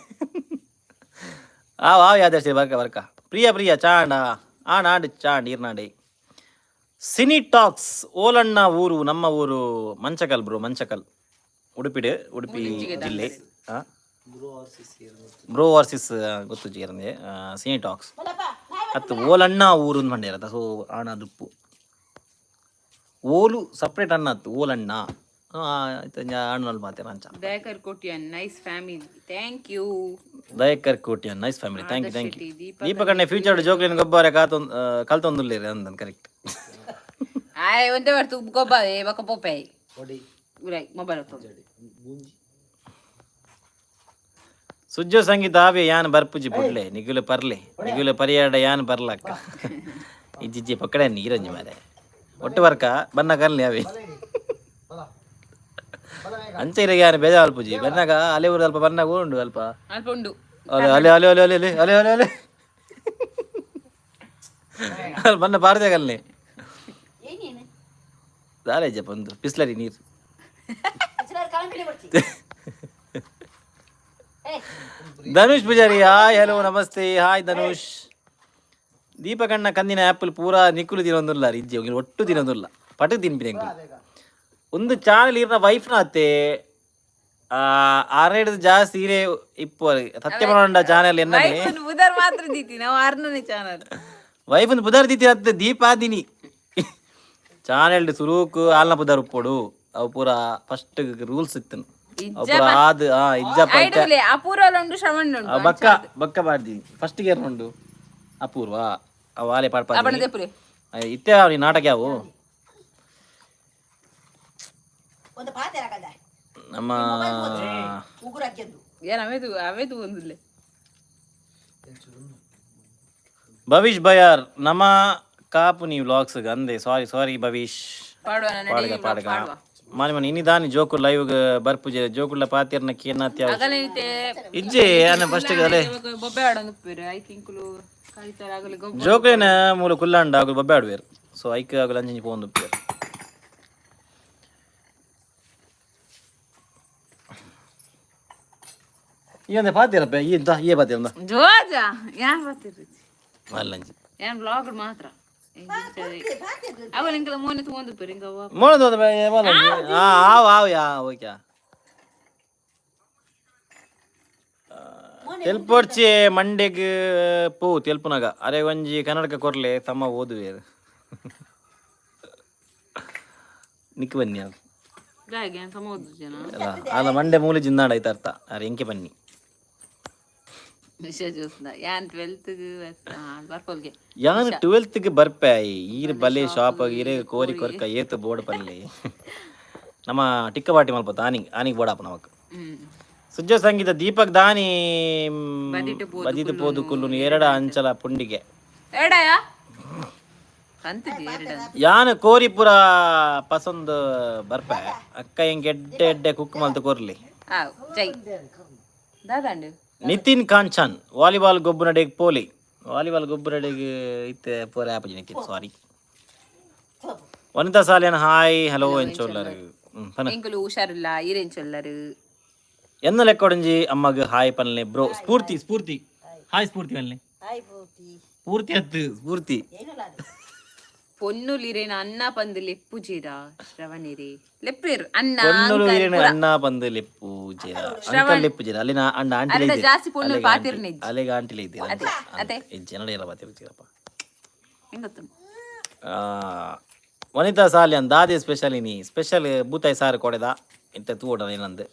ಆ ವಾವ್ ಆದರ್ಶ್ ಶೆಟ್ಟಿ ಬರ್ಕ ಬರ್ಕ. ಪ್ರಿಯ ಪ್ರಿಯ ಚಾಂಡ ಆಂಡ್ ಆಂಡ್ ಚಾಂಡ್ ಈರ್ನಾಂಡಿ. ಸಿನಿ ಟಾಕ್ಸ್ ಓಲಣ್ಣ ಊರು ನಮ್ಮ ಊರು ಮಂಚಕಲ್ ಬ್ರೋ, ಮಂಚಕಲ್ ಉಡುಪಿಡು, ಉಡುಪಿ ಜಿಲ್ಲೆ. ಬ್ರೋ ವರ್ಸಿಸ್ ಗೊತ್ತು ಜೀರಂದೆ ಸಿನಿ ಟಾಕ್ಸ್. ಅತ್ತು ಓಲಣ್ಣ ಊರು ಮಂಡ್ಯರ. ಸೊ ಆಣ ದುಪ್ಪು ಓಲು ಸಪ್ರೇಟ್ ಅಣ್ಣ ಅತ್ತು ಓಲಣ್ಣ ಅಣ್ಣನಲ್ಲಿ ಮಾತೇನ ಅಂಚ. Dayakar Kotian nice family, thank you. Dayakar Kotian nice family, thank you, thank you. Deepa. ದೀಪಕಣ್ಣೆ future ಜೋಕ್ಲಿನ ಗೊಬ್ಬರ ಕಾತೊಂದು ಕಲ್ತೊಂದುಲ್ಲೇರಿ ಅಂದನ್ ಕರೆಕ್ಟ್. ಆಯ್ ಒಂದೇ ಬರ್ತು ಗೊಬ್ಬಾವೆ ಬಕ್ಕ ಪೋಪೆ. ಕೊಡಿ. ಉರೈ ಮೊಬೈಲ್. ಬೂಂಜಿ. ಸುಜ್ಜೋ ಸಂಗೀತ ಆವೆ ಯಾನ್ ಬರ್ಪುಜಿ ಬುಡ್ಲೆ ನಿಗುಲು ಪರ್ಲೆ ನಿಗುಲು ಪರಿಯಾಡ ಯಾನ್ ಬರ್ಲಕ್ಕ ಇಜ್ಜಿಜ್ಜಿ ಪಕ್ಕಡೆ ನೀರಂಜಿ ಮಾರೆ ಒಟ್ಟು ಬರ್ಕ ಬನ್ನ ಕರ್ಲಿ ಅವೆ ಅಂಚೆ ಇರಗೆ ಯಾನ್ ಬೇಜಾರ್ ಅಲ್ಪುಜಿ ಬನ್ನಾಗ ಅಲೆ ಊರು ಅಲ್ಪ ಬನ್ನಾಗ ಉಂಡು ಅಲ್ಪ. ಅಲ್ಪ ಉಂಡು. ಅಲೆ ಅಲೆ ಅಲೆ ಅಲೆ ಅಲೆ ಅಲೆ ಅಲೆ ಅಲೆ ಅಲೆ ಬನ್ನ ಪಾರ್ದೆ ಕಲ್ನೆ. ಏನೇನು? ದಾಲೇಜಪ್ಪ ಒಂದು ಬಿಸ್ಲರಿ ನೀರು. ಕಾಲಂಬಿಡಿ ಬರ್ತಿ ಏ. ಧನುಷ್ ಪೂಜಾರಿ ಹಾಯ್ ಹಲೋ ನಮಸ್ತೆ ಹಾಯ್ ಧನುಷ್. ದೀಪಕಣ್ಣ ಕಂದಿನ ಆ್ಯಪಲ್ ಪೂರಾ ನಿಕ್ಕುಲು ತಿನ್ನೊಂದುಲ್ಲ ಇಜ್ಜಿ ಹೋಗಿ ಒಟ್ಟು ತಿನ್ನೊಂದುಲ್ಲ ಪಟು ತಿನ್ಪಿನ ಎಂಕುಲು. ಒಂದು ಚಾನಲ್ ಇರ್ನ ವೈಫ್ನ ಅತ್ತೆ ಆರೇಡ್ದು ಜಾಸ್ತಿ ಇರೇ ಇಪ್ಪು ಸತ್ಯ ಮಾಡೋಣ ಚಾನಲ್ ಎನ್ನನೆ. ವೈಫ್ ಬುಧರ್ ಮಾತ್ರ ದೀತಿ ನಾವು ಆರ್ನನೇ ಚಾನಲ್. ವೈಫ್ ಪುದರ್ ದೀತಿ ಅತ್ತೆ ದೀಪಾದಿನಿ ಚಾನೆಲ್ ಸುರೂಕ್ ಆಲ್ನ ಪುದರ್ ಉಪ್ಪೊಡು. ಅವು ಪೂರ ಫಸ್ಟ್ ರೂಲ್ಸ್ ಇತ್ತು ಅವು ಪೂರ ಆದ್ ಆ ಇಜ್ಜಪ್ಪ. ಐಡುಲೆ ಅಪೂರ್ವ ಉಂಡು ಶ್ರವಣ್ ಉಂಡು. ಬಕ್ಕ ಬಕ್ಕ ಪಾಡ್ದಿ ಫಸ್ಟ್ ಗೇರ್ ಉಂಡು ಅಪೂರ್ವ ಅವು ಆಲೆ ಪಾಡ್ಪ. ಅಪಣ ದೆಪ್ಪುಲೆ. ಇತ್ತೆ ಅವ್ ನಾಟಕ ಯಾವು? ಒಂದು ಪಾತೆ ಹಾಕಲ್ಲ. ನಮ್ಮ ಉಗುರು ಹಾಕ್ಯಂದು. ಏನ್ ಅವೇದು ಅವೇದು ಒಂದುಲ್ಲೆ. ಭವಿಷ್ ಬಯಾರ್ ನಮ್ಮ ಕಾಪು ನೀವು ವ್ಲಾಗ್ಸ್ ಅಂದೆ. ಸಾರಿ ಸಾರಿ ಭವಿಷ್. ಪಾಡುವ. ಪಾಡ್ಗ ಪಾಡ್ಗ ಮಾನಿ ಮಾನಿ ಇನಿ ದಾನಿ ಜೋಕು ಲೈವ್ ಬರ್ಪುಜೆ ಜೋಕುಳ್ಳ ಪಾತಿರ್ನ ಕೇನಾತ್ಯ. ಅಗಲೈತೆ. ಇಜ್ಜೆ ಅನ್ನ ಫಸ್ಟ್ ಅಲೆ. ಬೊಬ್ಬೆ ಆಡೊಂದು ಉಪ್ಪೇರು ಐಕ್ ಇಂಕುಲು ಕಲಿತಾರ ಆಗಲಿ ಗೊಬ್ಬ. ಜೋಕುಲೇನ ಮೂಲ ಕುಲ್ಲಾಂಡ ಅಗುಲು ಬೊಬ್ಬೆ ಆಡುವೇರು. ಸೊ ಐಕ್ ಅಗುಲು ಅಂಚಿಂಚಿ ಪೋವೊಂದು ಉಪ್ಪೇರು. ಈ ಒಂದೇ ಪಾತಿರಪ್ಪ ಈ ಎಂತ ಈ ಪಾತಿರಂದ. ಜೋಜ ಯಾನ್ ಬರ್ತಿರ್ರಿ. ಅಲ್ಲಂಚಿ. ಏನ್ ಬ್ಲಾಗ್ ಮಾತ್ರ. ಅವ ನಿಂಕಲ ಮೋನೆ ತಗೊಂಡು ಪೇರು ಇಂಕ ಅವ್ವ. ಮೋಣ ಆವ್ ಆವ್ ಯಾ, ಓಕೆ. ತೆಲ್ಪೊಡ್ಚಿ ಮಂಡೆಗ್ ಪೂ ತೆಲ್ಪುನಾಗ ಅರೆ ಒಂಜಿ ಕನ್ನಡಕ ಕೊರ್ಲೆ ತಮ್ಮ ಓದುವೆ ನಿಕ್ ಬನ್ನಿ ಅದು. ದಾಯೆ ಏನ್ ಸಮ ಓದು ಜನ. ಅಲ್ಲ ಅಲ್ಲ, ಮಂಡೆ ಮೂಲೆ ಜಿಂದಾಡ ಐತ ಅರ್ಥ ಅರೆ ಎಂಕೆ ಬನ್ನಿ. ನಿಶಾ ಜೋಸ್ನ ಯಾನ್ 12th ಬರ್ಪೋಲ್ಗೆ. ಯಾನ್ 12th ಬರ್ಪೆ. ಈರ್ ಬಲೆ ಶಾಪ್ ಇರೆ ಕೋರಿ ಕೊರ್ಕ ಏತ್ ಬೋರ್ಡ್ ಪಲ್ಲೆ. ನಮ್ಮ ಟಿಕ್ಕಬಾಟಿ ಮಲ್ಪ ಆನಿಗ್ ಆನಿಗ್ ಬೋಡಾಪ ನಮಕ್. ಸುಜ್ಜ ಸಂಗೀತ ದೀಪಕ್ ದಾನಿ. ಬದಿಟ್ ಪೋದು. ಬದಿಟ್ ಪೋದು ಕುಲ್ಲುನು ಎರಡ ಅಂಚಲ ಪುಂಡಿಗೆ. ಎಡಯ ಕಂತಿದ್ದಿ ಎರಡ. ಯಾನ್ ಕೋರಿಪುರ ಪಸಂದ್ ಬರ್ಪೆ ಅಕ್ಕ, ಎಂಕ್ ಎಡ್ಡೆ ಎಡ್ಡೆ ಕುಕ್ ಮಲ್ತ್ ಕೊರ್ಲಿ. ಆ ಜೈ ದಾದಾಂಡು. ನಿತಿನ್ ಕಾಂಚನ್ ವಾಲಿಬಾಲ್ ಗೊಬ್ಬು ನಡೆಗ್ ಪೋಲಿ. ವಾಲಿಬಾಲ್ ಗೊಬ್ಬು ನಡೆಗ್ ಇತ್ತೆ ಪೋರೆ ಆಪುಜಿ ನಿತಿನ್, ಸಾರಿ. ವನಿತಾ ಸಾಲಿಯನ್ ಹಾಯ್ ಹಲೋ ಎಂಚೋಲ್ಲರು ಪನ. ಎಂಕುಲು ಹುಷಾರಿಲ್ಲ, ಈರೆಂಚೊಲ್ಲರು. ಎನ್ನ ಲೆಕ್ಕೊಡಂಜಿ ಅಮ್ಮಗ್ ಹಾಯ್ ಪನ್ಲೆ ಬ್ರೋ. ಸ್ಫೂರ್ತಿ ಸ್ಫೂರ್ತಿ ಹಾಯ್ ಸ್ಫೂರ್ತಿ ಪನ್ಲೆ. ಹಾಯ್ ಪೂರ್ತಿ. ಪೂರ್ತಿ ಹತ್ತು ಸ್ಫೂರ್ತಿ. ಏನಲ್ಲ ಅದು. ಪೊನ್ನುಲಿರೇನ ಅನ್ನ ಪಂದು ಲೆಪ್ಪುಜೀರ ಶ್ರವಣಿರಿ ಲೆಪ್ಪೇರು ಅನ್ನ. ಪೊನ್ನುಲು ಅಂಕಲ್ ಇರೇನ ಪೂರ. ಅಣ್ಣ ಬಂದು ಲೆಪ್ಪು ಜೀರ ಅಂಕಲ್ ಲೆಪ್ಪು ಜೀರ ಅಲ್ಲಿನ ಅಣ್ಣ ಆಂಟಿ. ಅರೆಡ ಜಾಸ್ತಿ ಪೊನ್ನುಲು ಪಾತಿರ್ನೆ ಇಜ್ಜಿ. ಅಲೆಗ ಆಂಟಿ ಇದ್ದೀರ. ಅದೇ, ಅದೇ. ಜನಡ ಎಲ್ಲ ಪಾತಿರ್ತೀರಪ್ಪ. ಹೆಂಗ್ ಗೊತ್ತುಂಟು? ವನಿತಾ ಸಾಲಿಯನ್ ದಾದೆ ಸ್ಪೆಷಲ್ ಇನಿ? ಸ್ಪೆಷಲ್ ಬೂತಾಯಿ ಸಾರು ಕೊಡೆದ ಇಂತ ತೂಡ ಏನಂದು.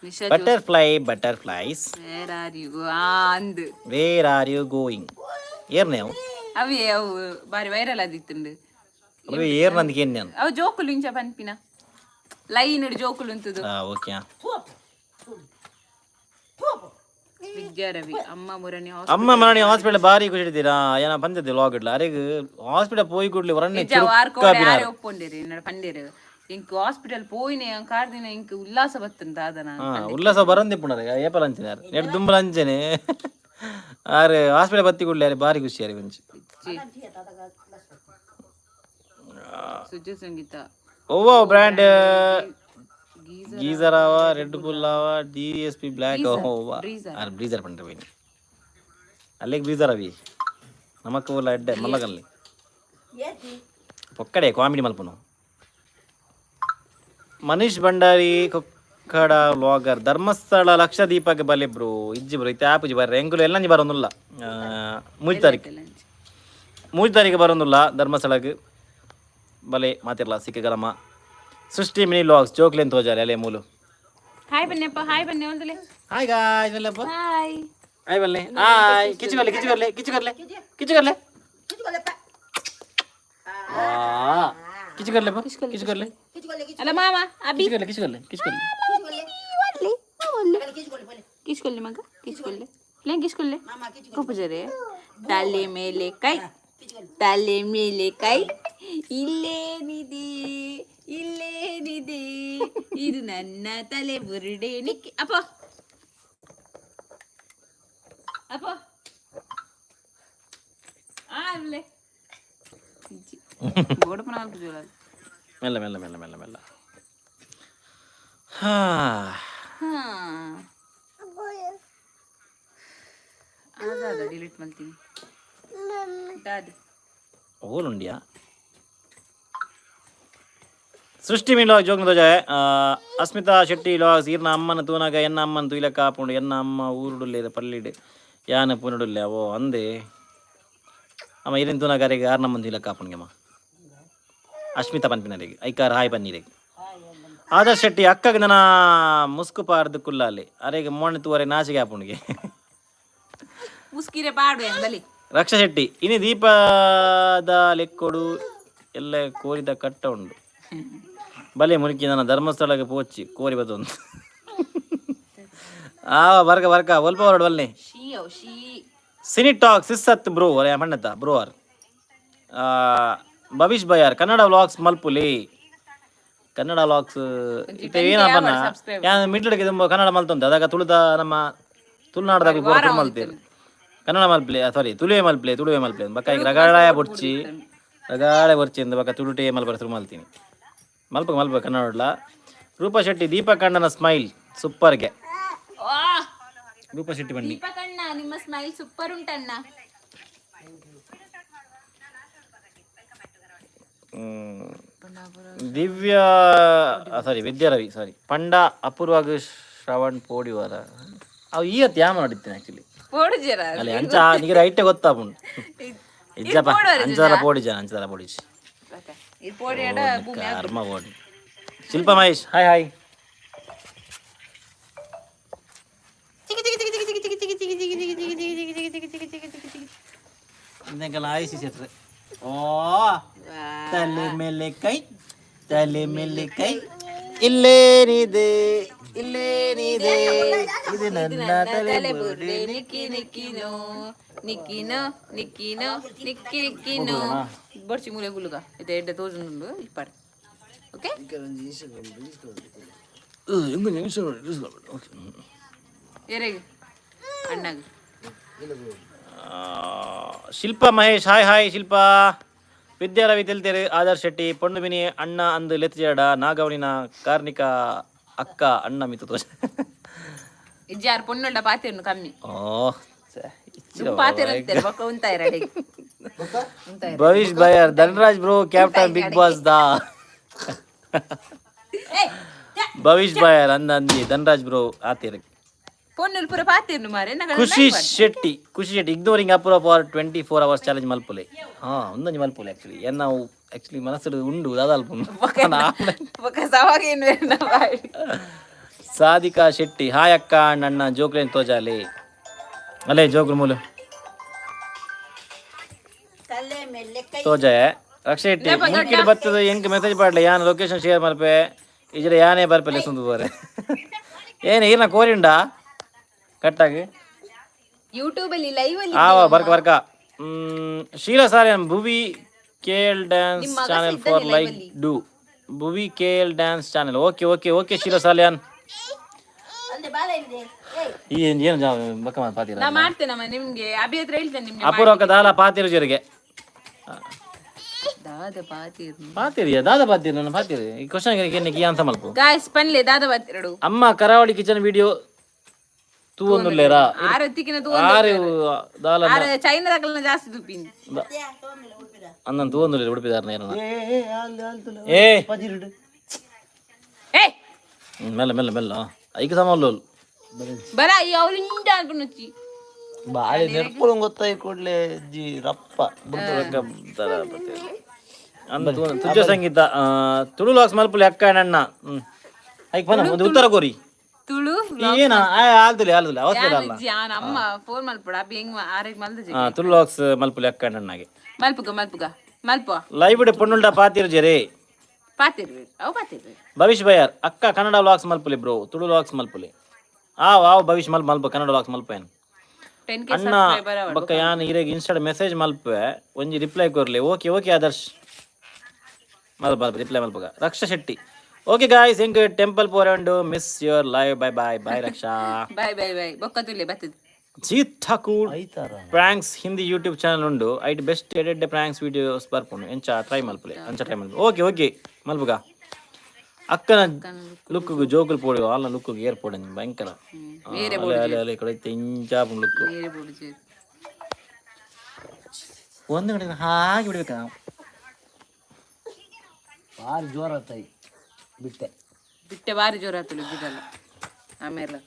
Nisha. Butterfly butterflies. Where are you ಆ ಅಂದ್. ವೇರ್ are you going ಏರ್ನೆ ಅವು? ಅವೇ ಅವು ಬಾರಿ ವೈರಲ್ ಆದಿತ್ತುಂಡು. ಅವೆ ಏರ್ ನಂದಿಗೆ ಏನ್ ನಾನು. ಅವು ಜೋಕುಲು ಇಂಚ ಪನ್ಪಿನ ಲೈನ್ ಜೋಕುಲು ಉಂತುದು. ಓಕೆ. ವಿದ್ಯಾ ರವಿ ಅಮ್ಮ ಮುರಣಿ. ಅಮ್ಮ ಮರಣಿ ಹಾಸ್ಪಿಟಲ್ ಬಾರಿ ಖುಷಿ ಇದ್ದೀರಾ ಏನ ಬಂದಿದ್ದೆ ಲಾಗ್ ಇಡ್ಲ ಅರೆಗ್ ಹಾಸ್ಪಿಟಲ್ ಪೋಯಿ ಕೂಡ್ಲಿ ಹೊರನ್ನೆ. ವಾರ್ಕೋಡೆ ಯಾರೇ ಒಪ್ಪೊಂಡಿರಿ ಎನ್ನಡ ಪಂಡೇರು ಇಂಕ್ ಹಾಸ್ಪಿಟಲ್ ಪೋಯಿನೆ ಕಾರ್ದಿನ ಇಂಕ್ ಉಲ್ಲಾಸ ಬತ್ತುಂಡು ದಾದನ. ಹಾ, ಉಲ್ಲಾಸ ಬರಂದಿಪ್ಪುಣರೆ ಏಪಲ ಅಂಚಿನಾರು ನೆಟ್ ದುಂಬಲ ಅಂಚನೆ ಆರು ಹಾಸ್ಪಿಟಲ್ ಬತ್ತಿ ಕೂಡ್ಲಿ ಅರೆ ಬಾರಿ ಖುಷಿ ಅರೆ ಒಂಜಿ. ಸುಜ್ಜು ಸಂಗೀತ. ಒವ್ವ ಬ್ರ್ಯಾಂಡ್? ಗೀಸರ್. ಗೀಸರ್ ಆವ, ರೆಡ್ ಬುಲ್ ಆವ, ಡಿಎಸ್ಪಿ ಬ್ಲ್ಯಾಕ್ ಒವ್ವ? ಬ್ರೀಸರ್. ಆರ್ ಬ್ರೀಸರ್ ಪಂಡ್ರೆ ಬೈನಿ ಅಲ್ಲಿಗೆ ಬ್ರೀಸರ್ ಅವಿ ನಮಕ್ ಊರ್ಲ ಎಡ್ಡೆ ಮಲ್ಲಗಲ್ಲಿ. ಏತಿ. ಪೊಕ್ಕಡೆ ಕಾಮಿಡಿ ಮಲ್ಪುನು. ಮನೀಶ್ ಭಂಡಾರಿ ಕೊಕ್ಕಡ ವ್ಲಾಗರ್ ಧರ್ಮಸ್ಥಳ ಲಕ್ಷ ದೀಪಕ್ಕೆ ಬಲೆ ಬ್ರೋ. ಇಜ್ಜಿ ಬ್ರೋ, ಇತ್ತೆ ಆಪುಜಿ ಬರ್ರೆ. ಎಂಕುಲು ಎಲ್ಲಂಜಿ ಬರೋನುಲ್ಲ. 3 ತಾರೀಕು, 3 ತಾರೀಕು ಬರೋನುಲ್ಲ ಧರ್ಮಸ್ಥಳಕ್ಕೆ. ಬಲೆ ಮಾತಿರ್ಲ ಸಿಕ್ಕಗಲಮ್ಮ. ಸೃಷ್ಟಿ ಮಿನಿ ವ್ಲಾಗ್ಸ್ ಜೋಕ್ಲೆನ್ ತೋಜಾರೆ ಅಲೆ ಮೂಲು. ಹಾಯ್ ಬನ್ನಿಯಪ್ಪ, ಹಾಯ್ ಬನ್ನಿ ಒಂದಲೆ. ಹಾಯ್ ಗಾಯ್ಸ್ ಬಲ್ಲಪ್ಪ. ಹಾಯ್. ಹಾಯ್ ಬಲ್ಲೆ, ಹಾಯ್. ಕಿಚ್ಚು ಕರ್ಲೆ, ಕಿಚ್ಚು ಕರ್ಲೆ, ಕಿಚ್ಚು ಕರ್ಲೆ, ಕಿಚ್ಚು ಕರ್ಲೆ. ಕಿಚ್ಕೊಲ್ಲಪ್ಪ. ಕಿಚ್ಚು ಕರ್ಲೆಪ್ಪ, ಕಿಚ್ಚು ಕರ್ಲೆ. ಕಿಚ್ಕೊಲ್ಲೆ. ಅಲ್ಲ ಮಾಮ ಅಭಿ. ಕಿಚ್ಚು ಕರ್ಲೆ, ಕಿಚ್ಚು ಕರ್ಲೆ, ಕಿಚ್ಚು ಕರ್ಲೆ. ಕಿಚ್ಕೊಲ್ಲೆ ಕಿಚ್ಕೊಲ್ಲೆ ಬೋಲೆ. ಕಿಸ್ಕೊಲ್ಲಿ ಮಗ, ಕಿಸ್ಕೊಲ್ಲೆ ಲೇನ್ ಕಿಸ್ಕೊಲ್ಲೆ. ಮಾಮ ಕಿಚ್ಕೊಲ್ಲೆ. ಕೊಪ್ಪುಜರೆ ತಲೆ ಮೇಲೆ ಕೈ. ಕಿಚ್ಕೊಲ್ಲೆ. ತಲೆ ಮೇಲೆ ಕೈ, ಇಲ್ಲೇನಿದೆ ಇಲ್ಲೇನಿದೆ ಇದು ನನ್ನ ತಲೆ ಬುರುಡೆ ನಿಕ್ಕಿ ಅಪ್ಪ ಅಪ್ಪ ಆರ್ಲೆ ಗೋಡಪನ ಜೋಲ. ಮೆಲ್ಲ ಮೆಲ್ಲ ಮೆಲ್ಲ ಮೆಲ್ಲ ಮೆಲ್ಲ. ಹಾ. ಹಾ, ಅದ ಡಿಲೀಟ್ ಮಾಡ್ತೀನಿ ದಾದಿ. ಓಲುಂಡಿಯಾ ಸೃಷ್ಟಿ ಮೀನ್ ಜೋಗ್ ತೋಜ. ಅಸ್ಮಿತಾ ಶೆಟ್ಟಿ ಲಾಗ್ಸ್ ಈರ್ನ ಅಮ್ಮನ ತೂನಾಗ ಎನ್ನ ಅಮ್ಮನ ತೂಯ್ಲಕ್ಕ ಆಪುಂಡು. ಎನ್ನ ಅಮ್ಮ ಊರುಡುಲ್ಲೆ ಪಲ್ಲಿಡ್ ಯಾನ ಪುನಡುಲ್ಲೆ. ಓ ಅಂದೆ ಅಮ್ಮ ಇರಿನ ತೂನಾಗ ಅರೆಗೆ ಆರ್ನಮ್ಮನ ತೂಯ್ಲಕ್ಕ ಆಪುಂಡಿಗೆ ಅಮ್ಮ. ಅಶ್ಮಿತಾ ಪನ್ಪಿನರಿಗೆ ಐಕಾರ ಹಾಯ್ ಪನ್ನೀರಿಗೆ. ಆದರ್ಶ್ ಶೆಟ್ಟಿ ಅಕ್ಕಗೆ ನನ್ನ ಮುಸ್ಕು ಪಾರ್ದು ಕುಲ್ಲಾಲಿ ಅರೆಗೆ ಮೋಣೆ ತೂವರೆ ನಾಚಿಗೆ ಆಪುಂಡಿಗೆ. ಮುಸ್ಕಿರೆ ಪಾಡು ಎಂಬಲಿ. ರಕ್ಷಾ ಶೆಟ್ಟಿ ಇನಿ ದೀಪದ ಲೆಕ್ಕೊಡು ಎಲ್ಲ ಕೋರಿದ ಕಟ್ಟ ಉಂಡು. ಬಲೆ ಮುರುಕಿ ನನ್ನ ಧರ್ಮಸ್ಥಳಕ್ಕೆ ಪೋಚಿ ಕೋರಿ ಬತ್ತೊಂದು ಆ ಬರ್ಕ ಬರ್ಕ ಒಲ್ಪ ಹೊರಡು ಬಲ್ಲೆ. She she. Cine talk ಸಿಸ್ಸತ್ ಬ್ರೋ ಅರೆ ಮಣ್ಣತ್ತ ಬ್ರೋ ಆರ್ ಭವಿಷ್ ಬಯಾರ್ ಕನ್ನಡ ವ್ಲಾಗ್ಸ್ ಮಲ್ಪುಲಿ. ಕನ್ನಡ ವ್ಲಾಗ್ಸ್ ಇತ್ತೆ ಏನಪ್ಪ ಯಾನ್ ಮಿಡ್ಲಡಿಗೆ ತುಂಬ ಕನ್ನಡ ಮಲ್ತೊಂದು ಅದಾಗ ತುಳುದ ನಮ್ಮ ತುಳುನಾಡದಾಗ ಪೂರ ತುಳು ಮಲ್ತೇರು. ಕನ್ನಡ ಮಲ್ಪ್ಲೆ, ಸಾರಿ, ತುಳುವೆ ಮಲ್ಪ್ಲೆ, ತುಳುವೆ ಮಲ್ಪ್ಲೆ. ಬಕ್ಕ ಈಗ ರಗಾಳೆ ಬೊರ್ಚಿ ರಗಾಳೆ ಬೊರ್ಚಿ ಅಂದ ಬಕ್ಕ ತುಳುಟೆ ಮಲ್ಪರ ತುಳು ಮಲ್ತೀನಿ. ಮಲ್ಪ ಮಲ್ಪ ಕನ್ನಡ. ರೂಪಾ ಶೆಟ್ಟಿ ದೀಪಕ್ ಅಣ್ಣನ ಸ್ಮೈಲ್ ಸೂಪರ್ಗೆ. ರೂಪಾ ಶೆಟ್ಟಿ ಬನ್ನಿ. ದೀಪಕಣ್ಣ, ನಿಮ್ಮ ಸ್ಮೈಲ್ ಸೂಪರ್ ಉಂಟಣ್ಣ. Divya, ಸಾರಿ, ವಿದ್ಯಾ ರವಿ, ಸಾರಿ. ಪಂಡ ಅಪೂರ್ವಾಗ ಶ್ರವಣ್ ಪೋಡಿವಾರ ಅವು ಈ ಅತ್ ಯಾಮ ನೋಡಿದ್ದೇನೆ ಆಕ್ಚುಲಿ. ಪೋಡುಜೆರ. ಅಲ್ಲಿ ಅಂಚ ನಿಗೆ ಐಟೆ ಗೊತ್ತಾಪುಂಡು. ಇಜ್ಜಪ್ಪ, ಅಂಚದಲ್ಲ ಪೋಡಿಜ, ಅಂಚದಲ್ಲ ಪೋಡಿಜಿ. ಈ ಪೋಡಿಯಾಡ ಭೂಮಿ. ಕರ್ಮ ಪೋಡಿ. ಶಿಲ್ಪ ಮಹೇಶ್, ಹಾಯ್ ಹಾಯ್. ಇದಕ್ಕೆಲ್ಲ ಆಯಿಸಿ ಶೆಟ್ರೆ. ಓ, ತಲೆ ಮೇಲೆ ಕೈ, ತಲೆ ಮೇಲೆ ಕೈ, ಇಲ್ಲೇನಿದೆ, ಇಲ್ಲೇನಿದೆ, ಇದು ನನ್ನ ತಲೆ. ತಲೆ ಬುರ್ಡೆ ನಿಕ್ಕಿ ನಿಕ್ಕಿನೋ ನಿಕ್ಕಿನೋ ನಿಕ್ಕಿನೋ ನಿಕ್ಕಿ ನಿಕ್ಕಿನೋ. ಬೊಡ್ಚಿ ಮೂಲೆ ಗುಲುಗ ಇದು ಎಡ್ಡೆ ತೋಜುಂಡು ಇಪ್ಪಾಡು. ಓಕೆ. ಎರೆಗ್ ಅಣ್ಣಗ್. Shilpa Mahesh, hi hi Shilpa. ವಿದ್ಯಾ ರವಿ ತೆಲ್ತೇರು. ಆದರ್ಶ್ ಶೆಟ್ಟಿ, ಪೊಣ್ಣು ಬಿನಿ ಅಣ್ಣ ಅಂದು ಲೆತ್ತಿಜಾಡ ನಾಗವಣಿನ ಕಾರ್ನಿಕ ಅಕ್ಕ ಅಣ್ಣ ಮಿತ್ತು ತೋಜ. ಇಜ್ಜಾರ್ ಪೊಣ್ಣುಳ್ಳ ಪಾತೆರ್ನು ಕಮ್ಮಿ. ಓ. ಪಾತೆರ್ ಅಂತಾರೆ ಬೊಕ್ಕ ಉಂತಾಯಿರ ಅಡೆಗೆ ಉಂತಾಯಿರ. Bhavish buyer, Dhanraj bro captain big boss ದಾ. ಭವಿಷ್ ಬಾಯರ್ ಅಂದ ಅಂದಿ ಧನರಾಜ್ ಬ್ರೋ ಆತೀರ್. ಪೊಣ್ಣುಲ್ ಪೂರ ಪಾತೆರ್ನು ಮಾರೆ ನಗಡ. ಖುಷಿ ಶೆಟ್ಟಿ, ಖುಷಿ Shetty, ignoring Apoorva for 24 hours challenge ಮಲ್ಪುಲೆ. ಹಾ, ಒಂದೊಂಜಿ ಮಲ್ಪುಲೆ. ಆಕ್ಚುಲಿ ಏನ್ ನಾವು ಆಕ್ಚುಲಿ ಮನಸ್ಸು ಉಂಡು ದಾದಾಲ್ಪು. ಬೊಕ್ಕ ಸವಾಗ ಏನು ಬಾಯ್. ಸಾಧಿಕಾ ಶೆಟ್ಟಿ, ಹಾಯ್ ಅಕ್ಕ ಅಣ್ಣ, ಜೋಕ್ಲೇನ್ ತೋಜಾಲಿ ಅಲ್ಲೇ ಜೋಕ್ಲು ಮೂಲು. ತಲೆ ಮೇಲೆ ಕೈ. ತೋಜಾಯ. ರಕ್ಷಾ ಶೆಟ್ಟಿ, ಮುಂಕಿಡ್ ಬತ್ತದ ಎಂಕ್ ಮೆಸೇಜ್ ಪಾಡ್ಲೆ, ಯಾನ್ ಲೊಕೇಶನ್ ಶೇರ್ ಮಲ್ಪೆ. ಇಜರೆ ಯಾನೇ ಬರ್ಪೆಲೆ ಸುಂದು ಬೋರೆ. ಏನು ಈರ್ನ ಕೋರಿಂಡಾ ಕಟ್ಟಾಗಿ? ಯೂಟ್ಯೂಬ್ ಅಲ್ಲಿ ಲೈವ್ ಅಲ್ಲಿ. ಆವ ಬರ್ಕ ಬರ್ಕ. Sheela ಸಾರಿಯನ್, Bhuvi K L dance channel for like do. Bhuvi K L dance channel, okay okay okay Sheela Salian. ಅಲ್ಲಿ ಬಾಲ ಇದೆ, ಏಯ್. ಈ ಏನು ಬಕ್ಕ ಪಾತಿರ. ನಾ ಮಾಡ್ತೇನಮ್ಮ ನಿಮ್ಗೆ, ಅಭಿ ಹತ್ರ ಹೇಳ್ತೇನೆ ನಿಮ್ಗೆ. ಅಪೂರ್ವಕ ದಾಲ ಪಾತಿರು ಜರಿಗೆ. ದಾದ ಪಾತಿರ್ನು? ಪಾತಿರಿಯ, ದಾದ ಪಾತಿರು, ನನ್ನ ಪಾತಿರಿ. ಈ ಕ್ವಶನ್ ಈ ಅಂತ ಮಲ್ಪು. ಗಾಯ್ಸ್ ಪನ್ಲೆ ದಾದ ಪಾತಿರಡು. ಅಮ್ಮ ಕರಾವಳಿ ಕಿಚನ್ ವಿಡಿಯೋ ತೂ ಒಂದುಲ್ಲೇರಾ? ಆರತ್ತಿಕಿನ ತೂ. ಆರು ದಾಲ. ಆರ ಚೈನದಾಕಲ್ನ ಜಾಸ್ತಿ ತುಪ್ಪಿನಿ. ಉಡುಪಿದ. ಅಂದನ್ ತೂ ಒಂದುಲ್ಲೇರು ಉಡುಪಿದಾರನ ಏನ. ಏ. ಏ. ಮೆಲ್ಲ ಮೆಲ್ಲ ಮೆಲ್ಲ, ಐಕ ಸಮ. ಬರ ಈ ಅವಳು ಇಂಟ ಅನ್ಕೊಂಡು. ಬಾಳಿ ನೆರ್ಪುಲು ಗೊತ್ತಾಯಿ ಕೂಡ್ಲೆ ಜಿ ರಪ್ಪ. ತುಜ ಸಂಗೀತ, ತುಳು ಲಾಕ್ಸ್ ಮಲ್ಪುಲಿ ಅಕ್ಕ ಅಣ್ಣ. ಹ್ಮ್ ಐಕ್ ಬನ್ನ ಒಂದು ಉತ್ತರ ಕೋರಿ. ತುಳು. ಏನ ಆಲ್ದುಲೆ ಆಲ್ದುಲೆ ಅವಸರ ಅಲ್ಲ. ಯಾನ್ ಅಮ್ಮ ಫೋನ್ ಮಲ್ಪಡ ಅಬ್ಬಿ ಹೆಂಗ್ ಆರೆಗ್ ಮಲ್ದ. ತುಳು ಲಾಕ್ಸ್ ಮಲ್ಪುಲಿ ಅಕ್ಕ ಅಣ್ಣಗೆ. ಮಲ್ಪುಗ ಮಲ್ಪುಗ ಮಲ್ಪ. ಲೈವ್ ಪೊಣ್ಣುಲ್ಡ ಪಾತಿರು ಜರೆ. ಪಾತಿರ್ಬೇಕು, ಅವು ಪಾತಿರ್ಬೇಕು. ಭವಿಷ್ ಬಯ್ಯಾರ್, ಅಕ್ಕ ಕನ್ನಡ ವ್ಲಾಗ್ಸ್ ಮಲ್ಪುಲಿ ಬ್ರೋ, ತುಳು ವ್ಲಾಗ್ಸ್ ಮಲ್ಪುಲಿ. ಆವ್ ಆವ್ ಭವಿಷ್, ಮಲ್ಪ ಮಲ್ಪ, ಕನ್ನಡ ವ್ಲಾಗ್ಸ್ ಮಲ್ಪೇನ್. 10K ಅಣ್ಣ ಸಬ್ಸ್ಕ್ರೈಬರ್. ಬೊಕ್ಕ ಯಾನ್ ಇರೆಗ್ ಇನ್ಸ್ಟಾಡ್ ಮೆಸೇಜ್ ಮಲ್ಪೆ, ಒಂಜಿ ರಿಪ್ಲೈ ಕೊರ್ಲಿ. ಓಕೆ ಓಕೆ ಆದರ್ಶ್, ಮಲ್ಪ ಮಲ್ಪ, ರಿಪ್ಲೈ ಮಲ್ಪಗ. ರಕ್ಷಾ ಶೆಟ್ಟಿ, ಓಕೆ ಗಾಯ್ಸ್, ಎಂಕ್ ಟೆಂಪಲ್ ಪೋರಂಡು, miss your live, bye bye bye Raksha. Bye bye bye. ಬೊಕ್ಕ ತುಲೆ ಬತ್ತದ. ಜೀತ್ ಠಾಕೂರ್, ಐತಾರ. ಪ್ರಾಂಕ್ಸ್ ಹಿಂದಿ ಯೂಟ್ಯೂಬ್ ಚಾನಲ್ ಉಂಡು, ಐಟ್ best edit pranks videos ಬರ್ಪುಂಡು. ಎಂಚ ಟ್ರೈ ಮಲ್ಪುಲೆ, ಅಂಚ ಟ್ರೈ ಮಲ್ಪು. ಓಕೆ ಓಕೆ ಮಲ್ಪುಗ. ಅಕ್ಕನ ಲುಕ್ಕು ಜೋಕುಲು ಪೋಡು, ಆಲ್ನ ಲುಕ್ಕು ಏರ್ ಪೋಡು ಭಯಂಕರ. ಬೇರೆ. ಅಲೆ ಅಲೆ ಅಲೆ ಕಡೆ ಇಂಚಾಪುಂಡು ಲುಕ್ಕು. ಬೇರೆ ಪೋಡು. ಒಂದು ಕಡೆ ಹಾಗೆ ಬಿಡ್ಬೇಕು ನಾವು. ಭಾರಿ ಜೋರ ತಾಯಿ ಬಿಟ್ಟೆ. ಬಿಟ್ಟೆ ಬಾರಿ ಜೋರ ಆತಲು ಬಿಡಲ್ಲ ಆಮೇಲೆ.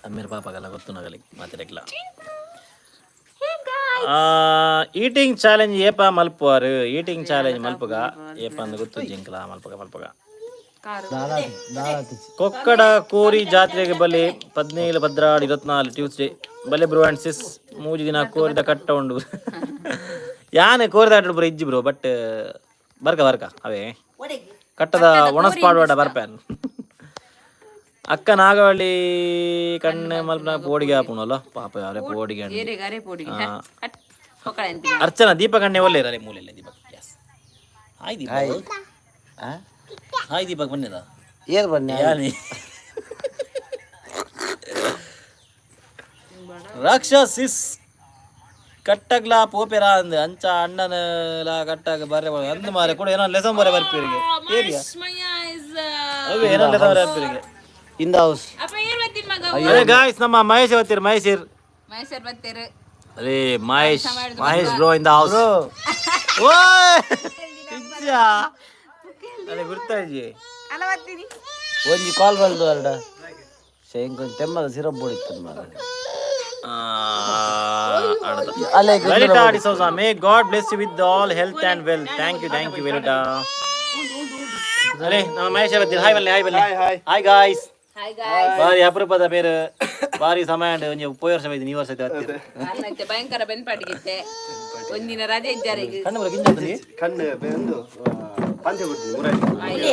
ಅಮ್ಮೇರ್ ಪಾಪಗಲ್ಲ ಗೊತ್ತು ನಗಲಿ ಮಾತಿರಕ್ಲ. ಈಟಿಂಗ್ ಚಾಲೆಂಜ್ ಏಪ ಮಲ್ಪುವಾರು? ಈಟಿಂಗ್ ಚಾಲೆಂಜ್ ಮಲ್ಪುಗ, ಏಪ ಅಂದ್ ಗೊತ್ತು ಜಿಂಕಲ. ಮಲ್ಪಗ ಮಲ್ಪಗ. ಕಾರು. ಕೊಕ್ಕಡ ಕೋರಿ ಜಾತ್ರೆಗೆ ಬಲೆ 17 12 24 ಟ್ಯೂಸ್ಡೇ ಬಲೆ ಬ್ರೋ ಅಂಡ್ ಸಿಸ್. 3 ದಿನ ಕೋರಿದ ಕಟ್ಟ ಉಂಡು. ಯಾನೆ ಕೋರಿದ ಆಟ ಬ್ರೋ ಇಜ್ಜಿ ಬ್ರೋ, ಬಟ್ ಬರ್ಕ ಬರ್ಕ ಅವೇ. ಒಡೆಗೆ. ಕಟ್ಟದ ಒಣಸ್ ಪಾಡುವಾಡ ಬರ್ಪೇನ್. ಅಕ್ಕ ನಾಗವಳ್ಳಿ ಕಣ್ಣೆ ಮಲ್ಪನ ಪೋಡಿಗೆ ಹಾಪುಣಲ್ಲ ಪಾಪ ಯಾರೇ ಪೋಡಿಗೆ ಅಂಡ್. ಏರೆಗ್ ಅರೆ ಪೋಡಿಗೆ ಹಟ್ ಪೊಕ್ಕಳ ಅಂತೀನಿ. ಅರ್ಚನಾ ದೀಪಕ್ ಅಣ್ಣೆ ಒಲ್ಲೇರ ಅರೆ ಮೂಲೆಲ್ಲ. Deepak, S, hi Deepak. Hi Deepak ಬನ್ನಿದ. ಏರ್ ಬನ್ನಿ. ಯಾನಿ ರಕ್ಷಾ ಸಿಸ್, ಕಟ್ಟಗ್ಲಾ ಪೋಪೆರಾ ಅಂದ್ ಅಂಚ ಅಣ್ಣನ ಕಟ್ಟಾಗ ಬರ್ರೆ ಅಂದ್ ಮಾರೆ ಕೂಡ ಏನೋ ಲೆಸಂ ಬರೆ ಬರ್ಪೀರಿಗೆ ಏರಿಯಾ. ಅವೇ ಏನೋ ಲೆಸಂ ಬರೆ ಬರ್ಪೀರಿಗೆ. In the house. ಅಪ್ಪ ಏನ್ ಬತ್ತೀನಿ ಮಗ. ಅರೆ ಗಾಯ್ಸ್, ನಮ್ಮ ಮಹೇಶ್ ಬರ್ತೀರಿ, ಮಹೇಶ್. ಮೈಸೂರ್ ಬತ್ತೀರು. ಅರೇ Mahesh, Mahesh bro in the house. ಓಯ್. ಅಂಚ ಅಲೆ ಗುರ್ತಾಜಿ. ಅಲ್ಲ ಬರ್ತೀನಿ. ಒಂಜಿ ಕಾಲ್ ಬಲ್ದು ಅರಡ ಶೇಂಗ್ ತೆಮ್ಮದ ಸಿರಪ್ ಬೊಡಿತ್ತು ಮಾರ್ರೆ. ಅಲೆ. Lalita D'Souza, may God bless you with all health and wealth. Thank you, thank you Lalita. ಅರೆ, ನಮ್ಮ ಮಹೇಶ್ ಬರ್ತೀರಿ. ಹಾಯ್ ಬನ್ನಿ, ಹಾಯ್ ಬನ್ನಿ. Hi guys. Hi guys. ಬಾರಿ ಅಪರೂಪದ ಬೇರೆ, ಬಾರಿ ಸಮಯ ಉಂಟು. ಒಂಜಿ ಪೋಯ ವರ್ಷ ಬೈದು, ನೀವು ವರ್ಷ ಆಯ್ತು. ಅಲ್ಲಂತೆ ಭಯಂಕರ ಬೆನ್ಪಾಟಿಗಿತ್ತೆ, ಒಂದಿನ ರಜೆ ಇದ್ದಾರೆ. ಕಣ್ಣು ಬರೋ ಗಿಂಜ ಆತನಿ. ಕಣ್ಣು ಬೆಂದು ಪಂಚೆ ಬಿಡ್ತೀನಿ ಮುರಾರಿ.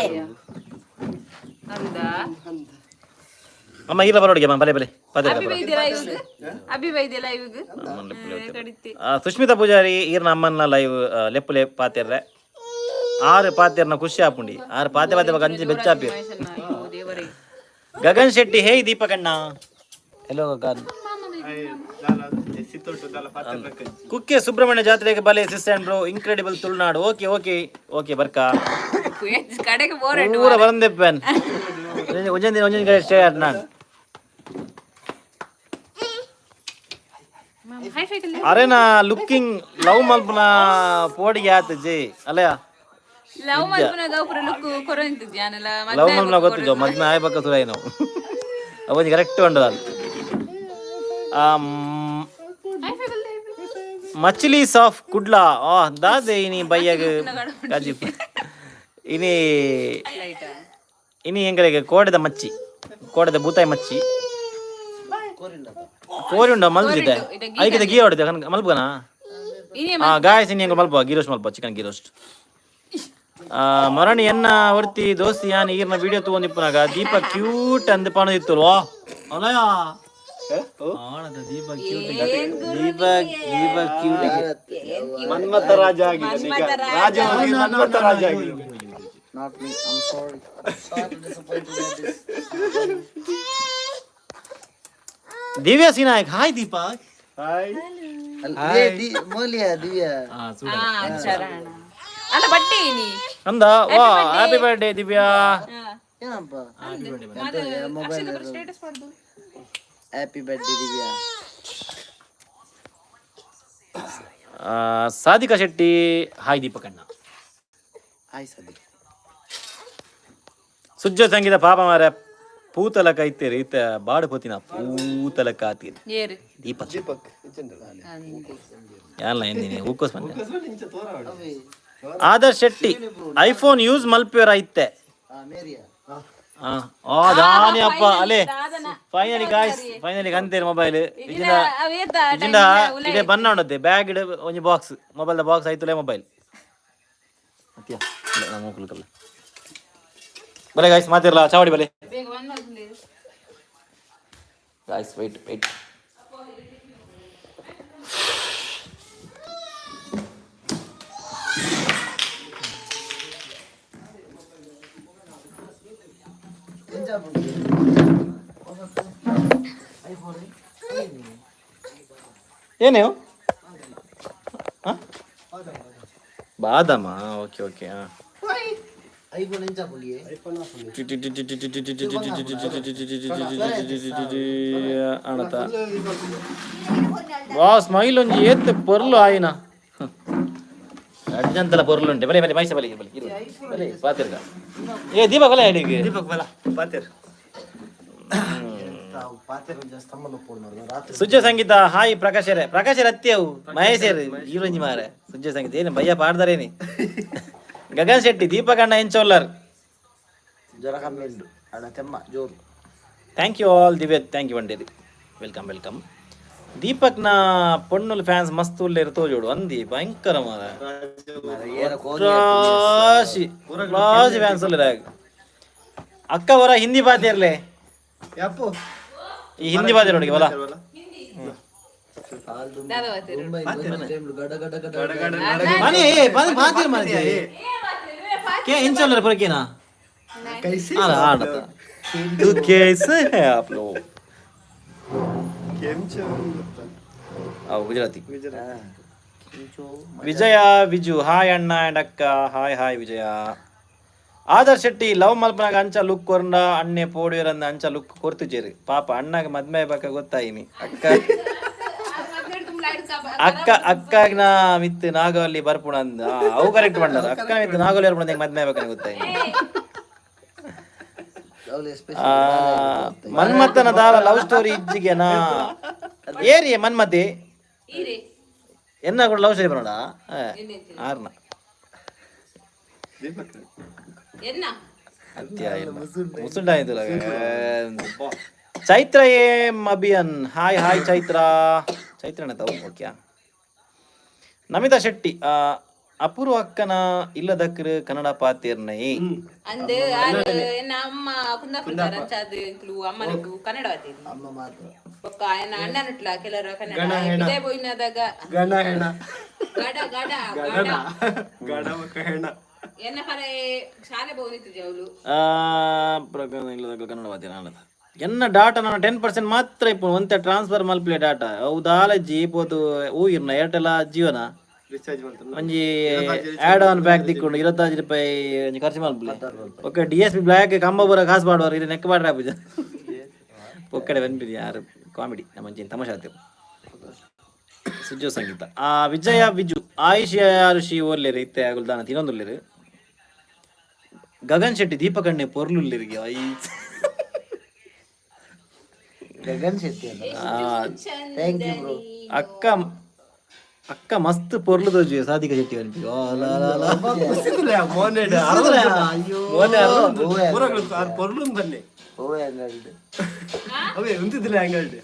ಅಂದ. ಅಮ್ಮ ಇಲ್ಲ ಬರೋಡಿಗೆ ಅಮ್ಮ, ಬಲೆ ಬಲೆ ಪದೇ. ಅಭಿ ಬೈದಿಲ್ಲ ಇವಾಗ, ಅಭಿ ಬೈದಿಲ್ಲ ಇವಾಗ ಕಡಿತಿ. ಸುಷ್ಮಿತಾ ಪೂಜಾರಿ ಈರ್ನ ಅಮ್ಮನ ಲೈವ್ ಲೆಪ್ಪುಲೆ ಪಾತೆರ್ರೆ. ಆರು ಪಾತೆರ್ನ ಖುಷಿ ಆಪುಂಡಿ. ಆರು ಪಾತೆ ಪಾತೆ ಬೊಕ ಅಂಚಿ ಬೆಚ್ಚಾಪಿ. ಅಯ್ಯೋ ದೇವರೇ. ಗಗನ್ ಶೆಟ್ಟಿ, ಹೇ ದೀಪಕಣ್ಣ. ಹೆಲೋ ಗಗನ್. ಸಿತ್ತೊಟ್ಟು ಪಾತ್ರೆ. ಕುಕ್ಕೆ ಸುಬ್ರಹ್ಮಣ್ಯ ಜಾತ್ರೆಗೆ ಬಲೆ sis and bro, incredible Tulunadu. Okay okay okay, ಬರ್ಕಾ. ಕಡೆಗೆ ಬೋರ್. ಪೂರ ಬರಂದೆಪ್ಪನ್. ಒಂಜೊಂದು ದಿನ ಒಂಜೊಂದು ಕಡೆ ಸ್ಟೇ ಆಟ್ ನಾನು. Hi fi. ಅರೇನಾ ಲುಕ್ಕಿಂಗ್ ಲವ್ ಮಲ್ಪನ ಪೋಡಿಗೆ ಆತ ಜೆ ಅಲ್ಲಯ. ಲವ್ ಮಲ್ಪನ ಗೌಪುರ ಲುಕ್ ಕೊರಂತಿದ್ದೆ ಜಾನಲ. ಲವ್ ಮಲ್ಪನ ಗೊತ್ತಿದ್ದೋ, ಮದ್ಮೆ ಆಯ್ಬಕ್ಕ ಸುರಾಯಿ ನಾವು ಅವನಿಗೆ ಕರೆಕ್ಟ್ ಉಂಡು ಅದು. ಮಚ್ಲಿ ಸಾಫ್ ಕುಡ್ಲಾ ಆ ದಾದೆ ಇನಿ ಬಯ್ಯಗ್ ಕಾಜಿ ಇನಿ ಇನಿ ಎಂಗಳಿಗೆ ಕೋಡೆದ ಮಚ್ಚಿ, ಕೋಡೆದ ಬೂತಾಯಿ ಮಚ್ಚಿ ಕೋರಿ ಉಂಡ ಮಲ್ದಿದೆ. ಐಕಿದ ಗೀ ಹೊಡಿದೆ ಮಲ್ಪಗನ. ಹಾ ಗಾಯಸ್, ಇನಿ ಎಂಗ ಮಲ್ಪ ಗೀ ರೋಸ್ಟ್ ಮಲ್ಪ, ಚಿಕನ್ ಗೀ ರೋಸ್ಟ್. ಮರಣಿ ಎನ್ನ ಒರ್ತಿ ದೋಸ್ತಿ ಯಾನ್ ಈರ್ನ ವಿಡಿಯೋ ತಗೊಂಡಿಪ್ಪನಾಗ ದೀಪ ಕ್ಯೂಟ್ ಅಂದ್ ಪಣದಿತ್ತು ವಾ ಅಲಯ. ಆಣದ ದೀಪ ಕ್ಯೂಟ್, ದೀಪಕ್ ದೀಪಕ್ ಕ್ಯೂಟ್. ಮನ್ಮಥ ರಾಜ ಆಗಿದೆ ಈಗ. ರಾಜ ಹೋಗಿ ಮನ್ಮಥ ರಾಜ ಆಗಿದೆ. Not me, I'm sorry, sorry to disappoint you this. Divya Sinayak, hi Deepak. Hi. Moliya Divya. ಅಲ್ಲ ಬಟ್ಟೆ ಇನಿ. ಅಂದ ವಾ, ಹ್ಯಾಪಿ ಬರ್ಡೇ ದಿವ್ಯಾ. ಏನಪ್ಪ ಮೊಬೈಲ್? ಸ್ಟೇಟಸ್ ಮಾಡುದು. Happy birthday Divya. Sadhika Shetty, hi ದೀಪಕಣ್ಣ. Hi ಸದಿ. ಸುಜ್ಜ ಸಂಗೀತ, ಪಾಪ ಮಾರ ಪೂತಲಕ ಇತ್ತೇರಿ ಇತ್ತ ಬಾಡು ಪೋತಿನ ಪೂತಲಕ ಆತೀರಿ. ಏರು? ದೀಪಕ್. ದೀಪಕ್ ಇಜ್ಜಂಡಲ್ಲ. ಯಾಲ್ಲ ಎಂದಿನಿ ಹೂಕೋಸ್ ಬಂದೆ. ಆದರ್ಶ್ ಶೆಟ್ಟಿ, ಐಫೋನ್ ಯೂಸ್ ಮಲ್ಪಿಯರ ಐತೆ. ಮೇರಿಯಾ. ಆ ದಾನಿ ಅಪ್ಪ ಅಲೆ, finally guys, finally ಕಂತೇರಿ mobile. ಇಜಿಂದ ಇಜಿಂದ ಇಡೆ ಬನ್ನ ಉಂಡತ್ತೆ ಬ್ಯಾಗ್ ಇಡ ಒಂಜಿ box, mobile box ಆಯ್ತುಲೇ mobile ಅತ್ಯ ಇಲ್ಲ ನಮ್ಮ ಕುಲ್ಕಲ್ಲ. ಬಲೆ ಗಾಯ್ಸ್, ಮಾತಿರಲ್ಲ ಚಾವಡಿ ಬಲೆ. ಬೇಗ ಬಂದ್. Guys, wait wait. ಏನೇ ಬಾದಾಮ? ಓಕೆ ಓಕೆ ಹಾ. ಐಫೋನ್ ಎಂಚ ಪುಲಿಯೇ? ಅಣತ ವಾ ಸ್ಮೈಲ್ ಒಂಜಿ ಏತ್ ಪೊರ್ಲು ಆಯಿನ ಅಡ್ಜಂತಲ ಪೊರ್ಲು ಉಂಟೆ. ಬಲೆ ಬಲೆ ಮೈಸ ಬಲೆ ಬಲೆ ಇರು ಬಲೆ ಪಾತಿರ್ಗ. ಏ ದೀಪಕ್ ಬಲೆ ಅಡಿಗೆ. ದೀಪಕ್ ಬಲ ಪಾತೆರ್. ರಾತ್ರಿ. ಸುಜ್ಜ ಸಂಗೀತ, ಹಾಯ್ ಪ್ರಕಾಶರೇ. ಪ್ರಕಾಶರ ಅತ್ತಿ ಅವು ಮಹೇಶರ್ ಈರೊಂಜಿ ಮಾರೆ. ಸುಜ್ಜ ಸಂಗೀತ ಏನು ಭಯ್ಯ ಪಾಡ್ದಾರೇನಿ. ಗಗನ್ ಶೆಟ್ಟಿ, ದೀಪಕ್ ಅಣ್ಣ ಎಂಚೋಲ್ಲರ್? ಜ್ವರ ಕಮ್ಮಿ ಉಂಟು ಅಣ್ಣ, ತೆಮ್ಮ ಜೋರು. Thank you all. Divya, thank you ಬಂಡೇರಿ. Welcome welcome. ದೀಪಕ್ನ ಪೊಣ್ಣುಲ್ fans ಮಸ್ತ್ ಉಲ್ಲೇರು ತೋಜೋಡು ಅಂದಿ, ಭಯಂಕರ ಮಾರ. ಏನ ಕೋಗಿ. ರಾಶಿ ರಾಶಿ ಫ್ಯಾನ್ಸ್ ಉಲ್ಲೇರ. ಅಕ್ಕ ಅವರ ಹಿಂದಿ ಬಾತಿರ್ಲೆ. ಯಪ್ಪು. ಈ ಹಿಂದಿ ಬಾತಿರ್ ನೋಡಿ ಬಲ. ಗಡ ಗಡ ಗಡ. ಮನೆ ಏ ಬಾತಿ ಬಾತಿರ್ ಮನೆ के इंचोलर पर के ना. ಕೈಸಿ. आ रहा आ तो कैसे हैं आप लोग? ಕೆಂಚು. आओ ಗುಜರಾತಿ. ವಿಜಯ ವಿಜು, ಹಾಯ್ ಅಣ್ಣ ಅಂಡ್ ಅಕ್ಕ. ಹಾಯ್ ಹಾಯ್ ವಿಜಯ. ಆದರ್ಶ್ ಶೆಟ್ಟಿ, ಲವ್ ಮಲ್ಪನಾಗ ಅಂಚ ಲುಕ್ ಕೊರ್ಂಡ ಅಣ್ಣೆ ಪೋಡಿಯರಂದ ಅಂಚ ಲುಕ್ ಕೊರ್ತಿಜೇರಿ. ಪಾಪ ಅಣ್ಣಗ ಮದ್ಮೆ ಬಕ್ಕ ಗೊತ್ತಾಯಿನಿ ಅಕ್ಕ. ಅಕ್ಕ ಅಕ್ಕನ ಮಿತ್ತು ನಾಗವಲ್ಲಿ ಬರ್ಪುಣ ಅಂದ. ಅವು ಕರೆಕ್ಟ್ ಪಂಡರು. ಅಕ್ಕನ ಮಿತ್ತು ನಾಗವಲ್ಲಿ ಬರ್ಪುಣ ಅಂತ ಮದ್ಮೆ ಆಗ್ಬೇಕಂತ ಗೊತ್ತಾಯ್ತು. ಅವಳು ಆ, ಮನ್ಮಥನ ದಾಲ ಲವ್ ಸ್ಟೋರಿ ಇಜ್ಜಿಗೆನಾ? ಏರಿಯೆ ಮನ್ಮತಿ. ಈರೆ. ಎನ್ನ ಕೂಡ ಲವ್ ಸ್ಟೋರಿ ಬರೋಣ ಆರ್ನ. ದೀಪಕ್. ಎನ್ನ. ಅತ್ಯ ಮುಸುಂಡ. ಚೈತ್ರ ಎಂ ಅಭಿಯನ್, ಹಾಯ್ ಹಾಯ್ ಚೈತ್ರ. ಚೈತ್ರನ ತಾವು ಓಕೆ. ನಮಿತಾ ಶೆಟ್ಟಿ, ಅಪೂರ್ವ ಅಕ್ಕನ ಇಲ್ಲದಕ್ರ ಕನ್ನಡ ಪಾತಿರ್ನೈ. ಅಂದ್ ಆರ್ ಎನ್ನ ಅಮ್ಮ ಕುಂದಾಪುರ ಅಂಚಾದ್ ಇಂಕ್ಲು ಅಮ್ಮನಿಗೂ ಕನ್ನಡ ವಾತಿರ್. ಅಮ್ಮ ಮಾತ್ರ. ಬೊಕ್ಕ ಎನ್ನ ಅಣ್ಣನುಟ್ಲ ಕೆಲವರು ಕನ್ನಡ ಇದೇ ಬೋಯ್ನದಾಗ. ಗಣ ಹೆಣ. ಗಡ ಗಡ ಗಡ. ಗಣ ಬೊಕ್ಕ ಹೆಣ. ಎನ್ನ ಪರೆ ಶಾಲೆ ಬೋನಿತ್ತು ಜೌಲು. ಪ್ರಕರಣ ಇಲ್ಲದಕ್ರ ಕನ್ನಡ ಪಾತಿರ್ ಅನ್ನದ. ಎನ್ನ ಡಾಟಾ ನಾನು 10% ಮಾತ್ರ ಇಪ್ಪು ಒಂತೆ ಟ್ರಾನ್ಸ್ಫರ್ ಮಲ್ಪಲೆ ಡಾಟಾ. ಅವು ದಾಲಜ್ಜಿ ಪೋತು ಊಯಿರ್ನ ಏರ್ಟೆಲ್ ಜೀವನ. ರಿಚಾರ್ಜ್ ಮಾಡ್ತಾನ. ಒಂಜಿ ಆ್ಯಡ್ ಆನ್ ಬ್ಯಾಗ್ ತಿಕ್ಕೊಂಡು 25 ರೂಪಾಯಿ ಒಂಜಿ ಖರ್ಚು ಮಲ್ಪಲೆ. Okay, D S P black ಕಂಬ ಬರ ಕಾಸು ಪಾಡುವಾರು ಇದು ನೆಕ್ ಪಾಡ್ರೆ ಆಪುಜ. ಒಕ್ಕಡೆ ಬಂದ್ಬಿಡಿ ಯಾರು ಕಾಮಿಡಿ ನಮ್ಮ ಒಂಜಿ ತಮಾಷೆ ಆತು. ಸುಜೋ ಸಂಗೀತ, ಆ ವಿಜಯ ವಿಜು ಆಯುಷ್ ಋಷಿ ಓರ್ಲೇರು ಇತ್ತೆ ಅಗುಲ್ ದಾನ ತಿನ್ನೊಂದುಲ್ಲೇರು. Gagan Shetty, ದೀಪಕಣ್ಣೆ ಪೊರ್ಲುಲ್ಲೇರಿಗೆ I. Gagan Shetty ಅಲ್ಲ? Thank you bro. ಅಕ್ಕ ಅಕ್ಕ ಮಸ್ತ್ ಪೊರ್ಲು ತೋಜು ಸಾಧಿಕ ಶೆಟ್ಟಿ ಅನ್ಪಿ. ಓ ಲಾ ಲಾ ಲಾ. ಮೋನೆ. ಅಯ್ಯೋ. ಪೂರ ಪೊರ್ಲು ಬನ್ನಿ. ಓ ಹಂಗಲ್ಡ್. ಅವೇ ಉಂತಿದ್ದಿಲ್ಲ ಹಂಗಲ್ಡಿ.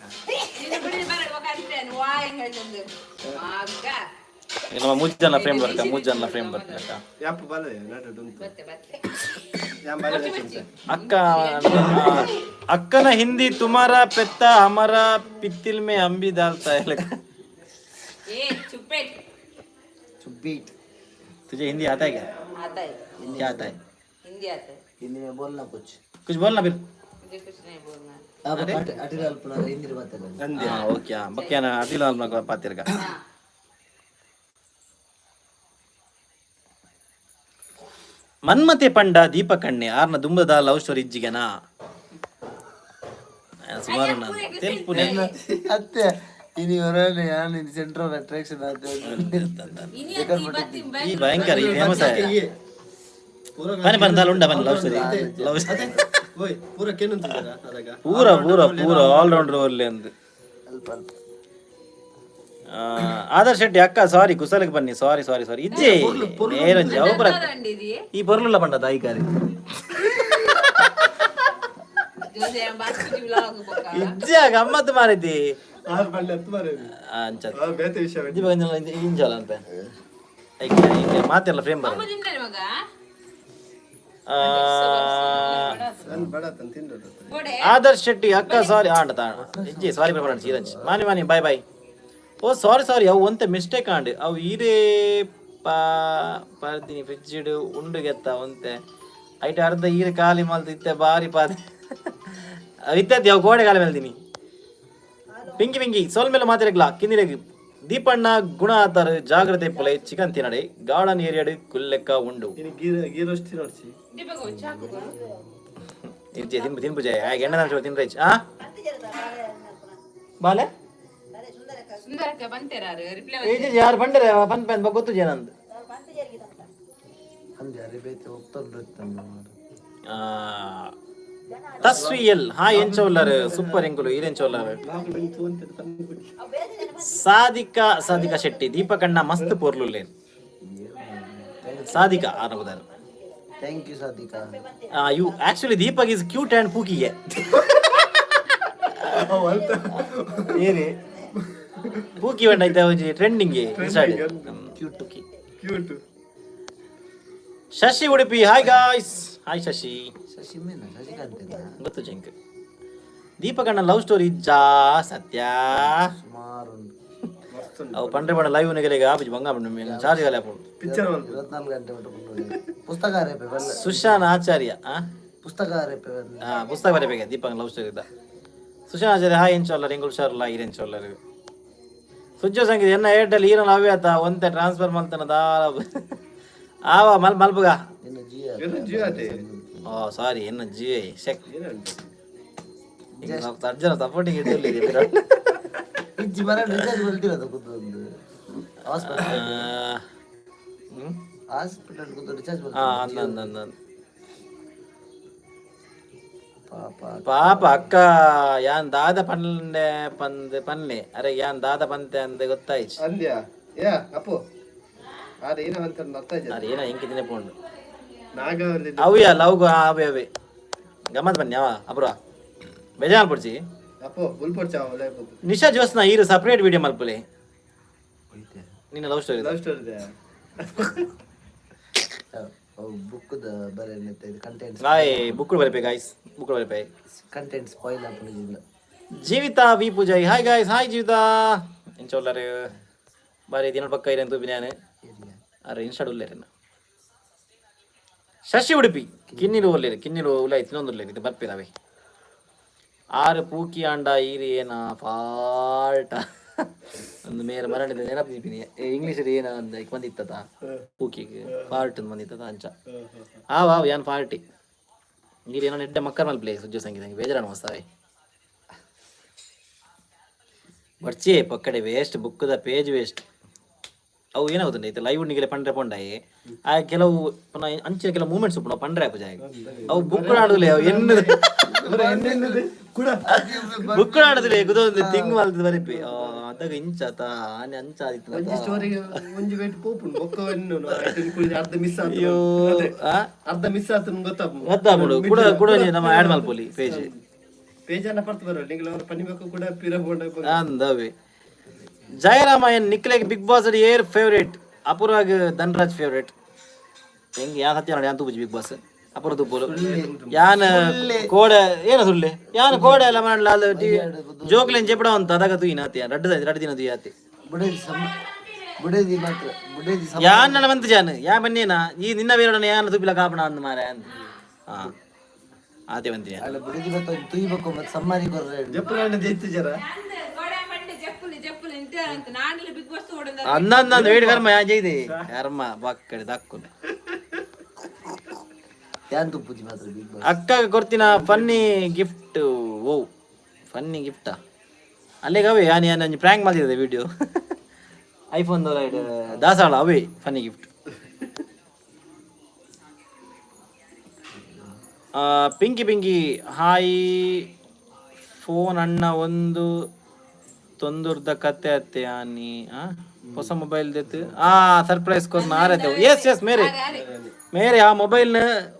ನಿನ್ನ ಬಿಡಿ ಬರಡ್ ಬೊಕ್ಕ ಅಂತೆ ವಾ ಹೆಂಗ್ ಹೇಳ್ತಂದು ಮಗ್ಗ. ನಮ್ಮ ಮೂರು ಜನ ಫ್ರೇಮ್ ಬರ್ಕ, ಮೂರು ಜನ ಫ್ರೇಮ್ ಬರ್ಕ. ಯಾಪ ಬಲ ನಾಟಕ ಉಂಟು. ಬತ್ತೆ ಬತ್ತೆ. ಯಾಂ ಬಲ. ಅಕ್ಕ ಅಕ್ಕನ ಹಿಂದಿ ತುಮಾರ ಪೆತ್ತ ಹಮರ ಪಿತ್ತಿಲ್ ಮೇ ಅಂಬಿ ದಾಲ್ತಾ है. ಏ ಚುಪ್ಪೆ. ಬೀಟ್. तुझे हिंदी आता है क्या? आता है. क्या आता है? हिंदी आता है. हिंदी में बोलना कुछ. कुछ बोलना फिर. मुझे कुछ नहीं बोलना. ಅಟಿಲ್ ಅಲ್ಪನ ಹಿಂದಿ ಮಾತಾಡ. ಓಕೆ, ಬಕ್ಯಾನ ಅಟಿಲ್ ಪಾತಿರ್ಕ. ಮನ್ಮತೆ ಪಂಡ ದೀಪಕಣ್ಣೆ ಆರ್ನ ದುಂಬದ ಲವ್ ಸ್ಟೋರಿ ಇಜ್ಜಿಗೆನಾ? ಸುಮಾರು ನಾನು ತೆಲ್ಪುನೆ. ಅತ್ತೆ ಇನಿ ಹೊರನೆ ಯಾನ್ ಸೆಂಟರ್ ಆಫ್ ಅಟ್ರಾಕ್ಷನ್ ಆತ. ಇನಿ ಅತ್ತಿ ಬತ್ತಿ. ಈ ಭಯಂಕರ ಈ ಫೇಮಸ್. ಬನ್ನಿ ಬನ್ನಿ ದಾಲ್ ಉಂಡ ಬನ್ನಿ. Love story, love story. ಓಯ್ ಪೂರ ಕೇನಂತಿದ್ದೀರಾ ಅದಾಗ? ಪೂರ ಪೂರ ಪೂರ ಆಲ್ರೌಂಡರ್ ಒಲ್ಲೆ ಅಂದು. ಅಲ್ಪ ಅಲ್ಪ. ಆದರ್ಶ್ ಶೆಟ್ಟಿ, ಅಕ್ಕ ಸಾರಿ ಕುಸಲಕ್ಕೆ ಬನ್ನಿ. ಸಾರಿ ಸಾರಿ ಸಾರಿ ಇಜ್ಜೆ ನೇರಂಜಿ ಅವು ಪುರ. ಅಂಡಿದಿ. ಈ ಪೊರ್ಲುಲ್ಲ ಪಂಡ ತಾಯಿಕಾರಿ. ಜೋಸೆ ಬಾಸ್ಕಿ ವ್ಲಾಗ್ ಬೊಕ್ಕ. ಇಜ್ಜೆ ಗಮ್ಮತ್ತು ಮಾರಿದ್ದಿ. ಆರು ಬಳ್ಳಿ ಹತ್ತು ಮಾರೇವಿ. ಅಂಚ. ಬೇತೆ ವಿಷಯ. ಇಂಜಲ ಅಂತ ಮಾತಿರಲ್ಲ ಫ್ರೇಮ್ ಬರ. ತಿಂತಾರೆ ಮಗ. ನಾನು ಬೇಡ ತಂದು ತಿಂದು. ಬೋಡೆ. ಆದರ್ಶ್ ಶೆಟ್ಟಿ, ಅಕ್ಕ ಸಾರಿ ಆಂಡ ತಾಣ ಇಜ್ಜಿ ಸಾರಿ ಬರೋಣ ಸೀರಂಜ್ ಮಾನಿ ಮಾನಿ ಬಾಯ್ ಬಾಯ್. ಓ ಸಾರಿ ಸಾರಿ, ಅವು ಒಂತೆ ಮಿಸ್ಟೇಕ್ ಆಂಡ್. ಅವು ಈರೇ ಪಾ ಪಾರ್ದಿನಿ ಫ್ರಿಜ್ ಉಂಡು ಗೆತ್ತ ಒಂತೆ ಐಟ್ ಅರ್ಧ ಈರೆ ಖಾಲಿ ಮಲ್ತು ಇತ್ತೆ ಬಾರಿ ಪಾದ ಇತ್ತೈತಿ. ಅವು ಗೋಡೆ ಖಾಲಿ ಮಲ್ದಿನಿ. ಪಿಂಕಿ ಪಿಂಕಿ ಸೋಲ್ ಮೇಲೆ ಮಾತಿರಗ್ಲ ಕಿಂದಿರಗ್. ದೀಪಣ್ಣ ಗುಣ ಆತಾರ ಜಾಗ್ರತೆ ಪೊಲೆ ಚಿಕನ್ ತಿನ್ನಡೆ ಗಾರ್ಡನ್ ಏರಿಯಾಡು ಕುಲ್ಲೆಕ್ಕ ಉಂಡು. ಇನ್ನು ಗೀರ್ ಗೀರೋಷ್ಟಿ ನೋಡ್ಸಿ. ದೀಪಕ ಚಾಕು ಕೊಡು. ಇರ್ಜೆ ತಿನ್ಪು ತಿನ್ಪು ಜಯ ಎಣ್ಣೆ ತಿನ್ರೈಚ್ ಆ ಬಾಲೆ. ಸುಂದರಕ್ಕ ಬಂತೇರಾರು ರಿಪ್ಲೈ. ಏಜ್ ಯಾರು ಬಂಡರೆ ಪನ್ ಪನ್ ಗೊತ್ತು ಜೇನಂದ್. ಅಂದೆ ಅರೆ ಬೇತೆ ಒತ್ತೊಂದು. ತಸ್ವಿ ಎಲ್ ಹಾಯ್ ಎಂಚೋಲ್ಲರ್ ಸೂಪರ್ ಎಂಕುಲು ಈರೆಂಚೋಲ್ಲರ್. ಸಾಧಿಕಾ ಸಾಧಿಕಾ ಶೆಟ್ಟಿ, ದೀಪಕಣ್ಣ ಮಸ್ತ್ ಪೊರ್ಲುಲ್ಲೇನ್ Sadhika ಆನಗುದಾರ. Thank you Sadhika. You actually Deepak is cute and ಪೂಕಿಗೆ ಏರಿ ಪೂಕಿ ಬಂಡ ಐತೆ ಒಂಜಿ trending. Cute. Cute. Shashi Udupi, hi guys, hi Shashi. Shashi ಮೇನ ಶಶಿಕಾಂತ್. ಗೊತ್ತು ಜಿಂಕ್. ದೀಪಕಣ್ಣ ಲವ್ ಸ್ಟೋರಿ ಜಾ ಸತ್ಯ. ಸುಮಾರು ಉಂಟು. ಮಸ್ತ್. ಅವು ಪಂಡ್ರೆ ಪಂಡ ಲೈವ್ ನಿಗಲಿಗೆ ಆಪುಜಿ ಬಂಗ ಚಾರ್ಜ್ ಗಾಲಿ ಆಪುಂಡು. ಪಿಕ್ಚರ್. 24 ಗಂಟೆ ಬಿಟ್ಟು ಪುಸ್ತಕ ರೇಪೆ ಬಲ್ಲ. ಸುಶಾನ್ ಆಚಾರ್ಯ ಆ? ಪುಸ್ತಕ ರೇಪೆ ಬಲ್ಲ. ಆ, ಪುಸ್ತಕ ಬರಬೇಕು ದೀಪಕ್ ಲವ್ ಸ್ಟೋರಿ ಇದ್ದ. ಸುಶಾನ್ ಆಚಾರ್ಯ ಹಾಯ್ ಎಂಚೋಲ್ಲರ್ ಎಂಗುಲ್ ಹುಷಾರಲ್ಲ ಈರೆಂಚೋಲ್ಲರ್. ಸುಜ್ಜೋ ಸಂಗೀತ ಎನ್ನ ಏರ್ಟೆಲ್ ಈರನ್ ಅವ್ಯಾತ ಒಂತೆ ಟ್ರಾನ್ಸ್ಫರ್ ಮಲ್ತನ ದಾಲ ಆವ ಮಲ್ ಮಲ್ಪುಗ. ನಿನ್ನ ಜಿಯೋ. ಜಿಯೋ ಅದೇ. ಓ ಸಾರಿ ಎನ್ನ ಜಿಯೋ ಶೆಕ್. ಏನಂತ? ಅರ್ಜುನ ಸಪೋರ್ಟಿಂಗ್ ಇಟ್ಟಿಲ್ಲ. ಇಜ್ಜಿ ಮರ ರಿಚಾರ್ಜ್ ಬಲ್ತಿರೋದು ಕೂತು ಒಂದು. ಹಾಸ್ಪಿಟಲ್ ಹ್ಮ್ ಹಾಸ್ಪಿಟಲ್ ಕೂತು ರಿಚಾರ್ಜ್ ಆ ಅಂದ ಅಂದ ಅಂದ ಅಂದ. ಪಾಪ. ಪಾಪ ಅಕ್ಕ ಯಾನ್ ದಾದ ಪನ್ಲೆ ಪಂದ್ ಪನ್ಲೆ ಅರೆ ಯಾನ್ ದಾದ ಪಂತೆ ಅಂದ್ ಗೊತ್ತಾಯ್ತು. ಅಂದ್ಯಾ ಯಾ ಅಪ್ಪು ಆದ್ರೆ ಏನೋ ಅಂತ ಅರ್ಥ ಆಯ್ತು. ಅರೆ ಏನ ಹೆಂಗೆ ತಿನ್ನೆ ಪೋಂಡು. ನಾಗವಲ್ಲಿ. ಅವು ಲವ್ ಅವೇ ಅವೇ ಗಮ್ಮತ್ ಬನ್ನಿ ಅವ ಅಪುರ ಬೇಜಾನ್ ಪಡ್ಸಿ. ಅಪ್ಪು ಬುಲ್ಪೊಡ್ ಚಾವ ಒಳ್ಳೆ. ನಿಶಾ ಜೋಸ್ನ ಈರು ಸಪರೇಟ್ ವಿಡಿಯೋ ಮಲ್ಪಲೆ ನಿನ್ನ ಲವ್ ಸ್ಟೋರಿ. ಲವ್ ಸ್ಟೋರಿ ಇದೆ. ಬುಕ್ ಬರ ಕಂಟೆಂಟ್. ಗಾಯ್ ಬುಕ್ ಬರಪೆ ಗಾಯ್ಸ್, ಬುಕ್ ಬರಪೆ. ಕಂಟೆಂಟ್ ಸ್ಪಾಯ್ಲ್ ಆಪುನ. Jeevitha V Poojai, hi guys, hi Jeevitha. ಎಂಚ ಉಲ್ಲಾರು? ಬಾರಿ ದಿನ ಪಕ್ಕ ಇರೇನು ತೂಪಿ ನಾನು. ಅರೆ ಇನ್ಸ್ಟಾಡ್ ಉಲ್ಲೇರಿನ ಶಶಿ ಉಡುಪಿ ಕಿನ್ನಿರು ಒಲ್ಲೇರು ಕಿನ್ನಿರು ಉಲ್ಲ ತಿನ್ನೊಂದು ಉಲ್ಲೇರು ಇದು ಬರ್ಪಿದಾವೆ. ಆರು ಪೂಕಿ ಅಂಡ ಈರಿ ಏನ ಫಾಲ್ಟ ಒಂದು ಮೇರೆ ಮರಣಿದ ನೆನಪು. ಇಂಗ್ಲೀಷ್ ಏನ ಅಂದ ಬಂದಿತ್ತದ ಪೂಕಿಗೆ ಫಾಲ್ಟ್ ಅಂತ ಬಂದಿತ್ತದ ಅಂಚ. ಆ ವಾವ್ ಯಾನ್ ಫಾಲ್ಟಿ ನೀರು ಏನೋ ನೆಡ್ಡ ಮಕ್ಕಳ ಮೇಲೆ ಪ್ಲೇ ಸುಜ್ಜು ಸಂಗೀತ ಬೇಜಾರ ಮಸ್ತಾವೆ ಬರ್ಚಿ ಪಕ್ಕಡೆ ವೇಸ್ಟ್ ಬುಕ್ಕದ ಪೇಜ್ ವೇಸ್ಟ್. ಅವು ಏನಾಗುತ್ತಂಡೆ ಇತ್ತೆ ಲೈವ್ ನಿಗಲೆ ಪಂಡ್ರೆ ಪೊಂಡಾಯಿ ಆ ಕೆಲವು ಪುನಃ ಅಂಚಿನ ಕೆಲವು ಮೂಮೆಂಟ್ಸ್ ಉಪ್ಪುನ ಪಂಡ್ರೆ ಆಪು ಜಾಗ ಅವು ಬುಕ್ ಆಡುದಿಲ್ಲ ಅವು ಎನ್ನು ಕೂಡ. ಬುಕ್ ಆಡುದಿಲ್ಲ ಗುದೊಂದು ತಿಂಗ್ ಮಲ್ತದ ಬರಿಪಿ ಅದಾಗ ಇಂಚ ಆತ ಆನೆ ಅಂಚ ಆದಿತ್ತು. ಒಂಜಿ ಸ್ಟೋರಿ ಒಂಜಿ ವೇಟ್ ಪೋಪುಂಡು ಬೊಕ್ಕ ಎನ್ನುನು ಐಟನ್ ಕುಳಿ ಅರ್ಧ ಮಿಸ್ ಆತು. ಅಯ್ಯೋ ಆ ಅರ್ಧ ಮಿಸ್ ಆತನ ಗೊತ್ತಾಪು. ಗೊತ್ತಾಪುಂಡು. ಕೂಡ ಕೂಡ ಒಂಜಿ ನಮ್ಮ ಆ್ಯಡ್ ಮಲ್ಪೊಲಿ ಪೇಜ್. ಪೇಜ್ ಅನ್ನ ಪರ್ತು ಬರೋ ನಿಂಗಳ ಅವ್ರ ಪನಿಬೇಕು ಕೂಡ ಪಿರ ಬೋಂಡ. ಅಂದವೆ ಜಯರಾಮಯ್ಯನ್ ನಿಕ್ಲೆಗ್ ಬಿಗ್ ಬಾಸ್ ಏರ್ ಫೇವ್ರೇಟ್? ಅಪೂರ್ವಾಗ್ ಧನ್ರಾಜ್ ಫೇವ್ರೇಟ್. ಹೆಂಗ್ ಯಾ ಸತ್ಯ ನೋಡಿ ಯಾನ್ ತೂಪುಜಿ ಬಿಗ್ ಬಾಸ್ ಅಪೂರ್ವ ತೂಪುಲು ಯಾನ್ ಕೋಡೆ ಏನ ಸುಳ್ಳೆ ಯಾನ್ ಕೋಡೆ ಎಲ್ಲ ಮಾಡಲ ಅದು ಜೋಕ್ಲೆನ್ ಜೆಪಡ ಅಂತ ಅದಾಗ ತೂಯಿನ ಆತಿ ರಡ್ಡು ರಡ್ಡು ದಿನ ತೂಯಿ ಆತಿ. ಬುಡೇದಿ ಸಮ ಬುಡೇದಿ ಮಾತ್ರ ಬುಡೇದಿ ಸಮ. ಯಾನ್ ನನ್ನ ಬಂತು ಜಾನ್ ಯಾ ಬನ್ನೇನಾ ಈ ನಿನ್ನ ಬೇರೋಡನ ಯಾನ್ ತೂಪಿಲ ಕಾಪಣ ಅಂದ್ ಮಾರೆ ಅಂದ್ ಹಾ ಆತೆ ಬಂತೀನಿ. ಅಲ್ಲ ಬುಡೇದಿ ಮತ್ತೆ ತುಯ್ಬೇಕು ಮತ್ತೆ ಸಮ್ಮಾರಿ ಕೊರ್ರೆ. ಜಪ್ಪುರಾಣ ಜೈತು ಜರ. ಜಪ್ಪುಲಿ ಜಪ್ಪುಲಿ ಅಂತ ನಾನೆಲ್ಲ ಬಿಗ್ ಬಾಸ್ ಓಡಂದ. ಅಂದ ಅಂದ ಅಂದ ವೇಟ್ ಕರ್ಮ ಯಾ ಜೈದೆ ಕರ್ಮ ಬಕ್ಕಡೆ ದಕ್ಕುನೆ. ಯಾನ್ ತುಪ್ಪುಜಿ ಮಾತ್ರ ಬಿಗ್ ಬಾಸ್. ಅಕ್ಕ ಕೊಡ್ತಿನ ಫನ್ನಿ ಗಿಫ್ಟ್ ಓ ಫನ್ನಿ ಗಿಫ್ಟಾ ಅಲ್ಲಿಗೆ ಅವೇ ಯಾನ್ ಯಾನ್ ಒಂಜಿ ಪ್ರ್ಯಾಂಕ್ ಮಾಡ್ತಿದ್ದೆ ವಿಡಿಯೋ ಐಫೋನ್ ದಾಸಾಳ ಅವೇ funny gift. Pinky Pinky hi phone ಅಣ್ಣ ಒಂದು ತೊಂದುರ್ದ ಕತೆ ಅತ್ತೆ ಆನಿ ಆ ಹೊಸ ಮೊಬೈಲ್ ದೆತ್ತು ಆ ಸರ್ಪ್ರೈಸ್ ಕೊರ್ನ ಆರತೆ. ಎಸ್ ಎಸ್ ಮೇರೆ ಮೇರೆ ಆ ಮೊಬೈಲ್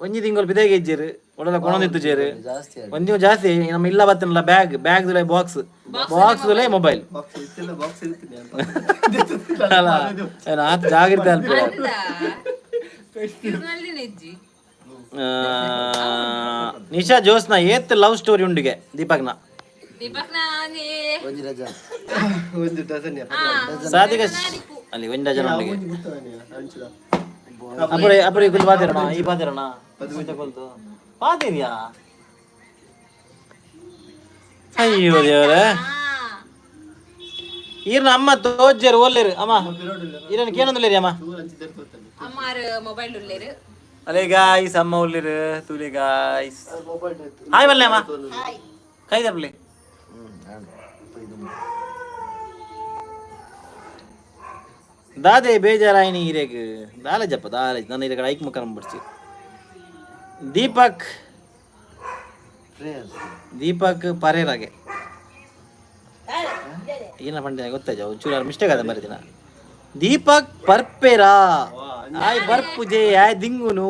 ಒಂಜಿ ತಿಂಗಳು ಬಿದೇಗೆ ಇಜ್ಜಿರು ಒಡಲ ಕೊಣೊಂದಿತ್ತು ಜೇರು. ಜಾಸ್ತಿ. ಒಂಜಿ ಜಾಸ್ತಿ ನಮ್ಮ ಇಲ್ಲ ಬತ್ತನಲ್ಲ ಬ್ಯಾಗ್ ಬ್ಯಾಗ್ ದುಲೈ ಬಾಕ್ಸ್ ಬಾಕ್ಸ್ ದುಲೈ ಮೊಬೈಲ್. ಬಾಕ್ಸ್ ಇತ್ತಿಲ್ಲ ಬಾಕ್ಸ್ ಇರ್ತೀನಿ ಅಂತ. ಅಲ್ಲ ಏನ್ ಆತ ಜಾಗ್ರತೆ ಅಲ್ಪ. ಇಜ್ಜಿ. ನಿಶಾ ಜೋಸ್ನ ಏತ್ ಲವ್ ಸ್ಟೋರಿ ಉಂಡಿಗೆ ದೀಪಕ್ನ? ದೀಪಕ್ ನಾನೇ. ಒಂಜಿ ರಜಾ. ಒಂದು ಡಜನ್. ಸಾದಿಗ ಅಲ್ಲಿ ಒಂಜಿ ಡಜನ್ ಉಂಡಿಗೆ. ಅಂಚಿದ. ಅಪುರೆ ಅಪುರೆ ಕುಲ್ ಬಾತಿರಣ ಈ ಬಾತಿರಣ ಕೊಲ್ತು ಬಾತಿರಿಯಾ ಅಯ್ಯೋ ದೇವರೇ. ಈರ್ನ ಅಮ್ಮ ತೋಜ್ಜರು ಓಲ್ಲೇರು ಅಮ್ಮ ಈರನ್ ಕೇನೊಂದುಲ್ಲೇರಿ ಅಮ್ಮ. ಅಮ್ಮಾರು ಮೊಬೈಲ್ ಉಲ್ಲೇರು. ಅಲೇ ಗಾಯ್ಸ್ ಅಮ್ಮ ಉಲ್ಲಿರು ತೂಲೆ ಗಾಯ್ಸ್ ಹಾಯ್ ಬಲ್ಲೆ ಅಮ್ಮ ಕೈ ದಬ್ಲೆ. ದಾದೆ ಬೇಜಾರಾಯಿನಿ ಈರೆಗ್ ದಾಲೆ ಜಪ್ಪ ದಾಲೆ ನನ್ನ ಈರೆಗ್ ಐಕ್ ಮುಖ ಬಿಡ್ಸಿ ದೀಪಕ್. ಪ್ರೇಯರ್. ದೀಪಕ್ ಪರೇರಾಗೆ ಏನ ಪಂಡ ಗೊತ್ತಾಯ್ತು ಒಂಚೂರು ಮಿಸ್ಟೇಕ್ ಆದ ಮರಿದಿನ ದೀಪಕ್ ಪರ್ಪೇರಾ ಆಯ್ ಬರ್ಪುಜೆ ಆಯ್ ದಿಂಗುನು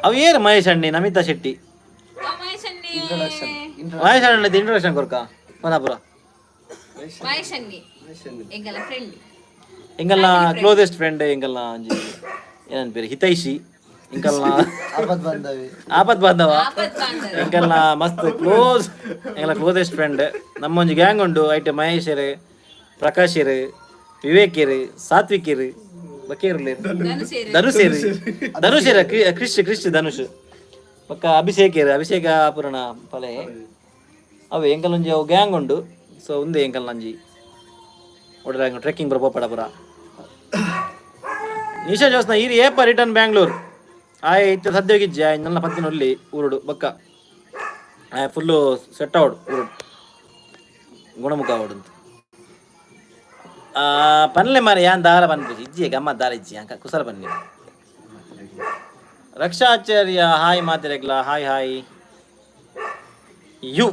ಅವು ಏನು ಮಹೇಶ್ ಅಣ್ಣಿ ನಮಿತಾ ಶೆಟ್ಟಿ. ಮಹೇಶ್ ಅನ್ನಿ. ಮಹೇಶ್ ಅಣ್ಣ ಇಂಟ್ರೊಡಕ್ಷನ್ ಕೊರ್ಕ ಮನಾಪುರ. ಮಹೇಶ್ ಅನ್ನಿ ಎಂಗಲ ಫ್ರೆಂಡ್. ಎಂಗಲ್ನ ಕ್ಲೋಸೆಸ್ಟ್ ಫ್ರೆಂಡ್ ಎಂಗಲ್ನ ಒಂಜಿ ಏನನ್ ಪೇರು ಹಿತೈಷಿ ಎಂಕಲ್ನ. ಆಪತ್ ಬಂದವೆ. ಆಪತ್ ಬಾಂಧವ. ಆಪತ್ ಬಾಂಧವ. ಎಂಕಲ್ನ ಮಸ್ತ್ ಕ್ಲೋಸ್ ಎಂಕಲ್ನ ಕ್ಲೋಸೆಸ್ಟ್ ಫ್ರೆಂಡ್. ನಮ್ಮ ಒಂಜಿ ಗ್ಯಾಂಗ್ ಉಂಡು ಐಟ್ ಮಹೇಶರು ಪ್ರಕಾಶರು ವಿವೇಕರು ಸಾತ್ವಿಕರು ಬಕೇರ್ಲೇರು. ಧನುಷೇರು. ಧನುಷೇರು ಧನುಷೇರ ಕ್ರಿಶ್ ಕ್ರಿಶ್ ಧನುಷ್ ಬೊಕ್ಕ ಅಭಿಷೇಕೇರು ಅಭಿಷೇಕ ಪುರಣ ಪಲೆ ಅವೆ ಎಂಕಲ್ ಒಂಜಿ ಅವು ಗ್ಯಾಂಗ್ ಉಂಡು. ಸೊ ಉಂದೆ ಎಂಕಲ್ ನಂಜಿ ಒಡಲ ಟ್ರೆಕ್ಕಿಂಗ್ ಬರ ಪೋಪಡ ಪುರ. ನಿಶಾ ಜೋಸ್ನ ಈರ್ ಏಪ ರಿಟರ್ನ್ ಬ್ಯಾಂಗ್ಳೂರ್? ಆಯ್ ಇತ್ತೆ ಸದ್ಯೋಗಿಜ್ಜಿ ಆಯ್ ನನ್ನ ಪತ್ತಿನ ಒಲ್ಲಿ ಊರುಡು ಬೊಕ್ಕ ಆಯ್ ಫುಲ್ಲು ಸೆಟ್ ಅವಡು ಊರುಡು ಗುಣಮುಖ ಅವಡು ಅಂತ. ಪನ್ಲೆ ಮಾರೆ, ಯಾನ್ ದಾರ ಪನ್ಪುಜಿ, ಇಜ್ಜಿ ಗಮ್ಮತ್ ದಾರ ಇಜ್ಜಿ ಅಂಕ ಕುಸಲ ಪನ್ಲೆ. ರಕ್ಷಾ ಆಚಾರ್ಯ ಹಾಯ್, ಮಾತಿರೆಗ್ಲ ಹಾಯ್ ಹಾಯ್. You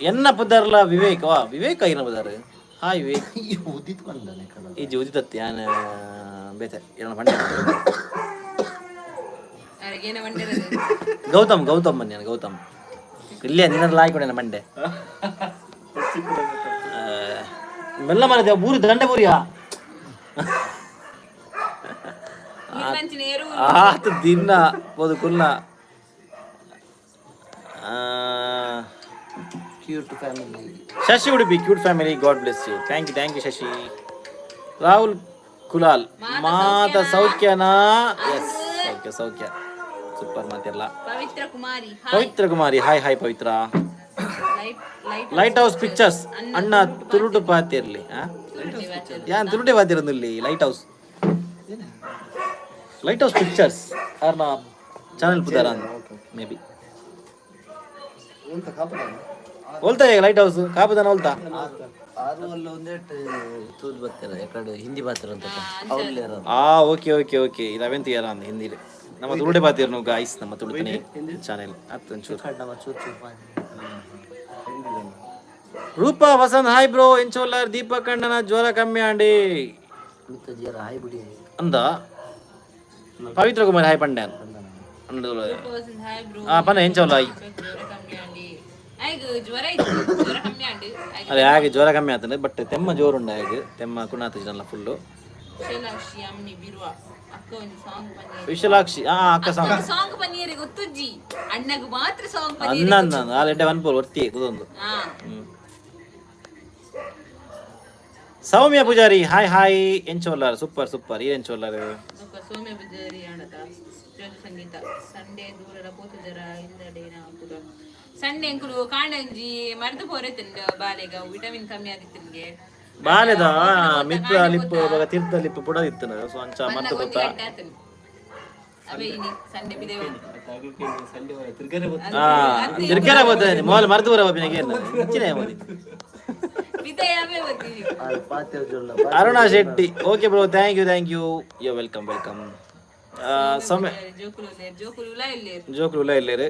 ಎನ್ನ ಪುದರ್ಲ ವಿವೇಕ್ ವಾ, ವಿವೇಕ್ ಐನ ಪುದರ್. ಹಾಯ್ ವಿವೇಕ್. ಇಜ್ಜಿ, ಉದಿತತ್ತಿ ಯಾನ್ ಬೇತೆ ಏನ ಪಂಡೆ. ಅರೆಗೇನ ಬಂಡಿರೋದು? ಗೌತಮ್, ಗೌತಮ್ ಬನ್ನಿ. ಗೌತಮ್ ಇಲ್ಲೇ ನಿನ್ನ ಲಾಯ್ ಕೊಡೇನ ಮಂಡೆ. ಆ, ಮೆಲ್ಲ ಮರದ ಬೂರಿ ದಂಡೆ ಬೂರಿಯಾ. ನಿನ್ನಂಚಿನ ಏರು. ಆತ ದಿನ ಬೋದು ಕುಲ್ಲ. Cute family. Shashi Udupi, cute family, God bless you. Thank you, thank you Shashi. Rahul Kulal, ಮಾತ ಸೌಖ್ಯನಾ? ಎಸ್, ಸೌಖ್ಯ ಸೌಖ್ಯ, ಸೂಪರ್ ಮಾತಿಲ್ಲ. ಪವಿತ್ರ ಕುಮಾರಿ. ಪವಿತ್ರ ಕುಮಾರಿ, ಹಾಯ್ ಹಾಯ್ ಪವಿತ್ರ. Light light light house pictures, ಅಣ್ಣ ತುರುಟು ಪಾತಿರ್ಲಿ. ಯಾನ್ ತುರುಟೆ ಪಾತಿರಂದಿಲ್ಲಿ. ಲೈಟ್ ಹೌಸ್ ಪಿಕ್ಚರ್ಸ್ ಆರ್ನ ಚಾನೆಲ್ ಪುದಾರ ಮೇ ಬಿ. ಹೋಲ್ತಾ ಈಗ ಲೈಟ್ ಹೌಸ್ ಕಾಪುದಾನ ಹೋಲ್ತಾ. ಆರು ಅಲ್ಲ, ಒಂದೇಟ್ ತೂದ್ ಬರ್ತಾರ ಯಾಕಡೆ ಹಿಂದಿ ಬಾತ್ರ ಅಂತ ಅವ್ರು. ಆ, ಓಕೆ ಓಕೆ ಓಕೆ. ಇದು ಅವೆಂತ ಯಾರ ಅಂದ ಹಿಂದಿಲಿ. ನಮ್ಮ ತುಳುಟೆ ಪಾತಿರ್ನು ಗಾಯ್ಸ್, ನಮ್ಮ ತುಳುತನೆ ಚಾನೆಲ್ ಅತ್ತು ಒಂಚೂರು. ನಮ್ಮ ಚೂರು ಚೂರು. ರೂಪಾ ವಸಂತ್, ಹಾಯ್ ಬ್ರೋ, ಎಂಚೋಲಾರ್? ದೀಪಕ್ ಅಣ್ಣನ ಜ್ವರ ಕಮ್ಮಿ ಆಂಡಿ. ಮಿತ್ತ ಜೀರ ಹಾಯ್ ಬಿಡಿ. ಅಂದ ಪವಿತ್ರ ಕುಮಾರ್ ಹಾಯ್ ಪಂಡ್ಯಾನ್. Hi bro. ಆ ಪನ್ನ ಎಂಚೋಲ? ಜ್ವರ ಕಮ್ಮಿ ಆಂಡಿ. ಆಯ್ಗ ಜ್ವರ ಇತ್ತು, ಜ್ವರ ಕಮ್ಮಿ ಆಂಡ್. ಅದೇ ಹಾಗೆ ಜ್ವರ ಕಮ್ಮಿ ಆಗ್ತದೆ, ಬಟ್ ತೆಮ್ಮ ಜೋರುಂಡ ಹಾಗೆ ತೆಮ್ಮ ಕುಣಾತ ಜನ ಫುಲ್ಲು. ವಿಶಾಲಾಕ್ಷಿ ಅಮ್ನಿ ಬಿರುವ, ಅಕ್ಕ ಒಂದು ಸಾಂಗ್ ಪನ್ನೀರ್. ವಿಶಾಲಾಕ್ಷಿ, ಆ ಅಕ್ಕ ಸಾಂಗ್. ಸಾಂಗ್ ಪನ್ನೀರ್ ಗೊತ್ತುಜ್ಜಿ, ಅಣ್ಣಗ್ ಮಾತ್ರ ಸಾಂಗ್ ಅನ್ನ ಪನ್ನೀರ್. ಅನ್ನ ಆ ಎಡ್ಡೆ ಒನ್ಪೋಲ್ ಒತ್ತಿ ಕುದೊಂದು. ಹಾ. ಸೌಮ್ಯ ಪೂಜಾರಿ, ಹಾಯ್ ಹಾಯ್, ಎಂಚೋಲ್ಲಾರ್? ಸೂಪರ್ ಸೂಪರ್, ಈ ಎಂಚೋಲ್ಲಾರ್? ಬೊಕ್ಕ ಸೌಮ್ಯ ಪೂಜಾರಿ ಆಂಡತ. ಜ್ಯೋತಿ ಸಂಗೀತ, ಸಂಡೇ ದೂರರ ಪೋತುಜರ ಇಂದಡೆ ನಾವು ಪೂರ ಸಂಡೆ ಎಂಕುಲು ಕಾಂಡಂಜಿ ಮರ್ದು ಪೋರೆ ತಿಂಡ ಬಾಲೆಗ ವಿಟಮಿನ್ ಕಮ್ಮಿ ಆದಿತ್ತಿನ್ಗೆ. ಬಾಲೆದ ಮಿತ್ತ ಲಿಪ್ಪು ಬಗ ತೀರ್ಥ ಲಿಪ್ಪು ಪುಡದಿತ್ತು, ಸೊ ಅಂಚ ಮರ್ತು ಒಂದು ಗೊತ್ತಾ. ಗಂಟೆ ಆತನು ಅವೇ ಇನಿ ಸಂಡೆ ಬಿದೆ. ಹಾ, ತಿರ್ಗಾರ ಬೋತ ಮೋಲ್ ಮರ್ದು ಬರ ಒಬ್ಬನಿಗೆ ಇಂಚಿನ ಮೋದಿ. ಬಿದೆ ಅವೇ ಓದ್ತೀನಿ. ಪಾತ್ರೆ Jolle. Aruna Shetty, okay bro, thank you, thank you, you welcome, welcome. Soumya. ಜೋಕುಲು ಉಲ್ಲೇರ್, ಜೋಕುಲು ಉಲ ಇಲ್ಲೇರ್. ಜೋಕುಲು ಉಲ್ಲ ಇಲ್ಲೇರು.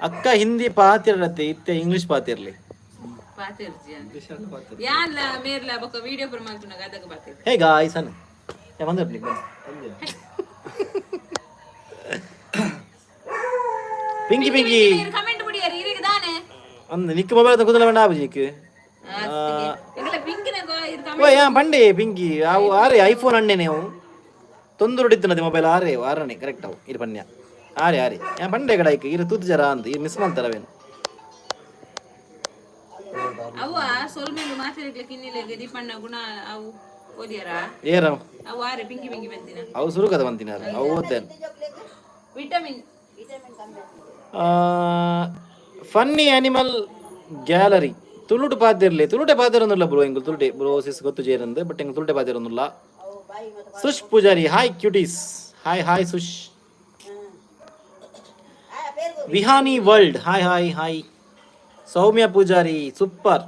ಅಕ್ಕ ಹಿಂದಿ ಪಾತಿರತ್ತೆ, ಇತ್ತೆ ಇಂಗ್ಲಿಷ್ ಪಾತಿರ್ಲಿ. ಪಾತೆರ್ಜಿ ಯಾನ್ಲ ಮೇರ್ಲ ಬೊಕ್ಕ ವಿಡಿಯೋ ಪುರ ಮಲ್ಪುನಗ ಅದಕ್ಕೆ ಪಾತೆರ್. ಹೇ ಗಾಯ್ಸ್ ಅನ್ ಬಂದ್ರೆ ಪಿಂಕಿ ಪಿಂಕಿ. ಕಮೆಂಟ್ ಬಿಡಿಯಾರ ಇರಿಗೆ ದಾನೆ. ಅಂದ್ ನಿಕ್ ಮೊಬೈಲ್ ಕುದಲ ಬೇಡ ಆಬುಜಿ ನಿಕ್. ಎಂಕಲ ಪಿಂಕಿನ ಓ ಯಾ ಪಂಡೆ ಪಿಂಕಿ ಅವು ಆರೆ ಐಫೋನ್ ಅಣ್ಣೆ ನೀವು ತೊಂದರೆ ಹೊಡಿತು ಮೊಬೈಲ್ ಆರೆ ಆರನೆ ಕರೆಕ್ಟ್ ಅವು ಇರು ಪನ್ಯ ಆರೆ ಆರೆ ಯಾ ಪಂಡೆ ಕಡಾಯ್ಕ್ ಇರು ತೂತು ಜರ ಅಂದ್ ಇರು ಮಿಸ್ ಮಾಡ್ತಾರವೇನು. ಅವ್ವ ಸೊಲ್ಮೆಲು ಮಾತಾಡಿಗ್ಲ ಕಿನ್ನಿಲೆಗ್ ದೀಪಣ್ಣ ಗುಣ ಅವು ಓದಿಯಾರ? ಏರ? ಅವು ಆರೆ ಪಿಂಕಿ ಪಿಂಕಿ ಬಂದಿನ. ಅವು ಸುರುಕದ ಬಂತಿನಾರ ಅವು ಓದ್ತೇನೆ. ವಿಟಮಿನ್. ಫನ್ನಿ ಅನಿಮಲ್ ಗ್ಯಾಲರಿ, ತುಳುಟು ಪಾತಿರ್ಲಿ. ತುಳುಟೆ ಪಾತಿರೊಂದುಲ್ಲ ಬ್ರೋ, ಎಂಗುಲ್ ತುಳುಟೆ ಬ್ರೋ ಸಿಸ್ ಗೊತ್ತು ಜೇರಂದು, ಬಟ್ ಎಂಗ್ ತುಳುಟೆ ಪಾತಿರೊಂದುಲ್ಲ. Sush Poojary, hi cuties, hi hi Sush. Vihani world, hi hi hi. Soumya Poojary, super.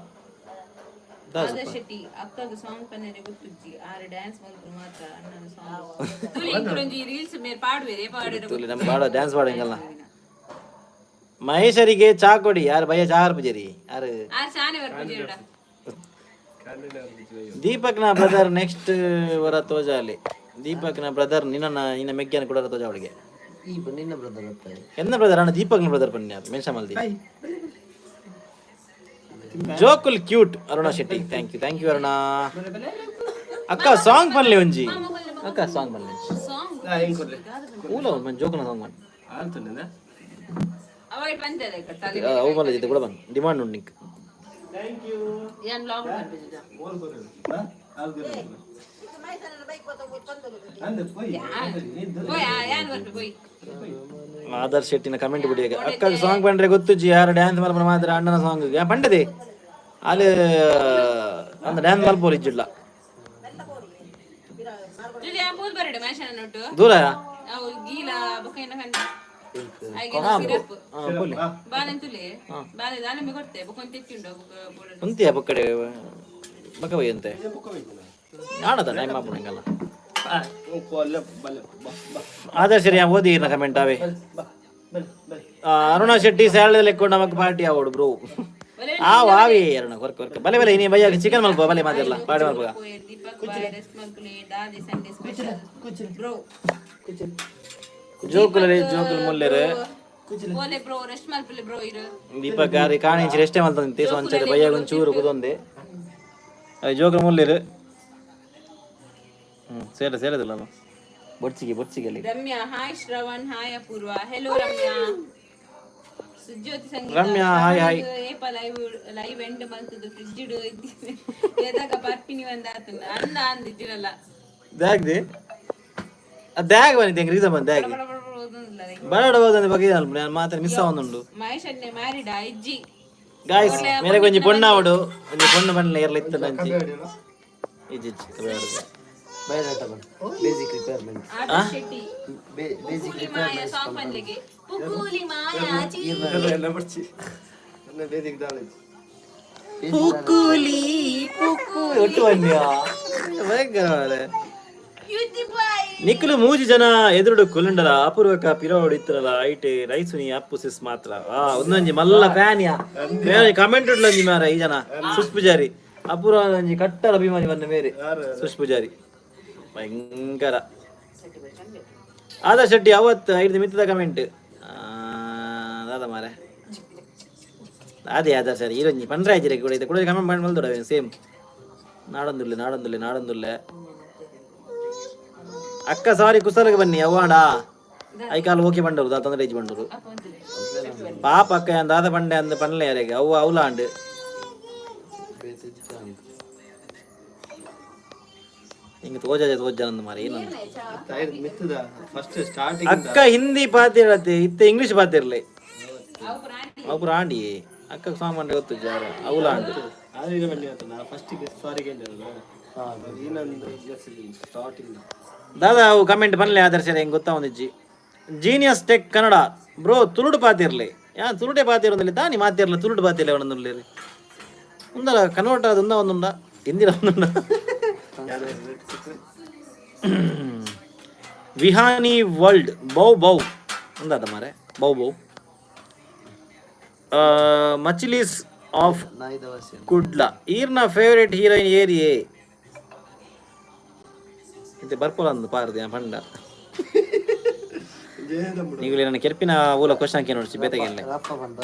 Adarsh Shetty, ಅಕ್ಕಗ್ ಸಾಂಗ್ ಪನ್ನೆರೆ ಗೊತ್ತುಜ್ಜಿ, ಆರೆ ಡ್ಯಾನ್ಸ್ ಮಲ್ಪುನು ಮಾತ್ರ ಅಣ್ಣನ ಸಾಂಗ್. ತುಲಿ ಇಂಕುಲೊಂಜಿ ರೀಲ್ಸ್ ಮೇರ್ ಪಾಡುವೆರೆ ಪಾಡುವೆರೆ. ತುಲಿ ನಮ್ಮ ಬಾಡ ಡ್ಯಾನ್ಸ್ ಪಾಡಂಗಲ್ಲ. ಮಹೇಶರಿಗೆ ಚಾ ಕೊಡಿ. ಯಾರು ಭಯ ಚಾ ಪೂಜಾರಿ ಯಾರು? ಆರ್ ಚಾನೆ ಬರ್ಪುಜೇರುಡ. ದೀಪಕ್ನ ಬ್ರದರ್ ನೆಕ್ಸ್ಟ್ ವರ ತೋಜಾಲಿ. ದೀಪಕ್ನ ಬ್ರದರ್ ನಿನ್ನ ನಿನ್ನ ಮೆಗ್ಗೆನ ಕೂಡ ತೋಜ ಅವಳಿಗೆ. ಈ ನಿನ್ನ ಬ್ರದರ್ ಅತ್ತ. ಎನ್ನ ಬ್ರದರ್ ಅಣ್ಣ, ದೀಪಕ್ನ ಬ್ರದರ್ ಪನ್ಯ ಮೆನ್ಷನ್ ಮಲ್ದಿ. ಜೋಕುಲ್ cute. Aruna Shetty, thank you, thank you Aruna. ಅಕ್ಕ ಸಾಂಗ್ ಪನ್ಲಿ ಒಂಜಿ, ಅಕ್ಕ ಸಾಂಗ್ ಪನ್ಲಿ. ಸಾಂಗ್. ಊಲ ಒಂಜಿ ಜೋಕುನ ಸಾಂಗ್ ಮನ್. ಅವಾಗ ಪಂಚದ ತಲೆ. ಅವು ಮಲ್ಲ ಜೊತೆ ಕೂಡ ಬಂದು ಡಿಮಾಂಡ್ ಉಂಟು ನಿಕ್. ಯಾನ್ ಬ್ಲಾಗ್ ಪನ್ಪುಜ. ಪೋಯ್, ಯಾನ್ ಬರ್ಪೆ ಪೋಯ್. ಆದರ್ಶ್ ಶೆಟ್ಟಿನ ಕಮೆಂಟ್ ಬಿಡಿ. ಅಕ್ಕ ಸಾಂಗ್ ಬಂದ್ರೆ ಗೊತ್ತು ಜಿ, ಯಾರು ಡ್ಯಾನ್ಸ್ ಮಲ್ಪನ ಮಾತ್ರ ಅಣ್ಣನ ಸಾಂಗ್ ಪಂಡದೆ ಅಲ್ಲಿ ಅಂದ ಡ್ಯಾನ್ಸ್ ಮಲ್ಪೋಲಿ ಇಜ್ಜಿಲ್ಲ. ಜುಲಿ ಯಾನ್ ಪೂಲ್ ಬರಡೆ ಮನುಷ್ಯನ ನೊಟ್ಟು. ದೂರ. ಅವು ಗೀಲ ಬೊಕ್ಕ ಏನ ಕಂಡ ಐಗೆ ಸಿರಪ್. ಪೋಲಿ. ಬಾಲೆ ತುಲೆ ಬಾಲೆ ದಾಳಿಂಬೆ ಕೊಡ್ತೆ ಬೊಕ್ಕ ಒಂಜಿ ತೆತ್ತಿ ಉಂಡು ಬೊಕ್ಕ ಬೋಡ. ಉಂತಿಯ ಪಕ್ಕಡೆ. ಬಕ್ಕ ಬಯ್ಯಂತೆ ಆಣದ ಟೈಮ್ ಆಪುಣಂಗಲ್ಲ. ಆದರ್ಶ ರೀ, ಓದಿ ಕಮೆಂಟ್ ಅವೇ. ಅರುಣಾ ಶೆಟ್ಟಿ ಸ್ಯಾಲರಿ ಲೆಕ್ಕೊಂಡು ನಮಕ್ ಪಾರ್ಟಿ ಆವೋಡು ಬ್ರೋ. ಆ ವಾವಿ ಅರುಣ, ವರ್ಕ್ ವರ್ಕ್ ಬಲೆ ಬಲೆ. ನೀ ಬಯ್ಯ ಚಿಕನ್ ಮಲ್ಪ ಬಲೆ, ಮಾತಿರಲ್ಲ ಪಾರ್ಟಿ ಮಲ್ಪ. ದೀಪಕ್ ಬಾಯ್, ರೆಸ್ಟ್ ಮಲ್ಕುಲೆ, ದಾದಿ ಸಂಡೇ ಸ್ಪೆಷಲ್ ಬ್ರೋ. ಜೋಕುಲರೆ, ಜೋಕುಲ್ ಮುಲ್ಲೆರು. ಓಲೆ ಬ್ರೋ, ರೆಸ್ಟ್ ಮಲ್ಪುಲೆ ಬ್ರೋ ಇರು. ದೀಪಕ್ ಆರಿ ಕಾಣಿಂಚಿ ರೆಸ್ಟೇ ಮಲ್ತಂತೆ ಸೊಂಚರೆ ಬಯ್ಯಾಗ ಒಂಚೂರು ಕುದೊಂದೆ. ಅದೇ ಜೋಕುಲ್ ಮುಲ್ಲೆರು. ಹ್ಮ್ ಸೇರ ಸೇರದಿಲ್ಲ ನಾನು ಬೊಡ್ಚಿಗೆ ಬೊಡ್ಚಿಗೆ ಅಲ್ಲಿ. Ramya hi, Shravan hi, Apoorva hello, Ramya, Sujyothi Sangeetha. Ramya, hi, hi. ಏಪ ಲೈವ್ ಲೈವ್ ಎಂಡ್ ಮಲ್ತದು ಫ್ರಿಜ್ ಇಡು ಏದಾಗ ಪರ್ಪಿನಿ ಒಂದಾತಂದ ಅಂದ ಅಂದ ಇದ್ದಿರಲ್ಲ. ದ್ಯಾಗ್ದಿ ಅದ್ಯಾಗ ಬಂದಿದ್ದೆ ಹೆಂಗೆ ರೀಸನ್ ಬಂದ ದ್ಯಾಗ್. ಬಡ ಬಡ ಬಡ ಓದೊಂದಿಲ್ಲ ಅದಕ್ಕೆ. ಬಡ ಹೋದಂದ್ರೆ ಬಗ್ಗೆ ನಾನು ಮಾತ್ರ ಮಿಸ್ ಆವೊಂದುಂಡು. ಮಹೇಶ್ ಅಣ್ಣೆ ಮ್ಯಾರಿಡ್ ಇಜ್ಜಿ. ಗಾಯ್ಸ್, ಮೇರೆ ಒಂಜಿ ಪೊಣ್ಣು ಆವಡು, ಒಂಜಿ ಪೊಣ್ಣು ಬಣ್ಣ ಏರ್ಲ ಇತ್ತು ನಂಚಿ ಇಜ್ಜಿ ಇಜ್ಜಿ ಕಬೆ. Biodata basic requirement. Adarsh Shetty. Basic ಪುಕುಲಿ ಮಾಯ ಸಾಂಗ್ ಪನ್ಲೆಗೆ, ಪುಕುಲಿ ಮಾಯ ಚೀ. Basic knowledge. ಪುಕುಲಿ ಪುಕು ಒಟ್ಟು ಬನ್ನಿಯಾ ಭಯಂಕರ ಮಾರ್ರೆ. ನಿಕ್ಕಲು ಮೂಜಿ ಜನ ಎದುರುಡು ಕುಲುಂಡಲ ಅಪೂರ್ವಕ ಪಿರೋಡ್ ಇತ್ತರಲ್ಲ ಐಟ್ ರೈಸುನಿ ಅಪ್ಪು ಸಿಸ್ ಮಾತ್ರ. ಆ ಒಂದೊಂಜಿ ಮಲ್ಲ ಫ್ಯಾನ್ ಯಾ ಕಮೆಂಟ್ ಉಡ್ಲಂಜಿ ಮಾರ ಈ ಜನ. ಸುಶ್ ಪೂಜಾರಿ ಅಪೂರ್ವ ಒಂಜಿ ಕಟ್ಟರ ಅಭಿಮಾನಿ ಬಂದ ಮೇರೆ ಸುಶ್ ಪೂಜಾರಿ ಭಯಂಕರ. ಆದರ್ಶ್ ಶೆಟ್ಟಿ ಅವತ್ತು ಐದು ಮಿತ್ತದ ಕಮೆಂಟ್ ದಾದ ಮಾರೆ. ಅದೇ ಆದರ್ಶ್ ಸರ್ ಈರೊಂಜಿ ಪಂಡ್ರೆ ಆಯ್ತು ಕೂಡ ಇದೆ ಕೂಡ ಕಮೆಂಟ್ ಮಾಡಿ ಮಲ್ದೋಡ ಸೇಮ್. ನಾಡೊಂದುಲ್ಲೆ ನಾಡೊಂದುಲ್ಲೆ ನಾಡೊಂದುಲ್ಲೆ. ಅಕ್ಕ ಸಾರಿ, ಕುಸಲಗೆ ಬನ್ನಿ ಅವ್ವಾಡ ಐಕಾಲು ಓಕೆ ಬಂಡರು ದಾತ ತೊಂದರೆ ಇಜ್ಜಿ ಬಂಡರು. ಪಾಪ ಅಕ್ಕ ದಾದ ಬಂಡೆ ಅಂದ ಪನ್ಲೆ ಯಾರಿಗೆ ಅವ್ವ ಅವಲಾಂಡ್. ಹಿಂಗೆ ತೋಜ ತೋಜ ಅಂದ ಮಾರೆ ಏನು. ಮಿತ್ತದ ಫಸ್ಟ್ ಸ್ಟಾರ್ಟಿಂಗ್. ಅಕ್ಕ ಹಿಂದಿ ಪಾತಿರತ್ತೆ ಇತ್ತ ಇಂಗ್ಲಿಷ್ ಪಾತಿರ್ಲಿ ಅವು ರಾಂಡಿ ಅಕ್ಕ ಸಾಮಾನ್ಯ ಗೊತ್ತು ಜಾರ ಅವಲಾಂಡ್. ಆದ್ರೆ ಬನ್ನಿ ಅಂತ ನಾ ಫಸ್ಟ್ ಸಾರಿ ಕೇಳಿರಲ್ಲ ಇನ್ನೊಂದು ಸ್ಟಾರ್ಟಿಂಗ್. ದಾದಾ ಅವು ಕಮೆಂಟ್ ಪನ್ಲೆ ಆದರ್ಶ ಹೆಂಗೆ ಗೊತ್ತಾ ಒಂದಿಜ್ಜಿ. ಜೀನಿಯಸ್ ಟೆಕ್ ಕನ್ನಡ ಬ್ರೋ, ತುರುಡು ಪಾತಿರ್ಲಿ ಯಾ ತುರುಡೆ ಪಾತಿರೊಂದಿಲ್ಲ ದಾನಿ ಮಾತಿರ್ಲ ತುರುಡು ಪಾತಿರ್ಲಿ ಒಂದೊಂದುಲ್ಲೇರಿ ಉಂದಲ ಕನ್ವರ್ಟ್ ಅದು ಉಂದ ಒಂದುಂಡ ಹಿಂದಿನ ಒಂದುಂಡ. ವಿಹಾನಿ ವರ್ಲ್ಡ್ ಬೌ ಬೌ ಉಂದಾದ ಮಾರೆ ಬೌ ಬೌ ಮಚಿಲೀಸ್ ಆಫ್ ನಾಯಿದ ವಾಸಿ. ಕುಡ್ಲ ಈರ್ನ ಫೇವರೇಟ್ ಹೀರೋಯಿನ್ ಏರಿಯೇ ಇದು ಬರ್ಪೋಲ ಅಂದು ಪಾರದೆ ಪಂಡ. ನೀವು ನನ್ನ ಕೆರ್ಪಿನ ಊಲ ಕ್ವಶನ್ ಕೇಳಿ ನೋಡ್ಸಿ ಬೇತೆಗೆಲ್ಲ. ರಪ್ಪ ಬಂದ.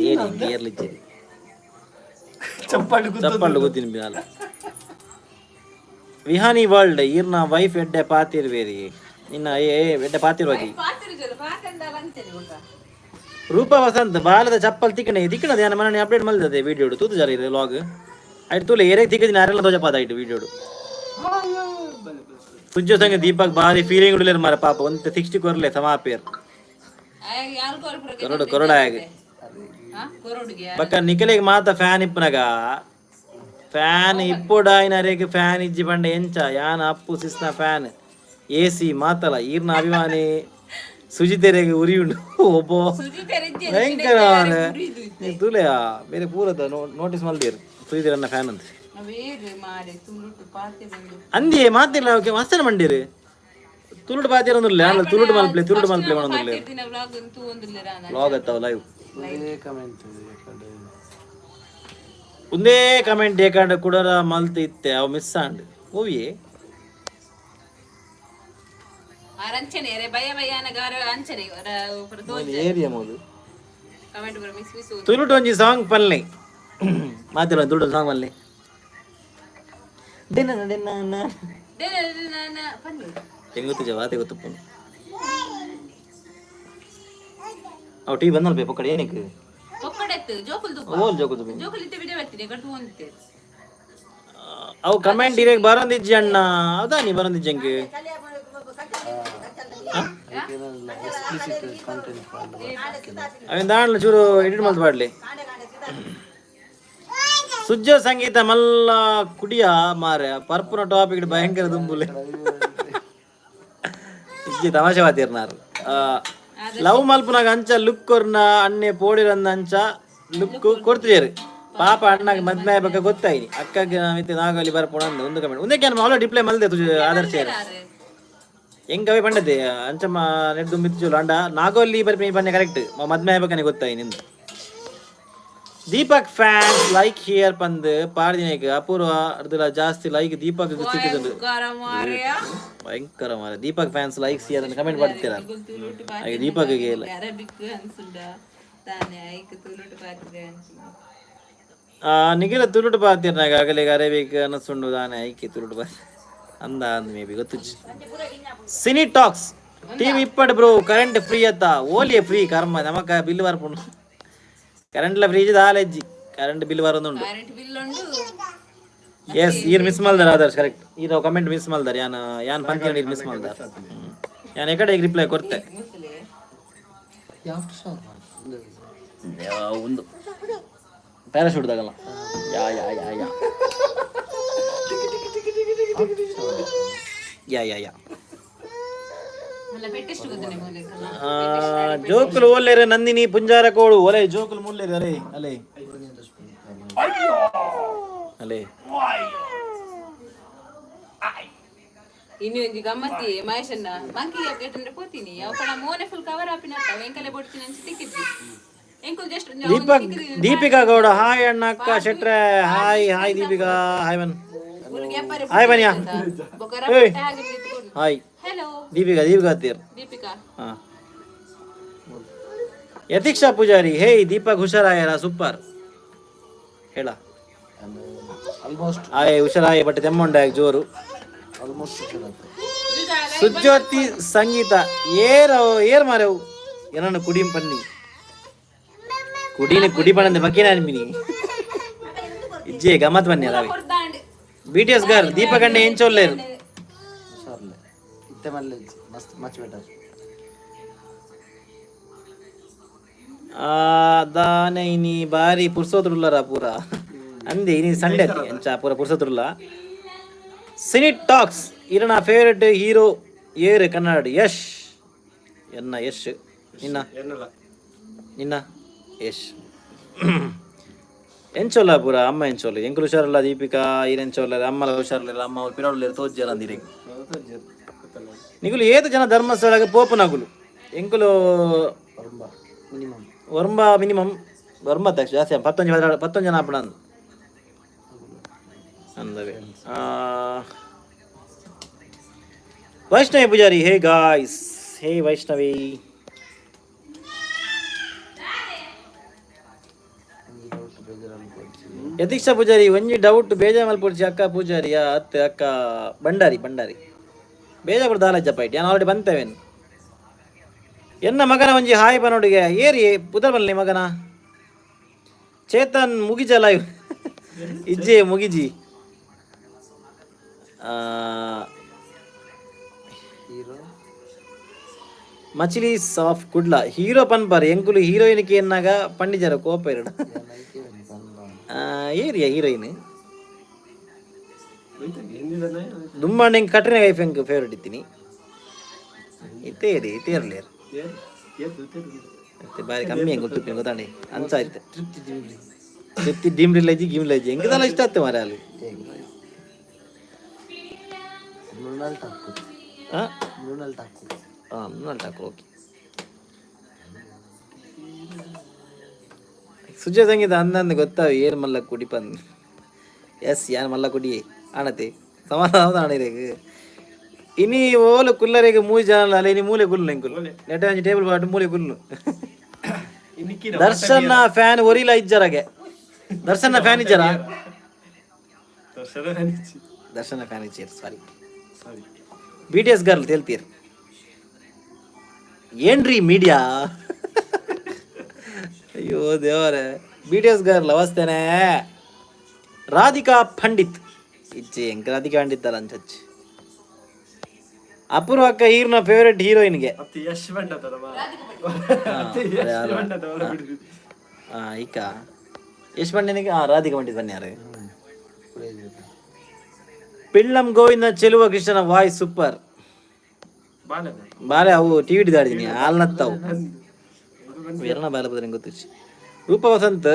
ಏನಿ ಏರ್ಲಿಜ್ಜಿ. ಚಪ್ಪಾಳು. ಚಪ್ಪಲ್ಲು ಗೊತ್ತಿನ ಬಿನಾಲ. ವಿಹಾನಿ ವರ್ಲ್ಡ್ ಈರ್ನ ವೈಫ್ ಎಡ್ಡೆ ಪಾತಿರ್ವೇರಿ ನಿನ್ನ ಏ ಏ, ಎಡ್ಡೆ ಪಾತಿರ್ವಾಗಿ. ರೂಪ ವಸಂತ್ ಬಾಲದ ಚಪ್ಪಲ್ ತಿಕ್ಕಣೆ ತಿಕ್ಕಣದ ಯಾನ ಮನೆ ಅಪ್ಡೇಟ್ ಮಲ್ದದೆ ವಿಡಿಯೋ ತೂತು ಜಾರಿ ಲಾಗ್ ಐಟ್ ತೂಲೆ ಏರೇ ತಿಕ್ಕದಿನ ಯಾರೆಲ್ಲ ತೋಜಪಾದ ಐಟ್ ವಿಡಿಯೋ. ಸುಜ್ಜೋ ಸಂಗ ದೀಪಕ್ ಬಾರಿ ಫೀಲಿಂಗ್ ಉಡ್ಲೇರ್ ಮಾರ ಪಾಪ ಒಂತೆ 60 ಕೊರ್ಲೆ ಸಮಾಪೇರ್. ಕೊರಡು ಕೊರಡ ಆಗಿ. ಕೊರಡುಗೆ. ಬಕ್ಕ ನಿಖಲಿಗೆ ಮಾತ ಫ್ಯಾನ್ ಇಪ್ಪನಗ ಫ್ಯಾನ್ ಇಪ್ಪೊಡಾಯಿನರೇಗ್ ಫ್ಯಾನ್ ಇಜ್ಜಿ ಪಂಡ ಎಂಚ? ಯಾನ ಅಪ್ಪು ಸಿಸ್ನ ಫ್ಯಾನ್ ಎಸಿ ಮಾತಲ ಈರ್ನ ಅಭಿಮಾನಿ ಸುಜಿತೆರೆಗ್ ಉರಿಯುಂಡು ಒಬ್ಬೋ. ಭಯಂಕರ ತೂಲೆಯಾ ಬೇರೆ ಪೂರದ ನೋಟಿಸ್ ಮಲ್ದಿರ್ ಸುಜಿತೆರನ್ನ ಫ್ಯಾನ್ ಅಂತ. ವೇರು ಮಾರೆ ತುಳುಟು ಪಾತೆ ಬಂದು. ಅಂದಿಯೇ ಮಾತಿಲ್ಲ ಓಕೆ ಮಸ್ತನ ಮಂಡಿರು ತುಳುಟು ಪಾತಿರೊಂದುಲ್ಲೆ ಅಲ್ಲ ತುಳುಟು ಮಲ್ಪ್ಲೆ ತುಳುಟು ಮಲ್ಪ್ಲೆ ಮಾಡೊಂದುಲ್ಲೆ. ದಿನ ವ್ಲಾಗ್ ಅಂತೂ ಒಂದುಲ್ಲೆ ರಾನ. ವ್ಲಾಗ್ ಅತ್ತಾವ ಲೈವ್. ಒಂದೇ ಕಮೆಂಟ್ ಕಡೆ. ಒಂದೇ ಕಮೆಂಟ್ ಏಕಾಂಡ ಕುಡರ ಮಲ್ತ್ ಇತ್ತೆ ಅವು ಮಿಸ್ ಆಂಡ್ ಓವಿಯೇ. ಆರ್ ಅಂಚನೆ ರೇ ಭಯ ಭಯಾನಗಾರ ಅಂಚನೆ ಏರಿಯಾ ಮೌಲು. ಕಮೆಂಟ್ ಬರ ಮಿಸ್ ಮಿಸ್. ತುಳುಟು ಒಂಜಿ ಸಾಂಗ್ ಪನ್ಲೆ ಮಾತಿಲ್ಲ ತುಳುಟು ಸಾಂಗ್ ಪನ್ಲೆ ಡಿನ ಡಿನ ನ. ಹೆಂಗ್ ಗೊತ್ತಿಜ ವಾತೆ ಗೊತ್ತಪ್ಪನು ಅವು ಟೀ ಬಂದಲ್ಪ ಪೊಕ್ಕಡೆ ಏನಕ್ಕೆ. ಒಕ್ಕಡೆತ್ತು ಜೋಕುಲ್ ತುಪ್ಪ. ಓಲ್ ಜೋಕುಲ್ ತುಪ್ಪ. ಜೋಕುಲ್ ಇತ್ತೆ ಬಿಡೆ ಬರ್ತೀನಿ ಕಟ್ಟು ಹೊಂದಿತ್ತೆ. ಅವು ಕಮೆಂಟ್ ಇರೇಗ್ ಬರಂದಿಜ್ಜಿ ಅಣ್ಣ ಹೌದಾ ನೀ ಬರಂದಿಜ್ಜಿ ಹಂಗೆ. Explicit content. ಅವಿನ ದಾಂಡ್ಲ ಚೂರು ಎಡಿಟ್ ಮಲ್ತ್ ಪಾಡ್ಲಿ. ಸುಜ್ಜ ಸಂಗೀತ ಮಲ್ಲ ಕುಡಿಯ ಮಾರೆ ಪರ್ಪುನ ಟಾಪಿಕ್ ಭಯಂಕರ ದುಂಬುಲೆ ಇಜ್ಜಿ ತಮಾಷೆ ವಾತಿರ್ನಾರ್. ಲವ್ ಮಲ್ಪುನಾಗ ಅಂಚ ಲುಕ್ ಕೊರ್ನ ಅಣ್ಣೆ ಪೋಡಿರಂದ ಅಂಚ ಲುಕ್ ಕೊಡ್ತಿದೇರು. ಪಾಪ ಅಣ್ಣಗೆ ಮದ್ಮೆ ಆಯ್ಬೇಕ ಗೊತ್ತಾಯ್ನಿ ಅಕ್ಕಗೆ ಮಿತ್ತೆ ನಾಗಲ್ಲಿ ಬರ್ಪೋಣ ಅಂದ ಒಂದು ಕಮೆಂಟ್ ಒಂದಕ್ಕೆ ನಾನು ಆಲ್ರೆಡಿ ರಿಪ್ಲೈ ಮಲ್ದೆ ತುಜು ಆದರ್ಶ ಹೆಂಗವೇ ಬಂಡದೆ ಅಂಚಮ್ಮ ನೆಡ್ದು ಮಿತ್ತು ಅಂಡ ನಾಗೋಲ್ಲಿ ಬರ್ಪಿ ಬನ್ನಿ ಕರೆಕ್ಟ್ ಮದ್ಮೆ ಆಯ್ಬೇಕನೆ ಗೊತ್ತಾಯಿ ನಿಂದು. ದೀಪಕ್ fans like here ಪಂದ್ ಪಾಡ್ದಿನಕ್ಕೆ ಅಪೂರ್ವ ಅರ್ಧಲ ಜಾಸ್ತಿ ಲೈಕ್ ದೀಪಕ್ ಸಿಕ್ಕಿದ್ದು. ಭಯಂಕರ ಮಾರ ದೀಪಕ್ fans likes here ಅಂತ ಕಮೆಂಟ್ ಮಾಡ್ತೀರಾ ಹಾಗೆ ದೀಪಕ್ಗೆ ಇಲ್ಲ. ಅರಬಿಕ್ ಅನ್ಸುಂಡ ತಾನೆ ಐಕ್ ತುಳುಟು ಪಾತ್ರೆ ಅನ್ಸುಂಡ. ನಿಖಿಲ ತುಳುಟು ಪಾತಿರ್ನಾಗ ಆಗಲಿಗೆ ಅರೇಬಿಕ್ ಅನಸುಂಡು ದಾನೆ ಐಕೆ ತುಳುಟು ಬಾ ಅಂದ ಅಂದ ಮೇ ಬಿ ಗೊತ್ತುಜ್ಜಿ. ಸಿನಿ ಟಾಕ್ಸ್ ಟಿವಿ ಇಪ್ಪಡ್ ಬ್ರೋ ಕರೆಂಟ್ ಫ್ರೀ ಅತ್ತ ಓಲಿಯೇ ಫ್ರೀ ಕರ್ಮ ನಮಕ ಬಿಲ್ ಬರ್ಪುಂಡು ಕರೆಂಟ್ಲ ಫ್ರೀಜ್ ದಾಲೆಜ್ಜಿ ಕರೆಂಟ್ ಬಿಲ್ ಬರೋದುಂಡು. ಕರೆಂಟ್ ಬಿಲ್ ಉಂಡು. ಎಸ್ ಈರ್ ಮಿಸ್ ಮಲ್ದಾರ ಆದರ್ಶ್ ಕರೆಕ್ಟ್ ಈರ್ ಕಮೆಂಟ್ ಮಿಸ್ ಮಲ್ದಾರ ಯಾನ್ ಯಾನ್ ಪಂತಿನ ಈರ್ ಮಿಸ್ ಮಲ್ದಾರ ಯಾನ್ ಎಕಡೆ ಈಗ ರಿಪ್ಲೈ ಕೊರ್ತೆ. ಮುಸಲೆ. ಒಂದು ಪ್ಯಾರಾಶೂಟ್ ದಾಗಲ್ಲ ಯಾ ಯಾ ಯಾ ಯಾ ಯಾ ಯಾ ಯಾ. ಅಲ್ಲ ಪೆಟ್ಟೆಷ್ಟು ಗೊತ್ತನೆ ಮೂಲಕ. ಜೋಕುಲು ಓಲ್ಲೇರು ನಂದಿನಿ ಪುಂಜಾರ ಕೋಳು ಒಲೆ ಜೋಕುಲು ಮುಲ್ಲೇರು ಅಲೆ ಅಲೆ ಅಲೆ. ಇನ್ನು ಒಂಜಿ ಗಮ್ಮತ್ತಿ ಮಹೇಶನ್ನ ಮಂಕಿ ಅಪ್ಡೇಟ್ ಪೋತೀನಿ ಅವು ಪಣ ಮೋನೆ ಫುಲ್ ಕವರ್ ಆಪಿನ ಎಂಕಲೆ ಬೊಡ್ತೀನಿ ಅಂಚ ತಿಕ್ಕಿದ್ವಿ ಎಂಕುಲ್ ಜಸ್ಟ್. ದೀಪಕ್ ದೀಪಿಕಾ ಗೌಡ ಹಾಯ್ ಅಣ್ಣ ಅಕ್ಕ ಶೆಟ್ರೆ ಹಾಯ್ ಹಾಯ್ ದೀಪಿಕಾ ಹಾಯ್ ಬನ್ ಹಾಯ್ ಬನ್ಯಾ. ಏಯ್. ಹಾಯ್. ಹಲೋ. ದೀಪಿಕಾ ದೀಪಿಕಾ ತೀರ್. ದೀಪಿಕಾ. ಹಾ ಯತೀಕ್ಷಾ ಪೂಜಾರಿ ಹೇ ದೀಪಕ್ ಹುಷಾರಾಯರ ಸೂಪರ್ ಹೇಳ. ಆಲ್ಮೋಸ್ಟ್. ಆಯ್ ಹುಷಾರಾಯ ಬಟ್ ತೆಮ್ಮೊಂಡ ಜೋರು. ಆಲ್ಮೋಸ್ಟ್ ಹುಷಾರಾಯ್ತು. ಸುಜ್ಯೋತಿ ಸಂಗೀತ ಏರ್ ಏರ್ ಮಾರೆವು ಏನನ್ನು ಕುಡಿయం ಪನ್ನಿ ಕುಡಿನ ಕುಡಿ ಪಣಂದೆ ಬಕೇನ ಅನ್ಬಿನಿ ಇಜ್ಜೆ ಗಮ್ಮತ್ ಬನ್ನಿ ಅದಾವೆ. ಕೊಡ್ತಾಂಡ್. B T S ಗರ್ ದೀಪಕಣ್ಣೆ ಎಂಚೊಲ್ಲೇರು. ಹುಷಾರ್ಲೆ ಇತ್ತೆ ಮಲ್ಲೆ ಮಸ್ತ್ ಮಚ್ ಬೆಟರ್. ದಾನೆ ಇನಿ ಬಾರಿ ಪುರ್ಸೋತ್ರುಲ್ಲರ ಪೂರ ಅಂದೆ ಇನಿ ಸಂಡೆ ಅತಿ ಅಂಚ ಪೂರ ಪುರ್ಸೋತ್ರುಲ್ಲ. ಸಿನಿ ಟಾಕ್ಸ್ ಇರನ ಫೇವರೆಟ್ ಹೀರೋ ಏರ್ ಕನ್ನಡ? ಯಶ್ ಎನ್ನ ಯಶ್ ನಿನ್ನ. ಏನಲ್ಲ. ನಿನ್ನ ಯಶ್ ಎಂಚೊಲ್ಲ ಪೂರ ಅಮ್ಮ ಎಂಚೊಲ್ಲ ಎಂಕುಲು ಹುಷಾರಲ್ಲ ದೀಪಿಕಾ ಈರ್ ಎಂಚೊಲ್ಲ ಅಮ್ಮಲ ಹುಷಾರಿಲ್ಲ ಅಮ್ಮ ಅವ್ರು ಪಿರಾಡುಲ್ಲೇರು ತೋಜ್ಜರ ಅಂದಿರಿ. ನಿಗುಲು ಏತು ಜನ ಧರ್ಮಸ್ಥಳಕ್ಕೆ ಪೋಪುನಗುಲು ಎಂಕುಲು? ಮಿನಿಮಮ್. ಒರ್ಂಬ ಮಿನಿಮಮ್ ಒರ್ಂಬ ಅಧ್ಯಕ್ಷ ಜಾಸ್ತಿ ಪತ್ತೊಂಜಿ 16 ಪತ್ತೊಂಜಿ ಜನ ಆಪಣ ಅಂದವೆ. Vaishnavi Pujari hey guys hey Vaishnavi. Yatiksha Pujari ಒಂಜಿ ಡೌಟ್ ಬೇಜಾರ್ ಮಲ್ಪೊಡ್ಚಿ ಅಕ್ಕ ಪೂಜಾರಿ ಅತ್ತೆ ಅಕ್ಕ ಭಂಡಾರಿ ಭಂಡಾರಿ ಬೇಜಾಪುರ ದಾಲಜ್ಜಪ್ಪ ಇಟ್ಟು ನಾನು ಆಲ್ರೆಡಿ ಬಂತೇವೇನು ಎನ್ನ ಮಗನ ಒಂಜಿ ಹಾಯ್ ಬನೋಡಿಗೆ ಏರಿ ಪುದರ್ ಬನ್ನಿ ಮಗನ ಚೇತನ್ ಮುಗಿಜಲ ಇಜ್ಜೆ ಮುಗಿಜಿ. ಹೀರೋ. ಮಚಿಲಿ ಸಾಫ್ ಕುಡ್ಲ ಹೀರೋ ಪನ್ಪರ್ ಎಂಕುಲು ಹೀರೋಯಿನ್ ಕೇನ್ನಾಗ ಪಂಡಿಜರ ಕೋಪ ಇರಡ. Area heroine. ಹಿಂದಿದನೆ. ದುಂಬಾಂಡ ಎಂಕ್ ಕಟ್ರಿನ ಕೈಫ್ ಎಂಕ್ ಫೇವರೇಟ್ ಇತ್ತೀನಿ ಇತ್ತೇ ಇರಿ ಇತ್ತೇ ಇರಲಿ. ಮತ್ತೆ ಬಾರಿ ಕಮ್ಮಿ ಹೆಂಗೆ ಗೊತ್ತು ಗೊತ್ತಾಂಡಿ ಅಂಚ ಆಯ್ತು. ತೃಪ್ತಿ ದಿಂಬ್ರಿ. ತೃಪ್ತಿ ಡಿಮ್ರಿ ಲೈಜಿ ಗಿಮ್ ಲೈಜಿ ಎಂಕದಲ್ಲ ಇಷ್ಟ ಆಯ್ತು ಮಾರೆ ಅಲ್ಲಿ. ಮೃಣಾಲ್ ಠಾಕೂರ್. ಹಾ. ಮೃಣಾಲ್ ಠಾಕೂರ್. ಹಾಂ ಮೃಣಾಲ್ ಠಾಕೂರ್ ಓಕೆ. ಸುಜಯ ಸಂಗೀತ ಅಂದಂದು ಗೊತ್ತಾವ ಏರ್ ಮಲ್ಲ ಕುಡಿ ಪಂದ್ ಎಸ್ ಯಾನ್ ಮಲ್ಲ ಕುಡಿ ಆಣತೆ ಸಮಾಧಾನ ಆಣಿರೇಗ್ ಇನಿ ಓಲು ಕುಲ್ಲರೆಗ್ ಮೂಜಿ ಜನ ಅಲ್ಲ ಇನಿ ಮೂಲೆ ಕುಲ್ಲು ಎಂಕುಲು ನೆಟ ಒಂಜಿ ಟೇಬಲ್ ಬಾಟು ಮೂಲೆ ಕುಲ್ಲು. ದರ್ಶನ್ ಫ್ಯಾನ್ ಒರಿಲ ಇಜ್ಜರಗೆ ದರ್ಶನ್ ಫ್ಯಾನ್ ಇಜ್ಜರ. ದರ್ಶನ. ದರ್ಶನ ಫ್ಯಾನ್ ಇಜ್ಜೇರ್ sorry. Sorry. B T S girl ತೇಲ್ತೀರ್ ಏನ್ರಿ ಮೀಡಿಯಾ ಅಯ್ಯೋ ದೇವರೇ B T S girl ಅವಸ್ಥೆನೆ. Radhika Pandit ಇಜ್ಜೆ ಎಂಕ್ ರಾಧಿಕಾ ಪಂಡಿತ್ ಅಲ್ಲ ಅಂಚಚ್ಚಿ ಅಪೂರ್ವ ಅಕ್ಕ ಈರ್ನ ಫೇವರೇಟ್ ಹೀರೋಯಿನ್ಗೆ. ಅತ್ತೆ ಯಶ್ ಬಂಡತದ ಅತ್ತೆ ಯಶ್ ಬಂಡತ ಬಿಡುದು. ಈಕ ಯಶ್ ಪಂಡಿನಿಗೆ ರಾಧಿಕಾ ಪಂಡಿತ್ ಬನ್ನಿ ಯಾರು ಪಿಳ್ಳಂ ಗೋವಿಂದ ಚೆಲುವ ಕೃಷ್ಣನ ವಾಯ್ಸ್ ಸೂಪರ್. ಬಾಲೆ. ಬಾಲೆ ಅವು ಟಿವಿ ದಾಡಿದೀನಿ ಹಾಲ್ನತ್ತವು ಎರನ ಬಾಲೆ ಬದ್ರೆ ಗೊತ್ತಿಚ್ಚಿ. ರೂಪ ವಸಂತ್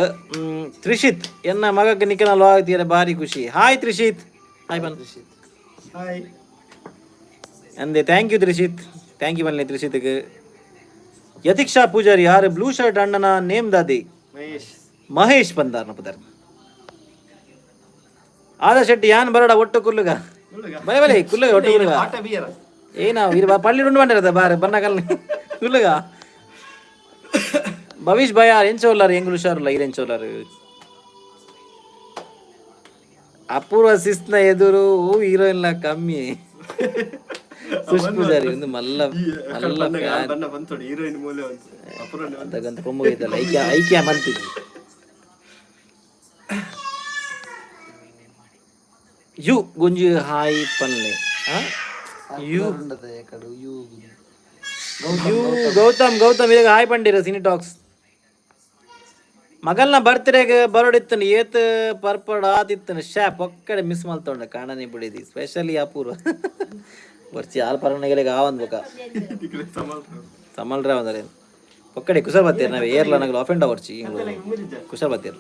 ತ್ರಿಷಿತ್ ಎನ್ನ ಮಗಕ್ಕೆ ನಿಖನ ಆಗ್ತೀರ ಭಾರಿ ಖುಷಿ. ಹಾಯ್ ತ್ರಿಷಿತ್, ಹಾಯ್ ಬನ್. ಹಾಯ್. ಅಂದೆ thank you Trishith, thank you ಬನ್ನಿ ತ್ರಿಷಿತ್ಗೆ. ಯತೀಕ್ಷಾ ಪೂಜಾರಿ ಯಾರು? ಬ್ಲೂ ಶರ್ಟ್ ಅಣ್ಣನ ನೇಮ್ ದಾದಿ? ಮಹೇಶ್. ಮಹೇಶ್ ಬಂದಾರ್ನ ಪುದರ್. ಆದ ಶೆಟ್ಟಿ ಯಾನ್ ಬರಡ ಒಟ್ಟು ಕುಲ್ಲುಗ. ಬಲೆ ಬಲೆ ಕುಲ್ಲುಗ, ಒಟ್ಟು ಕುಲ್ಲುಗ. ಆಟ ಬಿಯರ. ಏನ ಇರು ಪಳ್ಳಿ ಉಂಡು ಬಂದಿರದ ಬಾರ್ ಬನ್ನ ಕಲ್ ಕುಲ್ಲುಗ. ಭವಿಷ್ ಭಯಾರ್ ಎಂಚೋಲ್ಲಾರು? ಎಂಗುಲು ಹುಷಾರುಲ್ಲ ಈರೆಂಚೋಲ್ಲಾರು? ಅಪೂರ್ವ ಶಿಸ್ತ್ನ ಎದುರು ಹೀರೋಯಿನ್ ಕಮ್ಮಿ. ಸುಶ್ ಪೂಜಾರಿ ಒಂದು ಮಲ್ಲ ಮಲ್ಲ ಫ್ಯಾನ್. ಬನ್ನ ಬಂತೋಡು ಹೀರೋಯಿನ್ ಮೂಲೆ ಒಂದು ಅಪೂರ್ವ. ಅಂತಗಂತ ಕೊಂಬುಗೈತಲ್ಲ ಐಕ್ಯ ಐಕ್ಯ ಮಂತಿದ್ವಿ. You ಗುಂಜಿ ಹಾಯ್ ಪನ್ಲೆ you. ಉಂಡದ ಎಕಡು you. You Gautam, Gautam ಈಗ ಹಾಯ್ ಪಂಡಿರ. ಸಿನಿ ಟಾಕ್ಸ್ ಮಗಲ್ನ ಬರ್ತ್ಡೇಗೆ ಬರೋಡಿತ್ತನು ಏತ್ ಪರ್ಪಡ್ ಆತಿತ್ತನು. ಶಾ ಪೊಕ್ಕಡೆ ಮಿಸ್ ಮಲ್ತೊಂಡ ಕಾಣನೆ ಬಿಡಿದಿ. ಸ್ಪೆಷಲಿ ಅಪೂರ್ವ ಬರ್ಚಿ ಆಲ್ ಪರಣಿಗೆಲೆಗ್ ಆವಂದ್ ಬೊಕ. ಸಮಲ್ರ ಒಂದರೆ ಪೊಕ್ಕಡೆ ಕುಸಲ್ ಬತ್ತೀರ್ ನಾವ್ ಏರ್ಲ ನಗಲು ಅಫೆಂಡ್ ಅವರ್ಚಿ. ಕುಸಲ್ ಬತ್ತೀರ್.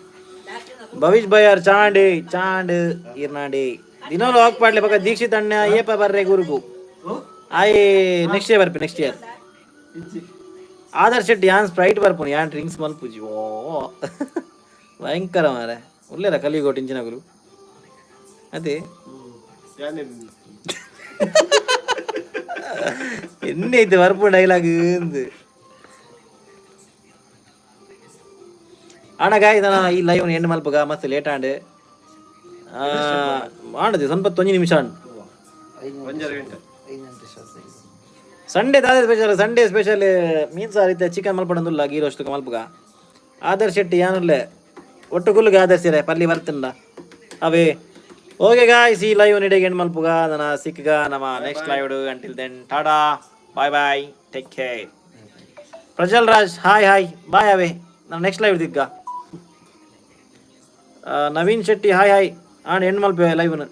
ಭವಿಷ್ ಭಯಾರ್ ಚಾಂಡ್ ಚಾಂಡ್ ಈರ್ನಾಂಡಿ ದಿನೋಲು ವಾಕ್ ಪಾಡ್ಲೆ. ಬೊಕ ದೀಕ್ಷಿತ್ ಅಣ್ಣ ಏಪ ಬರ್ರೆ ಗುರುಗು? ಆಯ್ ನೆಕ್ಸ್ಟ್ ಇಯರ್ ಬರ್ಪಿ, ನೆಕ್ಸ್ಟ್ ಇಯರ್. ಆದರ್ಶ್ ಶೆಟ್ಟಿ ಯಾನ್ ಸ್ಪ್ರೈಟ್ ಬರ್ಪುನು, ಯಾನ್ ಡ್ರಿಂಕ್ಸ್ ಮಲ್ಪುಜಿ. ಓ ಭಯಂಕರ ಮಾರೆ, ಉಲ್ಲೇರ ಕಲಿಗೋಟ್ ಇಂಚಿನಗುಲು ಅದೇ. ಎಣ್ಣೆ ಐತೆ ಬರ್ಪು ಡೈಲಾಗ್ ಅಂದು. ಅಣ್ಣ ಗಾಯ್ ಈ ಲೈವ್ ಎಂಡ್ ಮಲ್ಪುಗ, ಮಸ್ತ್ ಲೇಟ್ ಆಂಡ್. ಆಂಡದಿ ಸ್ವಲ್ಪ ತೊಂಜಿ ನಿಮಿಷ ಆಂಡ್. ಒಂಜರ ಗಂಟೆ. 5 ಗಂಟೆ ಶಾಸ್. ಸಂಡೇ ದಾದ ಸ್ಪೆಷಲ್? ಸಂಡೇ ಸ್ಪೆಷಲ್ ಮೀನ್ ಸಾರು ಇತ್ತೆ, ಚಿಕನ್ ಮಲ್ಪಡಂದುಲ್ಲ, ಗೀ ರೋಸ್ಟ್ ಮಲ್ಪುಗ. ಆದರ್ಶ್ ಶೆಟ್ಟಿ ಯಾನುಲ್ಲೆ, ಒಟ್ಟು ಕುಲ್ಲುಗ. ಆದರ್ಶ್ ರೇ ಪಲ್ಲಿ ಬರ್ತಿಂಡ ಅವೇ. ಓಕೆ ಗಾಯ್ಸ್, ಈ ಲೈವ್ ನಿಡೆಗೆ ಎಂಡ್ ಮಲ್ಪುಗ. ನನ್ನ ಸಿಕ್ಕಗ ನಮ್ಮ next live. Until then, tata, bye bye, take care. Prajal Raj hi hi bye. ಅವೇ ನಾನು ನೆಕ್ಸ್ಟ್ ಲೈವ್ ದಿಗ್ಗ. Naveen Shetty hi hi. And end ಮಲ್ಪೆ ಲೈವ್ನ.